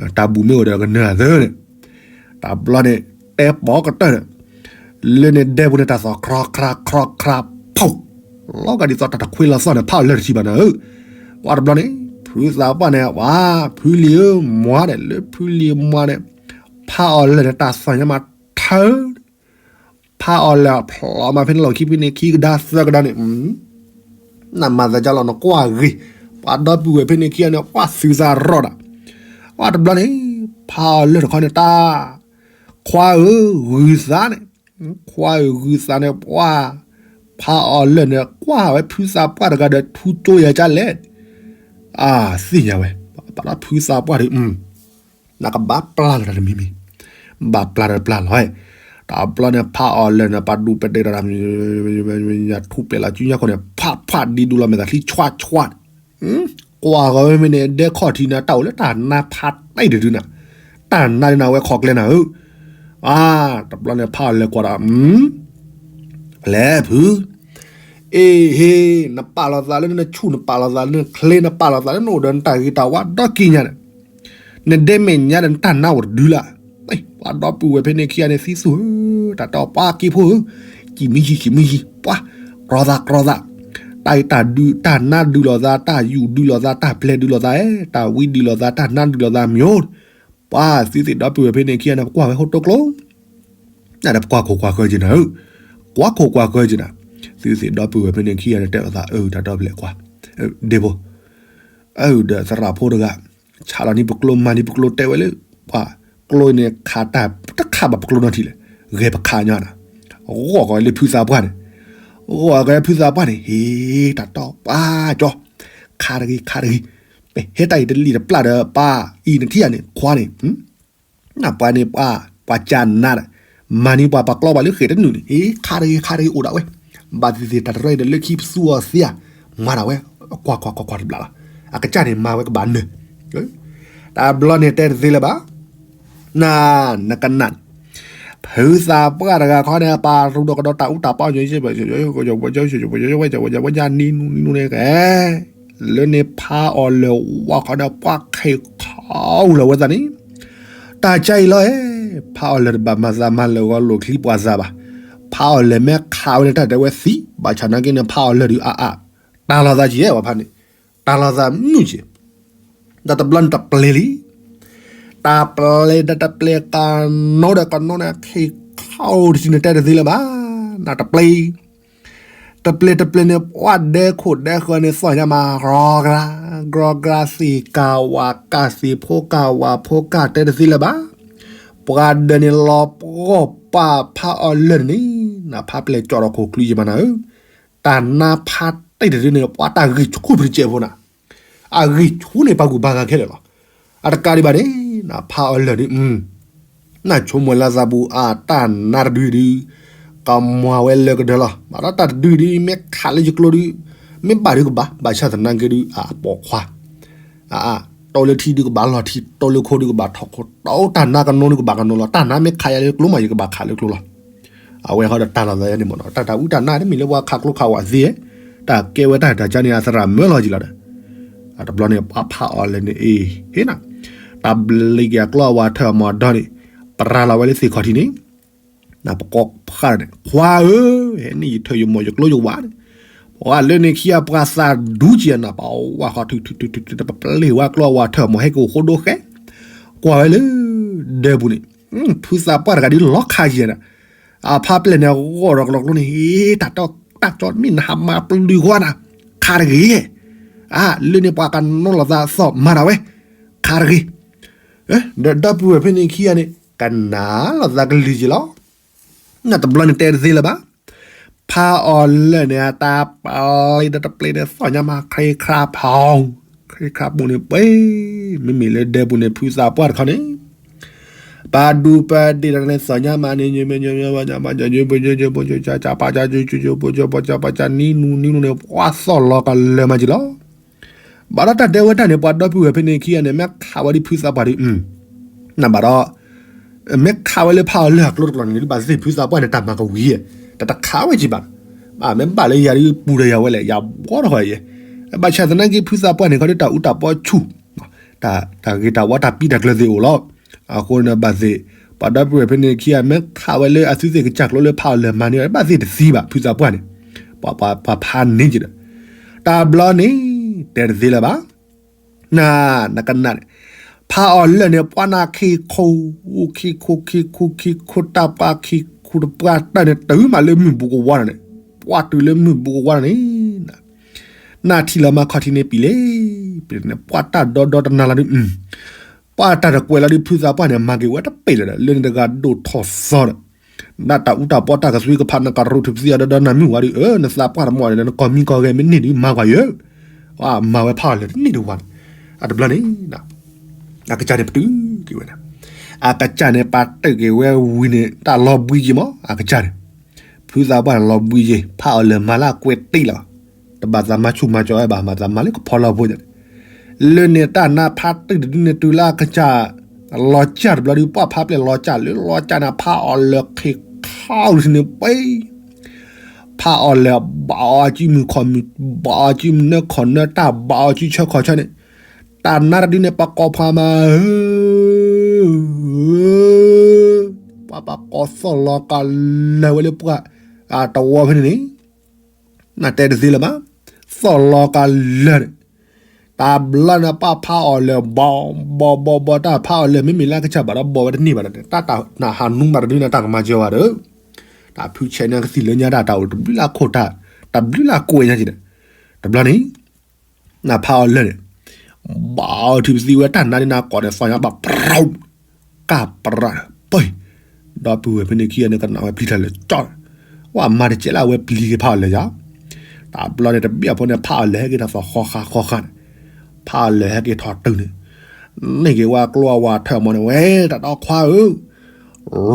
တၢ်ဘူၣ်မ့ၢ်အိၣ်ဒီးကနၢၤသၢန့ၣ်, တဘျီန့ၣ် တဲပိာ်ကတၢၢ်ဒီး လၢန့ၣ်ဒဲပူၤန့ၣ် တၢ်သီၣ်ခြီခြီခြီခြီ ဖီၣ်, လီၤဂာ်ဒ်သိးတၢ်တခွ့လီၤသီၣ်န့ၣ် ဖးအီၤလၢာ်တထံၣ်ဘၣ်နၤဧၢ, ပှၤတဘျီန့ၣ် ဖုသးပှၢ်န့ၣ် ပှၤ, ဖုလံၤဧၢ မွၤန့ၣ် လၢဖုလံၤမွၤန့ၣ်, ဖးအီၤလၢာ်န့ၣ် တၢ်သီၣ်ညါမးထၢ, ဖးအီၤလၢာ်ဖျိမးဖဲန့ၣ်လီၢ်ခံဖဲန့ၣ် ခံကဒါသၢကဒါန့ၣ် နမၤသးဒ်လီၤနကွၢ်ဂ့ၤ, ပှၤဒီပုၢ်ဝဲၢ်ဖဲန့ၣ်ခံဂၤန့ၣ် ပှၤသုသးရီၣ်ဒၣ်, ပှၤတဘျီန့ၣ် ဖးအီၤလၢာ်တခီန့ၣ် တၢ်, ခွါဧၢ ဂုၤသးန့ၣ်, ခွါဧၢ ဂုၤသးန့ၣ် ပှၤ, ဖးအီၤလၢာ်န့ၣ် ကွၢ်ဝဲဖုသးပှၢ်တဂၤဒီးထူကၠိယၤကလဲၣ်, အါ သ့ၣ်ညါဝဲ, ပှၤဒီးဖုသးပှၢ်ဒီး နကဘၣ်ပျၢ်လီၤတၢ်တမံၤမံၤ, ဘၣ်ပျၢ်တပျၢ်လီၤ, တဘျီန့ၣ် ဖးအီၤလၢာ်န့ၣ် ပှၤဒူၣ်ပဲာ်တဲဒီး ထူၣ်ပျဲၢ်လီၤစုညါခိၣ်န့ၣ် ဖးဖးဒ်ဒူလီၤမဲာ်သးချံဆွါဆွါ, ကွၢ်ဂီၤဝဲမ့ၢ်န့ၣ် ဒဲခီၣ်ထံးန့ၣ် တၢ်အိၣ်လၢတၢ်နါဖးတံၢ်တဒုနၤ, တၢ်နါဒ်နၤဝဲခီကျဲနၤဧၢ, အါ တဘျီန့ၣ် ဖးအီၤလၢာ်ကွၢ်ဒီး ပျဲၢ်ဖု အ့ဟ့ နပာ်လီၤသးလၢနဆူၣ် နပာ်လီၤသးလၢနချ့ နပာ်လီၤသးလၢနအိၣ်ဒီးနတၢ်ဂ့ၤတၢ်ဝါဒီက့ညါန့ၣ်, နဒဲမဲာ်ညါဒီးနတၢ်နါအိၣ်တဒုလၢ်, ပှၤဒီပုၢ်ဝဲၢ်ဖဲန့ၣ်ခံဂၤန့ၣ်သံသူၣ်ဧၢ, တၢ်တီပှၤက့ဖိဧၢ, ကံၣ်မံယံၤကံၣ်မံယံၤ ပှၤ, ကြီသးကြီသး, တၢ်အံၤတၢ်ဒုးတၢ်နါဒုးလိာ်သး တၢ်ယူၢ်ဒုးလိာ်သး တၢ်ပျဲၢ်ဒုးလိာ်သးဧၢ, တၢ်ဝံဒုးလိာ်သး တၢ်နါဒုးလိာ်သးမၠိ, ပှၤသုသ့ၣ်ဒီပုၢ်ဝဲၢ်ဖဲန့ၣ်ခံဂၤန့ၣ် ပကွၢ်ဝဲဟိတိကျိ နဒီးပကွၢ်ခိၣ်ကွၢ်ဃၢၤက့ၤနၤဧၢ, ကွၢ်ခိၣ်ကွၢ်ဃၢၤက့ၤနၤ, သုသ့ၣ်ဒီပုၢ်ဝဲၢ်ဖဲန့ၣ်ခံဂၤန့ၣ် တဲလိာ်သးအၢ တၢ်ဒီဖျၢၣ်ကွၢ်, ဒ့ဖိ, အၢ ဒီးသရၣ်ဖိတဂၤ, ဆးလီၤန့ၢ်ပကျိ မၤန့ၢ်ပကျိ တဲဝဲလၢ, ပှၤကျိန့ၣ်ခးတၢ် တခးဘၣ်ပကျိနီထံၣ်လဲၣ်, ဂဲၤပခးညါနၤ, ဂီၢ်ကီးလၢဖုသးပှၢ်န့ၣ်, ဂီၢ်ကီးဖုသးပှၢ်န့ၣ် ဟ့ၣ် တၢ်တီပှၤကၠီ, ခးတဂ့ၤ ခးတဂ့ၤ, ပဟဲတၢ်အံၤတလံၣ်တပျၢ်ဒီးပၢ်အံၤနထံၣ်ဧါန့ၣ် ခွါန့ၣ် နပှၤန့ၣ်ပှၤ ပှၤကၢ်နါဒီး, မၤန့ၢ်ပှၤပှၤကျီပှၤလၢဃဲၣ်တနုာ်န့ၣ် ဟ့ၣ် ခးတဂ့ၤ ခးတဂ့ၤ အိၣ်ဒၣ်ဝဲ, ဘၣ်သ့ၣ်သ့ၣ်တၢ်တရၢအံၤဒီးလၢခံပသူအီၤသ့ဧါ, မၤဒၣ်ဝဲ, ကွၢ်ကွၢ်ကွၢ်ကွၢ်တဘျီလီၤ, အကစၢ်န့ၣ်မၤဝဲကဘၣ်နၢၤ, တဘျီန့ၣ်တဲတသ့လၢၤဘၣ်, န, နကနၣ်န့ၣ်, ဖ ဖုသးပှၢ်တဂၤခီန့ၣ် ပာ်ရူးဒီးကဒီးတၢ်အူတၢ်ပီညိၣ်ယဲၢ်ဘၣ်, ဝဲနံၤနူနံၤန့ၣ်ကဲ, လၢန့ၣ်ဖးအီၣ်လၢာ်ဝါခီဒီး ပှၤခ့ခီအူလၢာ်ဝဲသးန့ၣ်, တၢ်ကါအံၤလီၤဧၢ, ဖးအီၣ်လၢာ်တဘၣ်မၤသးမၤလၢာ်ဂီၤလိာ်ချံပှၤသးဘၣ်. ဖးအီၣ်လၢာ်မ့ၢ်ခးဝဲလၢတၢ်တဲဝဲသံ, ဘၣ်ဆၣ်နာ်က့န့ၣ် ဖးအီၣ်လၢာ်ဒုးအါအါ, တၢ်လီၤသးကဲဝဲဖးန့ၣ်, တၢ်လီၤသးမုာ်ကဲ, ဒီးတဘျီန့ၣ်တပျ့ၤလံ တၢ်ပျ့ၤဒီးတပျ့ၤ ကနိဒီးကနိန့ၣ် ခ့ခီအူတထံန့ၣ် တဲတသ့လၢၤဘၣ်, နတပျ့ၤ, တပျ့ၤတပျ့ၤန့ၣ် ပှၤဒဲခိၣ်ဒဲဃၢၤန့ၣ် သီၣ်ညါမး ကြီကြါ, ကြီကြါ သ့ၣ်ကၢ်ဝၣ်ကၢ် သ့ၣ်ဖိကၢ်ဝၣ်ဖိကၢ် တဲတသ့လၢၤဘၣ်. ပှၤဒၢးန့ၣ်လီၤပှီၢ်ပာ်ဖးအီၣ်လၢာ်န့ၣ်, နဖးပျဲၢ်ကၠီၣ်ဒီးခိၣ်ကျူယံာ်မးနၤဧၢ, တၢ်နါဖးတ့ၢ်တဒုန့ၣ် ပှၤတၢ်ဂံၢ်ဆူၣ်ဖုတကဲးဖိနၤ, အဂံၢ်ဆူၣ်န့ၣ် ပှၤကူၣ်ဘၣ်ဂၤခဲလၢာ်လီၤ. အတကးဒံးဘၣ်န့ၣ်, နဖးအီၣ်လၢာ်န့ၣ် နဆိကမိၣ်လၢသးပူၤအတၢ်နါတဒုဒု, ကမၤဝဲလၢကဒၢလီၤ. ဘၣ်ဒီးတၢ်တဒုဒု မ့ၢ်ခးလၢယကျိဒု, မ့ၢ်ဘၣ်ဒုကဘၣ်, ဘၣ်ဆၣ်သနာ်က့ဒု အပိာ်ခွါ, တိၢ်လၢထံဒုကဘၣ်လီၤထံ, တိၢ်လၢခိဒုကဘၣ်ထီခိ, တိၢ်တၢ်နါကနိဒုကဘၣ်ကနိလီၤ. တၢ်နါမ့ၢ်ခးယၤလၢကျိမး ယကဘၣ်ခးလၢကျိလီၤ. အဝဲဃီဒီးတၢ်လီၤသးယဲန့ၣ်မ့ၢ်နီၤ, တၢ်တၢ်အူတၢ်နါ တမ့ၢ်လၢပှၤခးကျိခးဝးသ့, တၢ်ကဲဝဲတၢ်တၢ်ကါန့ၣ် အသရၣ်မၢလီၤကံလီၤဒီး, တဘျီန့ၣ် ပှၤဖးအီၣ်လၢာ်န့ၣ်အ့ၣ်, ဟ့နၤ, တၢ်ဘျ့က့ၤအကျိအဝၤထၢၣ်အမီၤဒီန့ၣ်, ပရၤလီၤဝဲလၢသ့ၣ်ခီၣ်ထံးန့ၣ်, နပကိးဖးန့ၣ် ခွါဧၢ, ဟဲန့ၢ်ယထၢၣ်ယမီၤယကျိယဝးန့ၣ်, ပှၤလၢန့ၣ်ခံဂၤပှၤသးဒူကံအနၢ် ပှၤဝးဃီထုထုထုထု ပပျ့ၤဝဲကျိအဝၤထၢၣ်အမီၤ ဟဲက့ၤအိၣ်ဃိဒိဃဲ, ကွၢ်ဝဲလၢဒၢးပူၤန့ၣ်, ဖုသးပှၢ်တဂၤဒ်လီၤခးကံအနၢ်, အဖးပျဲၢ်န့ၣ် ဂီၢ်ဒီးကလီကျိန့ၣ် ဟ့ တၢ်တီတၢ်ကၠီ မ့ၢ်နဟးမၤပျုၢ်ဃီနၤ, ခးတဂ့ၤ, အါ လၢန့ၣ်ပှၤကနိလိာ်သးအသီၣ်မၤတၢ်ဝဲ, ခးတဂ့ၤ, ဒီးဒီပုၢ်ဝဲၢ်ဖဲန့ၣ်ခံဂၤန့ၣ် ကနၣ်လိာ်သးကလုၢ်က့ၤလီၤ. နတဘျီန့ၣ်တဲတသ့လၢၤဘၣ်. ဖးအီၣ်လၢာ်န့ၣ် အတၢ်ပျ့ၤဒီးတပျ့ၤန့ၣ် သီၣ်ညါမး ခရ့ခရါဖီ, ခရ့ခရါပူၤန့ၣ် ပှ့ၤ, မ့မ့ၢ်လၢဒၢးပူၤန့ၣ် ဖုသးပှၢ်တခီန့ၣ် ပာ်ဒူပာ်ဒ့ၣ်တၢ်န့ၣ် သီၣ်ညါမးန့ၣ် နံနူနံနူနံနူနံနူနံနူန့ၣ် ပှၤသီၣ်လီၤကလၢာ်မးက့ၤလီၤ. ဘၣ်ဒီးတၢ်တဲဝဲတၢ်န့ၣ် ပှၤဒီပုၢ်ဝဲၢ်ဖဲန့ၣ်ခံဂၤန့ၣ် မ့ၢ်ခးဝဲဒ်ဖုသးပှၢ်ဒီး နဘၣ်ဒီး မ့ၢ်ခးဝဲလၢဖးအီၣ်လၢာ်အကျိတကျိၤန့ၣ် ဘၣ်သ့ၣ်ဖုသးပှၢ်န့ၣ် တၢ်မၤကဝံၤဧါ, တၢ်တခးဝဲက့ၤဘၣ်, မ့ၢ်ဘၣ်လၢယၤဒ်ပူၤဒီးယၤဝဲလဲၣ် ယၤဘှီထီၣ်ဃီယဲ, ဘၣ်ဆၣ်သနာ်က့ဖုသးပှၢ်န့ၣ် ခီဒ်တၢ်အူတၢ်ပီဆူၣ်, တၢ်ဂ့ၤတၢ်ဝါတၢ်ပံတၢ်ကျၢၤသ့ၣ်အိၣ်လီၤ. အဃိန့ၣ်ဘၣ်သ့ၣ် ပှၤဒီပုၢ်ဝဲၢ်ဖဲန့ၣ်ခံဂၤ မ့ၢ်ခးဝဲလၢအသုသ့ၣ်ကစၢ်ကျိလၢဖးအီၣ်လၢာ်မၤန့ၢ် ဘၣ်သ့ၣ်တသံဘၣ် ဖုသးပှၢ်န့ၣ်, ပှၤဖးန့ၢ်က့ၤဒီး, တၢ်ဘျီန့ၣ် တဲတသ့လၢၤဘၣ်. န နကနၣ်န့ၣ်, ဖးအီၣ်လၢာ်န့ၣ် ပှၤနၢ်ခ့ခိၣ်, ခ့ခိၣ် ခ့ခိၣ် ခ့ခိၣ် တၢ်ပှၤခ့ခိၣ်တပှၢ်တၢၢ်န့ၣ် တုၤမးလၢမုၢ်ဘူးကဝါန့ၣ်, ပှၤတုၤလၢမုၢ်ဘူးကဝါန့ၣ်, နထံၣ်လီၤမးခီၣ်ထံးန့ၣ်ပံၤလံ, ပှၤတၢ်ဒီဒီတနၤလီၤဒုး ပှၤတၢ်တကွဲးလီၤဒုး ဖုသးပှၢ်န့ၣ် မၤက့ၤဝဲတပ့ၤလၢၤဒီး လၢန့ၣ်တဂၤဒိၣ်ထီၣ်သီဒီး, နတၢ်အူတၢ်ပီတၢ်ကသွံကဖး နကရူၢ်ထူၣ်ပသံအီၤဒီး နမုၢ်ဝါဒုး အၢ နသးပှၢ်တမီၢ်န့ၣ် နကီၢ်မံကီၢ်ဂဲၤမ့ၢ်န့ၢ်ဒုး မၤကွၢ်ယဲ, မၤဝဲဖးအီၣ်လၢာ်တန့ၢ်တဝါန့ၣ်, အတဘျီန့ၣ် အကစၢ်န့ၣ်ပတုာ်က့ၤဝဲန့ၣ်, အကစၢ်န့ၣ်ပာ်တ့ၢ်က့ၤဝဲဝံၤန့ၣ် တၢ်လီၤဘှံးက့ၤမး အကစၢ်န့ၣ်, ဖုသးပှၢ်န့ၣ်လီၤဘှံးက့ၤ ဖးအီၣ်လၢာ်မၤလၢအကွဲးတ့ၢ်လီၤ, တဘၣ်သးမၤဆူၣ်မၤစီၤဝဲဘၣ် မၤသးမၤလၢကဖီလီၤဖိန့ၣ်, လၢန့ၣ်တၢ်နါဖးတ့ၢ်တဒုန့ၣ် တုၤလၢအကစၢ် လီၤစၢ်တဘျီဒုး ပှၤဖးပျဲၢ်လီၤစၢ်လၢလီၤစၢ်န့ၣ် ဖးအီၣ်လၢာ်ခ့ခါအူတထံန့ၣ်ပှ့ၤ, ဖးအီၣ်လၢာ် ဘၣ်အီၤစုမုၢ်ခီၣ်မုၢ်, ဘၣ်အီၤစုနၢခီၣ်နၢတၢ် ဘၣ်အီၤစုဆၢခီၣ်ဆၢန့ၣ်, တၢ်နါတဒုန့ၣ် ပှၤကိးဖးမးဧၢ, ပှၤပှၤကိးသီၣ်လီၤကလၢာ်ဝဲလၢပှၤ အတဝီဖဲန့ၣ်န့ၣ်, နတဲတသ့လၢၤဘၣ်, သီၣ်လီၤကလၢာ်န့ၣ်, တၢ်ဘျီန့ၣ် ပှၤဖးအီၣ်လၢာ် ဘီ ဘီ ဘီ ဘီ တၢ်ဖးအီၣ်လၢာ် မ့မ့ၢ်လၢအကစၢ်ဘၣ်ဒီးဘီဝဲတန့ၢ်ဘၣ်ဒီး တၢ်တၢ်နၢ်ဟးနူမးတဒုန့ၣ် တၢ်ကမၤစၢၤဝဲဒီး, တၢ်ဖုဆဲးန့ၣ်ကသံၣ်လၢညါတၢ် တၢ်အိၣ်တဘျုးလၢခိၣ်တၢ်, တဘျုးလၢကွဲးညါက့ၤဒီး, တဘျီန့ၣ် နဖးအီၣ်လၢာ်န့ၣ်, ဘၣ်အီၤထံပသံဝဲတၢ်နါဒ်နၤကိးန့ၣ် သီၣ်ညါဘၣ် ပြူး, ကၢ်ပြး, ပှ့ၤ, ဒီပုၢ်ဝဲၢ်ဖဲန့ၣ်ခံဂၤန့ၣ် ကနၣ်ဝဲပျံၤတၢ်လၢာ်ကၠီ, ဝဲမၤတကဲလၢအဝဲပျံၤက့ၤဖးအီၣ်လၢာ်ယါ, တၢ်ဘျီန့ၣ် တဘ့ၣ်အဖိန့ၣ် ဖးအီၣ်လၢာ်ဟဲက့ၤထီၣ်သီၣ်ဃီဃာ်ဃီဃာ်န့ၣ်, ဖးအီၣ်လၢာ်ဟဲက့ၤထီၣ်တုၤန့ၣ်, န့ၢ်က့ၤဝဲကျိအဝၤထၢၣ်မီၤန့ၣ် ဝဲတၢ်ဒီခွါဧၢ,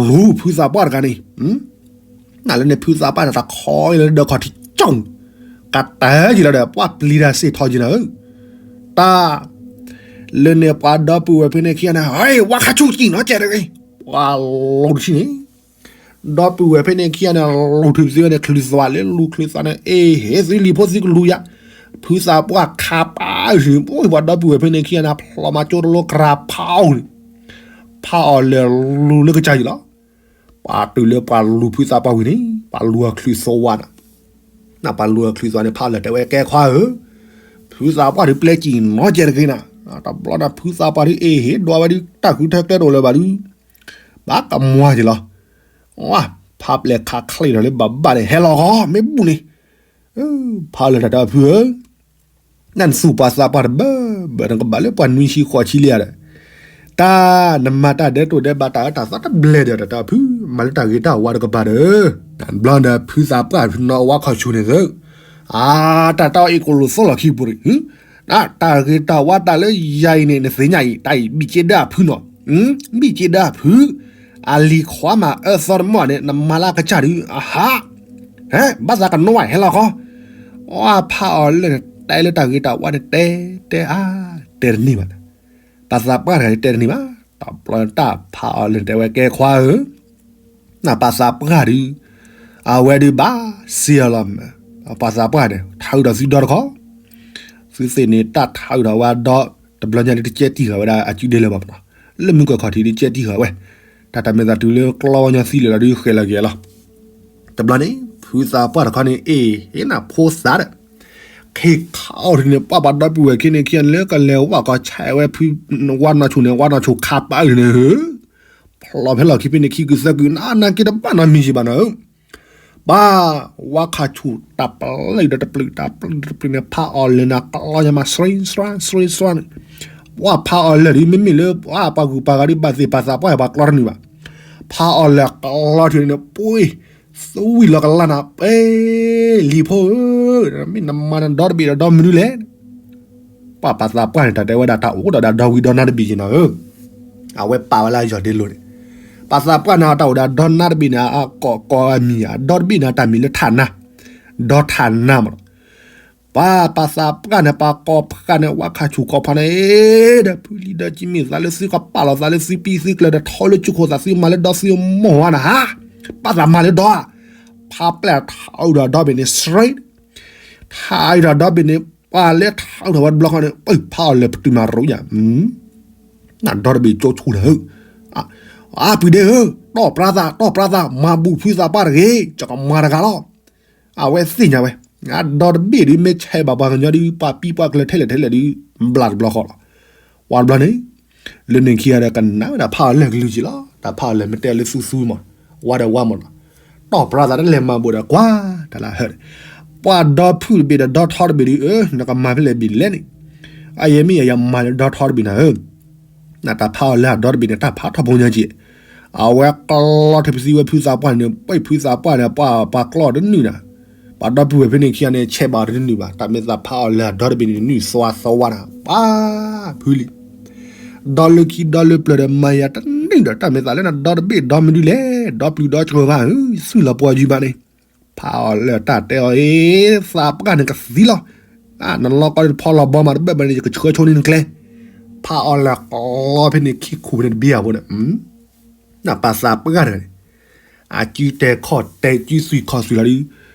လူၤဖုသးပှၢ်တဂၤန့ၣ် နလၢန့ၣ်ဖုသးပှၢ်န့ၣ် တၢ်ခီလၢဒၢးခီၣ်ထံးကၠီၣ်, ကတဲက့ၤလီၤဒီး ပှၤပျံၤတၢ်စ့ၢ်ထီက့ၤနၤဧၢ, တၢ်, လၢန့ၣ်ပှၤဒီပုၢ်ဝဲၢ်ဖဲန့ၣ်ခံဂၤန့ၣ် ဟဲ ဝါခါဆူၣ်ကံၣ်နီၤကဲတဂ့ၤ, ပှၤလူၤတထံၣ်န့ၣ်, ဒီပုၢ်ဝဲၢ်ဖဲန့ၣ်ခံဂၤန့ၣ် လူၤထူၣ်ပသံဝဲန့ၣ် ချုးသွးလၢလူၤချုးသွးန့ၣ် အ့ၣ် ဟ့ၣ်သုလံၤဖိသုကလူၤယၤ, ဖုသးပှၢ်ခးပာ်အုၣ် ပှၤဒီပုၢ်ဝဲၢ်ဖဲန့ၣ်ခံဂၤန့ၣ် ဖျိးမၤကၠိတလိ ကြၤဖးအီၣ်န့ၣ်, ဖးအီၣ်လဲၣ်လူၤလၢကစၢ်ယံၤလီၤ. ပှၤတုၤလၢပှၤလူၤဖုသးပှၢ်ဝံၤန့ၣ် ပှၤလူၤအီၤချုးသွးနၤ, နပှၤလူၤအီၤချုးသွးန့ၣ် ဖးအီၣ်လဲၣ်တဲဝဲကဲခွါဧၢ, ဖုသးပှၢ်ဒုးပျဲကံၣ်နီတစဲးတဂ့ၤနၤ, တဘျီန့ၣ် ဖုသးပှၢ်ဒုးအ့ၣ်ဟ့ၣ်ဒွးဝဲဒုး တၢ်ဃုထၢကျဲတအိၣ်လၢၤဘၣ်ဒုး ဘၣ်ကမွၤက့ၤလီၤ. ဖးပျဲၢ်ခးချ့ထီၣ်လၢဘၣ်ဘၣ်န့ၣ် ဟဲလီၤဃီ မ့ၢ်ဘူၣ်န့ၣ်, ဖးအီၣ်လဲၣ်တၢ်တဲအီၤဖုဧၢ, နနသူၣ်ပှၤသးပှၢ်တဘၢဘၢ နကဘၣ်လၢပှၤနွံဆံဃိးဆံလံဧါဒီး, တၢ်နမၤတၢ်ဒဲးတိၢ်ဒဲးဘးတၢ်အၢတၢ်သီတဘျဲၣ်ဒီးတၢ်တဲအီၤဖု, မၤလၢတၢ်ဂ့ၤတၢ်ဝါတကပၤဒီး, တဘျီဒီးဖုသးပှၢ်နီၣ်ဝါခီၣ်ဆူၣ်န့ၣ်သု, အါ တၢ်တဲအီၤအ့ၣ်ကိၣ်လိာ်သီလီၤခံပူၤရံၣ် တၢ်ဂ့ၤတၢ်ဝါတၢ်လၢယၤအံၤန့ၣ် နသ့ၣ်ညါအံၤ တၢ်အံၤဘံၣ်က့ဒၢအဖုနီၤ, ဘံၣ်က့ဒၢအဖု, အလံၤခွါမးအၢသီတမီၢ်န့ၣ် နမၤလၢအကစၢ်ဒုး အဟါ, ဟဲ ဘၣ်သးကနိးဝဲ ဟဲလီၤဃီ, အဖးအီၣ်လဲၣ်န့ၣ် တဲလၢတၢ်ဂ့ၤတၢ်ဝါန့ၣ် တဲ တဲအါ တဲတန့ၢ်ဘၣ်, ပှၤသးပှၢ်တဂၤန့ၣ်တဲတန့ၢ်ဘၣ်, တဘျီတၢ်ဖးအီၣ်လဲၣ်န့ၣ် တဲဝဲကဲခွါဧၢ နပှၤသးပှၢ်ဒုး, အဝဲဒုးဘၣ်စံးအီၤလီၤ, ပှၤသးပှၢ်န့ၣ် ထးအုးဒီးသုဒီတခီ, သုသ့ၣ်န့ၣ် တၢ်ထးအုးထီၣ်ဝဲဒီ တဘျီညါဒုးတကဲတံၢ်ဃာ်ဝဲဒၣ်အစုဒ့လၢၤဘၣ်မနီၤ, လၢမုၢ်ကီၢ်ခီၣ်ထံးဒုးကဲတံၢ်ဃာ်ဝဲ, တၢ်တၢ်မဲာ်သးတုၤလၢကျီဝဲညီသံလၢာ်လီၤဒုးဃဲၤလီၤက့ၤလီၤ. တဘျီန့ၣ် ဖုသးပှၢ်တခီန့ၣ် အ့ၣ် ဟ့ၣ်နၤဖိသၣ်ဒီး ခ့ခးအီၣ်ထံးန့ၣ် ပှၤပှၤဒီပုၢ်ဝဲၢ်ခံန့ၣ်ခံဂၤန့ၣ် လၢကလဲၤဝဲကီၢ်ဆဲးဝဲဖု ဝါနီၢ်ဆူၣ်န့ၣ် ဝါနီၢ်ဆူၣ်ခးပာ်အုၣ်န့ၣ်ဧၢ, ဖျိးဖဲလီၢ်ခံဖဲန့ၣ်ခံကုာ်သၢကုာ် နနာ်က့တဘၣ်နီတမံၤယံၤဘၣ်နီၤဧၢ, ပှၤ ဝါခးဆူၣ်တၢ်ပျံၤဒီးတပျုာ် တၢ်ပျံၤဒီးတပျုာ်န့ၣ် ဖးအီၣ်လဲၣ်န့ၣ် ကျီညါမး စရ့စရ့ စရ့စရ့န့ၣ်, ပှၤဖးအီၣ်လဲၣ်ဒုး မ့မ့ၢ်လၢပှၤပှၤဂုၤပှၤဂၤဒုး ဘၣ်သ့ၣ်ပှၤသးပှၢ်ပှၤကျီတန့ၢ်ဘၣ်, ဖးအီၣ်လဲၣ်ကျီထံးန့ၣ် ပှ့ၤ သဝံၣ်လီၤကလါနၤ ပှ့ၤ လံၤဖိဧၢ, မ့ၢ်နမၤနဒီတဘ့ၣ်ဒီးဒီမနုၤလဲၣ် ပှၤပှၤသးပှၢ်န့ၣ် တၢ်တဲဝဲဒၣ်တၢ်အိၣ်ဒီးဒီဒီဝံၤဒီနါတဘ့ၣ်က့ၤနီၤဧၢ, အဝဲပာ်ဝဲလၢအယီၢ်ဒ့လိၤန့ၣ်, ပှၤသးပှၢ်န့ၣ် တၢ်အိၣ်ဒီးဒီနါတဘ့ၣ်န့ၣ် အကိးကိးအမံၤ အဒီတဘ့ၣ်န့ၣ် တၢ်မံၤလၢထးနါ, ဒီထးနါမးနီၤ, ပှၤပှၤသးပှၢ်န့ၣ် ပှၤကိးဖးန့ၣ် ဝါခးဆူၣ်ကိးဖးန့ၣ်, ဒီးဖုလံၤဒီးကံမ့ၢ်သးလၢသုကပာ်လီၤသးလၢသုပံသုကျၢၤဒီးထီလၢကၠူခိၣ်သးသုမၤလၢဒီသုမိၢ်ဝါနၤဟါ, ဘၣ်သးမၤလၢဒီဧါ, ဖးပျဲၢ်ထးအုးဒီးဒီဘ့ၣ်န့ၣ် စရ့ ထးအုးဒီးဒီဘ့ၣ်န့ၣ် ပှၤလၢထးအုးထီၣ်ဝဲတဘျီဃီန့ၣ် ပဖးအီၣ်လဲၣ်ပတုာ်မၤရိယၤ, နဒီတဘ့ၣ်ကၠိဆူၣ်လၢၤဧၢ, အပှ့ၤဒ့ဧၢ, တီၢ်ပြါသး တီၢ်ပြါသး မၤဘူၣ်ဖုသးပှၢ်တဂ့ၤ, ကကမၤတဂၤလီၤ, အဝဲသ့ၣ်ညါဝဲ, အဒီတဘ့ၣ်ဒုးမ့ၢ်ဆဲးဘၣ်ပှၤကညီဒုး ပှၤပံပှၤကျၢၤထဲလဲၣ်ထဲလဲၣ်ဒုး ဘျးတဘျီဃီလီၤ, ပှၤတဘျီန့ၣ် လၢန့ၣ်ခံဂၤဒီးကနၣ်ဝဲဒၣ်ဖးအီၣ်လဲၣ်ကလုၢ်က့ၤလီၤ, တၢ်ဖးအီၣ်လဲၣ်မ့ၢ်တဲလၢသူသူမး, ဝါဒီးဝါမးနီၤ, တီၢ်ပြါသးတလဲၤမၤဘူၣ်ဒီးကွၢ်, တၢ်လၢဟၢဒီး, ပှၤဒီဖုၣ်တဘ့ၣ်ဒီးဒီထီတဘ့ၣ်ဒုး အၢ နကမၤဖဲလဲၣ်ဘ့ၣ်လဲၣ်န့ၣ်, အယဲမ့ၢ်ယၤယမၤလၢဒီထီတဘ့ၣ်နၤဧၢ, နတၢ်ဖးအီၣ်လဲၣ်အဒီတဘ့ၣ်န့ၣ် တၢ်ဖးထီၣ်ဖိညါက့ၤ, အဝဲကျီထီၣ်ပသံဝဲဖုသးပှၢ်န့ၣ် ပှ့ၤဖုသးပှၢ်န့ၣ် ပှၤပှၤကျီတနုာ်နၤ, ပှၤဒီပုၢ်ဝဲၢ်ဖဲန့ၣ်ခံဂၤန့ၣ် ဆဲးဘၣ်တနုာ်ဘၣ်, တၢ်မ့ၢ်သးဖးအီၣ်လဲၣ်အဒီတဘ့ၣ်န့ၣ် နုာ်သွါသီဝါနၤ, ပှၤဖုလံၤ ဒီလၢခံဒီလၢပျၢၤဒီး မၤယၤတနုာ်ဒီး တၢ်မ့ၢ်သးလၢနဒီတဘ့ၣ်ဒီမနုၤလဲၣ်, ဒီပျုၤဒီကၢၤဘၣ်ဧၢ, ယသုလီၤပှီၢ်ယုၢ်ဘၣ်န့ၣ်, ဖးအီၣ်လဲၣ်တၢ်တဲအီၤ အ့ သးပှၢ်န့ၣ်ကသံလီၤ, နလီၤကီဒ်တဖီလီၤဘီမး တဘၣ်ဘၣ်န့ၣ် ယကဆှၢဆိန့ၢ်နကျဲ, ဖးအီၣ်လဲၣ်ကျီဖဲန့ၣ်ခံခူၣ်ဖဲန့ၣ်တဘ့ၣ်ဧါဖိန့ၣ် နပှၤသးပှၢ်တဂၤန့ၣ်, အစုတဲခီၣ်တဲစုသွံၣ်ခီၣ်သွံၣ်လီၤ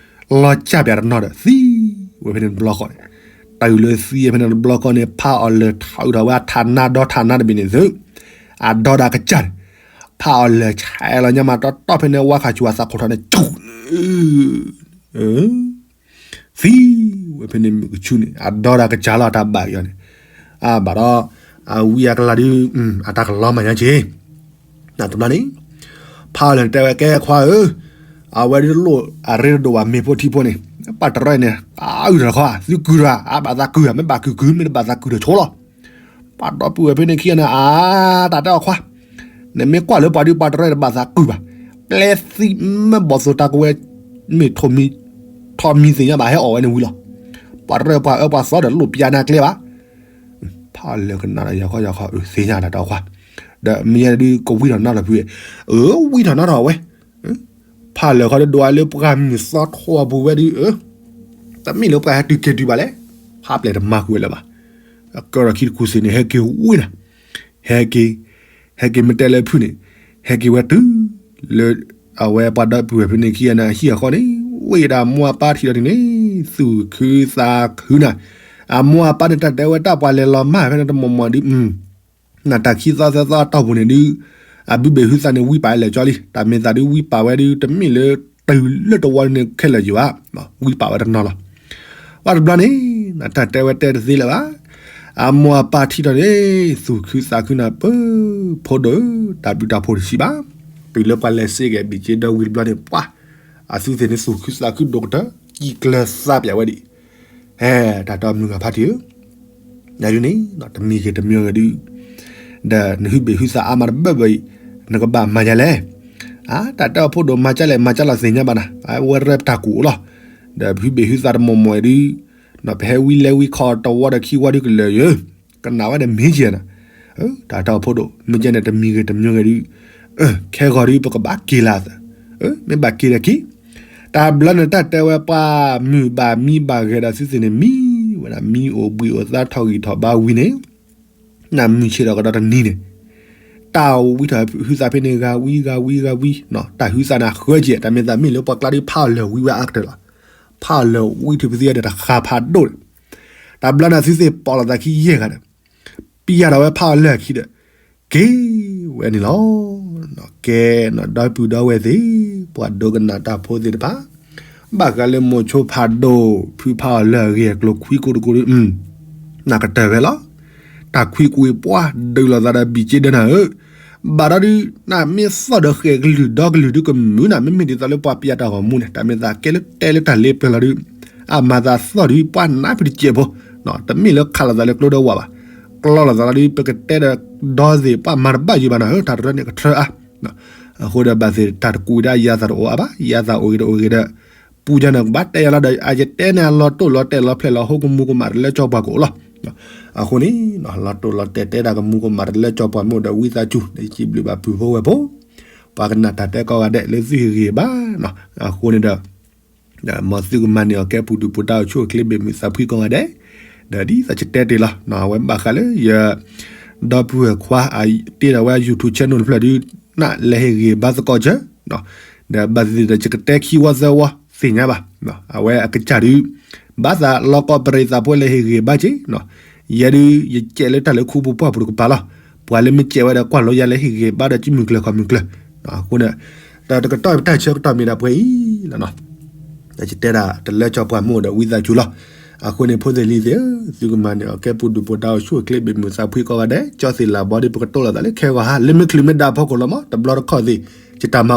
ဒုး, လီၤကၢ်ပၠးတနီၤဒီး သံဝဲဖဲန့ၣ်တဘျီဃီန့ၣ်, တုၤလၢသံဖဲန့ၣ်တဘျီဃီန့ၣ် ဖးအီၣ်လဲၣ်ထးအုးထီၣ်ဝဲအထးနါဒီထးနါတဘ့ၣ်န့ၣ်သု, အဒီဒီးကစၢ်န့ၣ်, ဖးအီၣ်လဲၣ်ဆဲးလီၤညါမးတီတီဖဲန့ၣ် ဝါခးဆူၣ်အသးခိၣ်ထီၣ်န့ၣ် ကၠူၣ် သံဝဲဖဲန့ၣ်မုၢ်ကဆူၣ်န့ၣ် အဒီဒီးကစၢ်လီၤတၢ်ဘၣ်က့ၤအီၤန့ၣ်, အဘၣ်ဒီး, အဝံအကလၤဒုး, အတၢ်ကလီမးညါက့ၤ, တဘျီန့ၣ်, ဖးအီၣ်လဲၣ်တဲဝဲကဲခွါဧၢ, အဝဲဒၣ်တလိၣ်အရ့တဒိၣ်ဘၣ်မ့ၢ်ဖိထံဖိန့ၣ်, ပှၤတရၢန့ၣ် အအုၣ်တခီ သုကုၢ်တဂၤ အဘၣ်သးကုၢ်ဧါ မ့ၢ်ဘၣ်ကုၢ်ကုၢ် မ့ၢ်တဘၣ်သးကုၢ်ဒီးဆိလီၤ ပှၤဒီပုၢ်ဝဲၢ်ဖဲန့ၣ်ခံဂၤန့ၣ် အါ တၢ်တဲအီၤခွါ, နမ့ၢ်ကွၢ်လၢပှၤဒုးပှၤတရၢတဘၣ်သးကုၢ်ဘၣ်, ပျဲသံမ့ၢ်ဘီၣ်သိၣ်တၢ်ကဝဲၤ, မ့ၢ်ထိၣ်မံၤ, ထိၣ်မံၤသ့ၣ်ညါဘၣ်ဟဲအီၣ်ဝဲန့ၣ်ဝံၤလီၤ, ပှၤတရၢပှၤအၢပှၤသီဒီးလိၣ်ပျါနၤကျဲဘၣ်, ဖးအီၣ်လဲၣ်ကနၣ်ဒီးယၤခီယၤခီ အၢ သ့ၣ်ညါတၢ်တဲအီၤခွါ, ဒီးမ့ၢ်ယဲဒုးကဝံထီၣ်နါထီၣ်ဖု, အၢ ဝံထီၣ်နါထီၣ်ဝဲ ဖးလၢာ်ခီဒိးဝဲလၢပှၢ်မုၢ်သီထီၣ်ပူၤဝဲဒုး, တမ့ၢ်လၢပှၤဟဲတုၤက့ၤတုၤဘၣ်လဲၣ်, ဖးပျဲၢ်တမၤကွံာ်ဝဲလၢၤဘၣ်, ကၢထီၣ်ခံတကူၣ်သ့ၣ်န့ၣ် ဟဲက့ၤဝံနၤ, ဟဲက့ၤ, ဟဲက့ၤမ့ၢ်တဲလၢဖုန့ၣ်, ဟဲက့ၤဝဲတုၤလၢ အဝဲပှၤဒီပုၢ်ဝဲၢ်ဖဲန့ၣ်ခံဂၤန့ၣ် အဟံၣ်အဃီန့ၣ် ဝ့ၢ်ဒၣ်အမိၢ်အပၢ်ထံၣ်ဒီးန့ၣ်န့ၣ် သူၣ်ခုသးခုနၤ, အမိၢ်အပၢ်န့ၣ် တၢ်တဲဝဲတၢ်ပှၤလဲၤလီၤမၢ်ဖဲန့ၣ်တမီၢ်မီၢ်ဒုး နတၢ်ခံသီသၢသီအတီၢ်ပူၤန့ၣ်ဒုး အဘုဘ့ၣ်ဟုသးန့ၣ် ဝံပာ်ဝဲလဲၤကၠီလံ. တၢ်မ့ၢ်သးဒုး ဝံပာ်ဝဲဒုး တမ့ၢ်လၢတုၤလၢတဝီန့ၣ်ခဲလၢာ်ယံၤဘၣ်, ဝံပာ်ဝဲတနီၤလီၤ. ဘၣ်တဘျီန့ၣ် နတၢ်တဲဝဲတဲတသ့လၢၤဘၣ်. အမိၢ်အပၢ်ထံၣ်ထီၣ်န့ၣ် သူၣ်ခုသးခုနၤပၢ, ဖိဒိၣ်ဧၢ, တၢ်ဘျုးတၢ်ဖှိၣ်တဆံးဘၣ်. တုၤလၢပှၤလဲၤစ့ၢ်ကီး ဘံၣ်က့ဒီဝံၤတဘျီန့ၣ် ပှၤ အသုသ့ၣ်န့ၣ် သူၣ်ခုသးခုဒိၣ်ကတၢၢ် စံၣ်ကျၢၤသးပၠးဝဲဒံး ဟဲ တၢ်တီမုၢ်ဂၤဖးထံဧၢ, ယၤဒုးန့ၣ် တမံၤဂ့ၤတမံၤဂ့ၤဒုး ဒီးနဟုဘ့ၣ်ဟုသးအါမးတဘၢၣ်ဘၢၣ်အံၤ နကဘၣ်မၤယၤလဲၣ်. အါ တၢ်တဲအီၤဖိဒိၣ် မၤကၢ်လဲၣ် မၤကၢ်လီၤသ့ၣ်ညါဘၣ်နၤ, အဝဲရဲၣ်ပတၢ်ကူၣ်အိၣ်လီၤ. ဒီးပဟုဘ့ၣ်ဟုသးတမီၢ်မီၢ်အံၤဒုး ပဟဲဝံလဲၤဝံခီတဝီဒီးခံဝီဒုးကလၢာ်ယၢၤ, ကနၣ်ဝဲဒီးမ့ၢ်ကဲနၤ, တၢ်တဲအီၤဖိဒိၣ် မ့ၢ်ကဲန့ၣ် တမံၤဂ့ၤတမံၤဂ့ၤဒုး ခဲဂီၤဒုး ပကဘၣ်က့ၤလၢအသး, မ့ၢ်ဘၣ်က့ၤဒီးက့ၤ. တၢ်ဘျီန့ၣ် တၢ်တဲဝဲပှၤမုၢ်ဘၣ်မံဘၣ်ဂဲၤဒီးသုသ့ၣ်န့ၣ် မံဝဲဒၣ် မံအိၣ်ဘှံးအိၣ်သါထီၣ်ဂံၢ်ထီၣ်ဘါဝံၤန့ၣ် နမုၢ်ဆ့ၣ်ထီၣ်ကဒီးတနံၤန့ၣ် တၢ်ဝံထီၣ်ဟုသးဖဲန့ၣ် ဂၤဝံဂၤဝံဂၤဝံ, တၢ်ဟုသးန့ၣ်ဃၢကဲ တၢ်မ့ၢ်သးမ့ၢ်လၢပှၤကျါဒုး ဖးအီၤလၢာ်ဝံဝဲအါကတၢၢ်လီၤ. ဖးအီၤလၢာ်ဝံထူၣ်ဖဲသ့ၣ်ဒီးတဃၣ်ဖးဒိၣ်န့ၣ်, တၢ်ဘျီန့ၣ်သုသ့ၣ်ပိာ်လိာ်သးခံယဲၢ်ဂၤန့ၣ် ပျဲထီၣ်ဝဲဖးအီၤလၢာ်ခံဒီး က့ၤဝဲန့ၣ်လီၤ. ကဲ ဒီပုၢ်ဒီဝဲၢ်သ့ၣ်, ပှၤဒိကနၣ်တၢ်ဖိသ့ၣ်တဖၣ်, ဘၣ်ဃးလၢမိၤဆိဖးဒိၣ် ဖုဖးအီၤလၢာ်အဂ့ၢ်အကျိၤခွံကိတကိးဒုး နၢ်ကတၢၢ်ဝဲလီၤ. တၢ်ခွံကွံာ်ပှၢ်ဒုးလိာ်သးဒီးဘံၣ်က့ဒၢနၤဧၢ, ဘၣ်ဒီးဒုး နမ့ၢ်သီၣ်ဒီးဃဲၣ်ကလုာ်ဒီကလုာ်ဒုးကမုာ်နၤ, မ့မ့ၢ်ဒ်သိးလၢပှၤပျဲတၢ်ဂီၤမူန့ၣ် တၢ်မ့ၢ်သးကဲလၢတဲလၢတၢ်လ့ပျၢၤလီၤဒုး အမၤသးသီၣ်ဒုး ပှၤနါဖုတစဲးဖိ, တမ့ၢ်လၢခးလိာ်သးလၢကျိဒီးဝၣ်ဘၣ်, ကျီလိာ်သးလီၤဒုး ပကတဲဒီးဒီသ့ၣ် ပှၤမၤတဘၣ်ယံၤဘၣ်နၤဧၢ, တၢ်တရၢန့ၣ်ကထၢအါ. အဃိဒီးဘၣ်သ့ၣ် တၢ်တကူးဝံၤဒၣ်ယၤသးတအိၣ်အါဘၣ်, ယၤသးအိၣ်ဂ့ၤတအိၣ်ဂ့ၤဒီး ပူၤကၢ်န့ၣ် ကဘၣ်တဲယၤလီၤဒီး အယတဲန့ၣ် အလီၤတိၢ်လီၤတဲာ်လီၤဖျဲးလီၤဟိ ကမူကမၣ်တလၢကၠီပှၤကအိၣ်လီၤ. အဃိန့ၣ် လီၤတိၢ်လီၤတဲာ်တဲဒၣ်ကမူကမၣ်တလၢကၠီပှၤမ့ၢ်အိၣ်ဒီးဝံသးစူၤ ဒီးယစံးဘျုးဘၣ်ပုၢ်ဖိဝဲၢ်ဖိ ပှၤကနၣ်တၢ်တဲကိးဂၤဒဲးလၢသုဟ့ၣ်ဂံၢ်ဘါ, အဃိန့ၣ်ဒီး မ်သုကမၤန့ၢ်အီၤကဲပူၤဒုၣ်ပူၤဒါအိၣ်ဆူၣ်အိၣ်ချ့ဘၣ်မုာ်သးဖှံကိးဂၤဒဲး, ဒီးဒ်သိးယတဲတ့ၢ်လီၤ အဝဲဘၣ်ဃးလၢယ ဒီပုၢ်ဝဲၢ်ခွါအတ့ထီၣ်ဝဲ YouTube channel တဖျၢၣ်ဒုး နလဲၤဟ့ၣ်ဂံၢ်ဘါသကိးစၢၤ, ဒီးဘၣ်သ့ၣ်သ့ၣ်ဒီးယကတဲခံဝီသၢဝီသ့ၣ်ညါဘၣ်, အဝဲအကစၢ်ဒုး ဘၣ်သးလီၤကိးပရံးသးဖိလဲၤဟ့ၣ်ဂံၢ်ဘါက့ၤ, ယဲဒုး ယစဲးလၢတၢ်လၢခူပူၤပှၢ်ပူၤတကပၤလီၤ, ပှၤလၢမ့ၢ်စဲးဝဲဒီးကွၢ်လိယၤလဲၤဟ့ၣ်ဂံၢ်ဘါဒီးကမုၢ်ကျၢၤခီမုၢ်ကျၢၤ, အဃိန့ၣ် တၢ်တကတီၢ်တၢ်ဆၢကတီၢ်မ့ၢ်ဒၣ်ပှဲၤအံၤလီၤနီၤ ယတဲဒၣ်တလၢကၠီပှၤမ့ၢ်အိၣ်ဒီးဝံသးစူၤလီၤ. အဃိန့ၣ် ဖိသ့ၣ်လံၤသ့ၣ်ဧၢ, သုကမၤန့ၢ်အီၤကဲပူၤဒုၣ်ပူၤဒါအိၣ်ဆူၣ်အိၣ်ချ့ဘၣ်မုာ်သးဖှံကိးဂၤဒဲး, ကၠီသ့ၣ်လၢဘီဒ်ပကတိၤလိာ်သးလၢခဲဂီၤဟါ, လၢမ့ၢ်ချုးမ့ၢ်ဒၣ်ဖီခိၣ်လီၤမး, တဘျီတခီၣ်သ့ၣ် ယတၢ်မၤအိၣ်လီၤ. ယ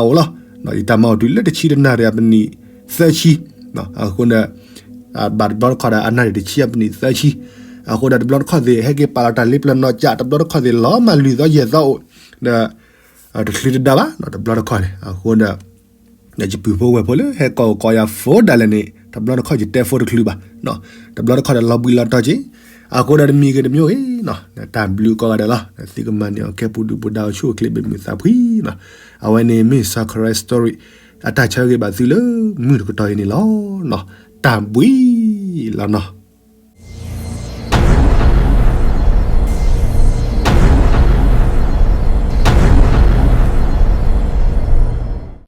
တၢ်မၤအိၣ်တုၤလၢတဆံတနၣ်ရံၣ်အပနံၣ်သၢဆံ, အဃိန့ၣ် ဘၣ်တဘျီတခီၣ်ဒီးအနၣ်ရံၣ်တဆံအပနံၣ်သၢဆံ, အဃိဒီးတဘျီတခီၣ်သ့ၣ် ဟဲက့ၤပာ်လီၤတၢ်လ့ပျၢၤနီၢ်ကၠး, တဘျီတခီၣ်သ့ၣ် လီၤမၢ်လွံၢ်သီယဲၢ်သီအိၣ်, ဒီး တချုးတဒါဘၣ် တဘျီတခီၣ်န့ၣ်, အဃိဒီး ယပုၢ်ဖိဝဲၢ်ဖိလၢဟဲကိးကီးယၤ phone ဒၣ်လဲာ်န့ၣ် တဘျီတခီၣ်ယတဲ phone တချုးဘၣ်, တဘျီတခီၣ်ဒီးလီၤဘှံးလီၤတီၤက့ၤ, အဃိဒီးတမံၤဂ့ၤတမံၤဂ့ၤနီၤ တၢ်ဘျုးကိးဂၤဒဲးလီၤ. သုကမၤန့ၢ်အီၤကဲပူၤဒုၣ်ပူၤဒါအိၣ်ဆူၣ်အိၣ်ချ့ဘၣ်မုာ်သးဖှံနီၤ. အဝဲန့ၣ်မ့ၢ် Soccer Story အတၢ်ဆၢဂ့ၤဘၣ်သုလၢမုၢ်တကတီၢ်အံၤန့ၣ်လီၤ. တၢ်ဘှံးလီၤနီၤ.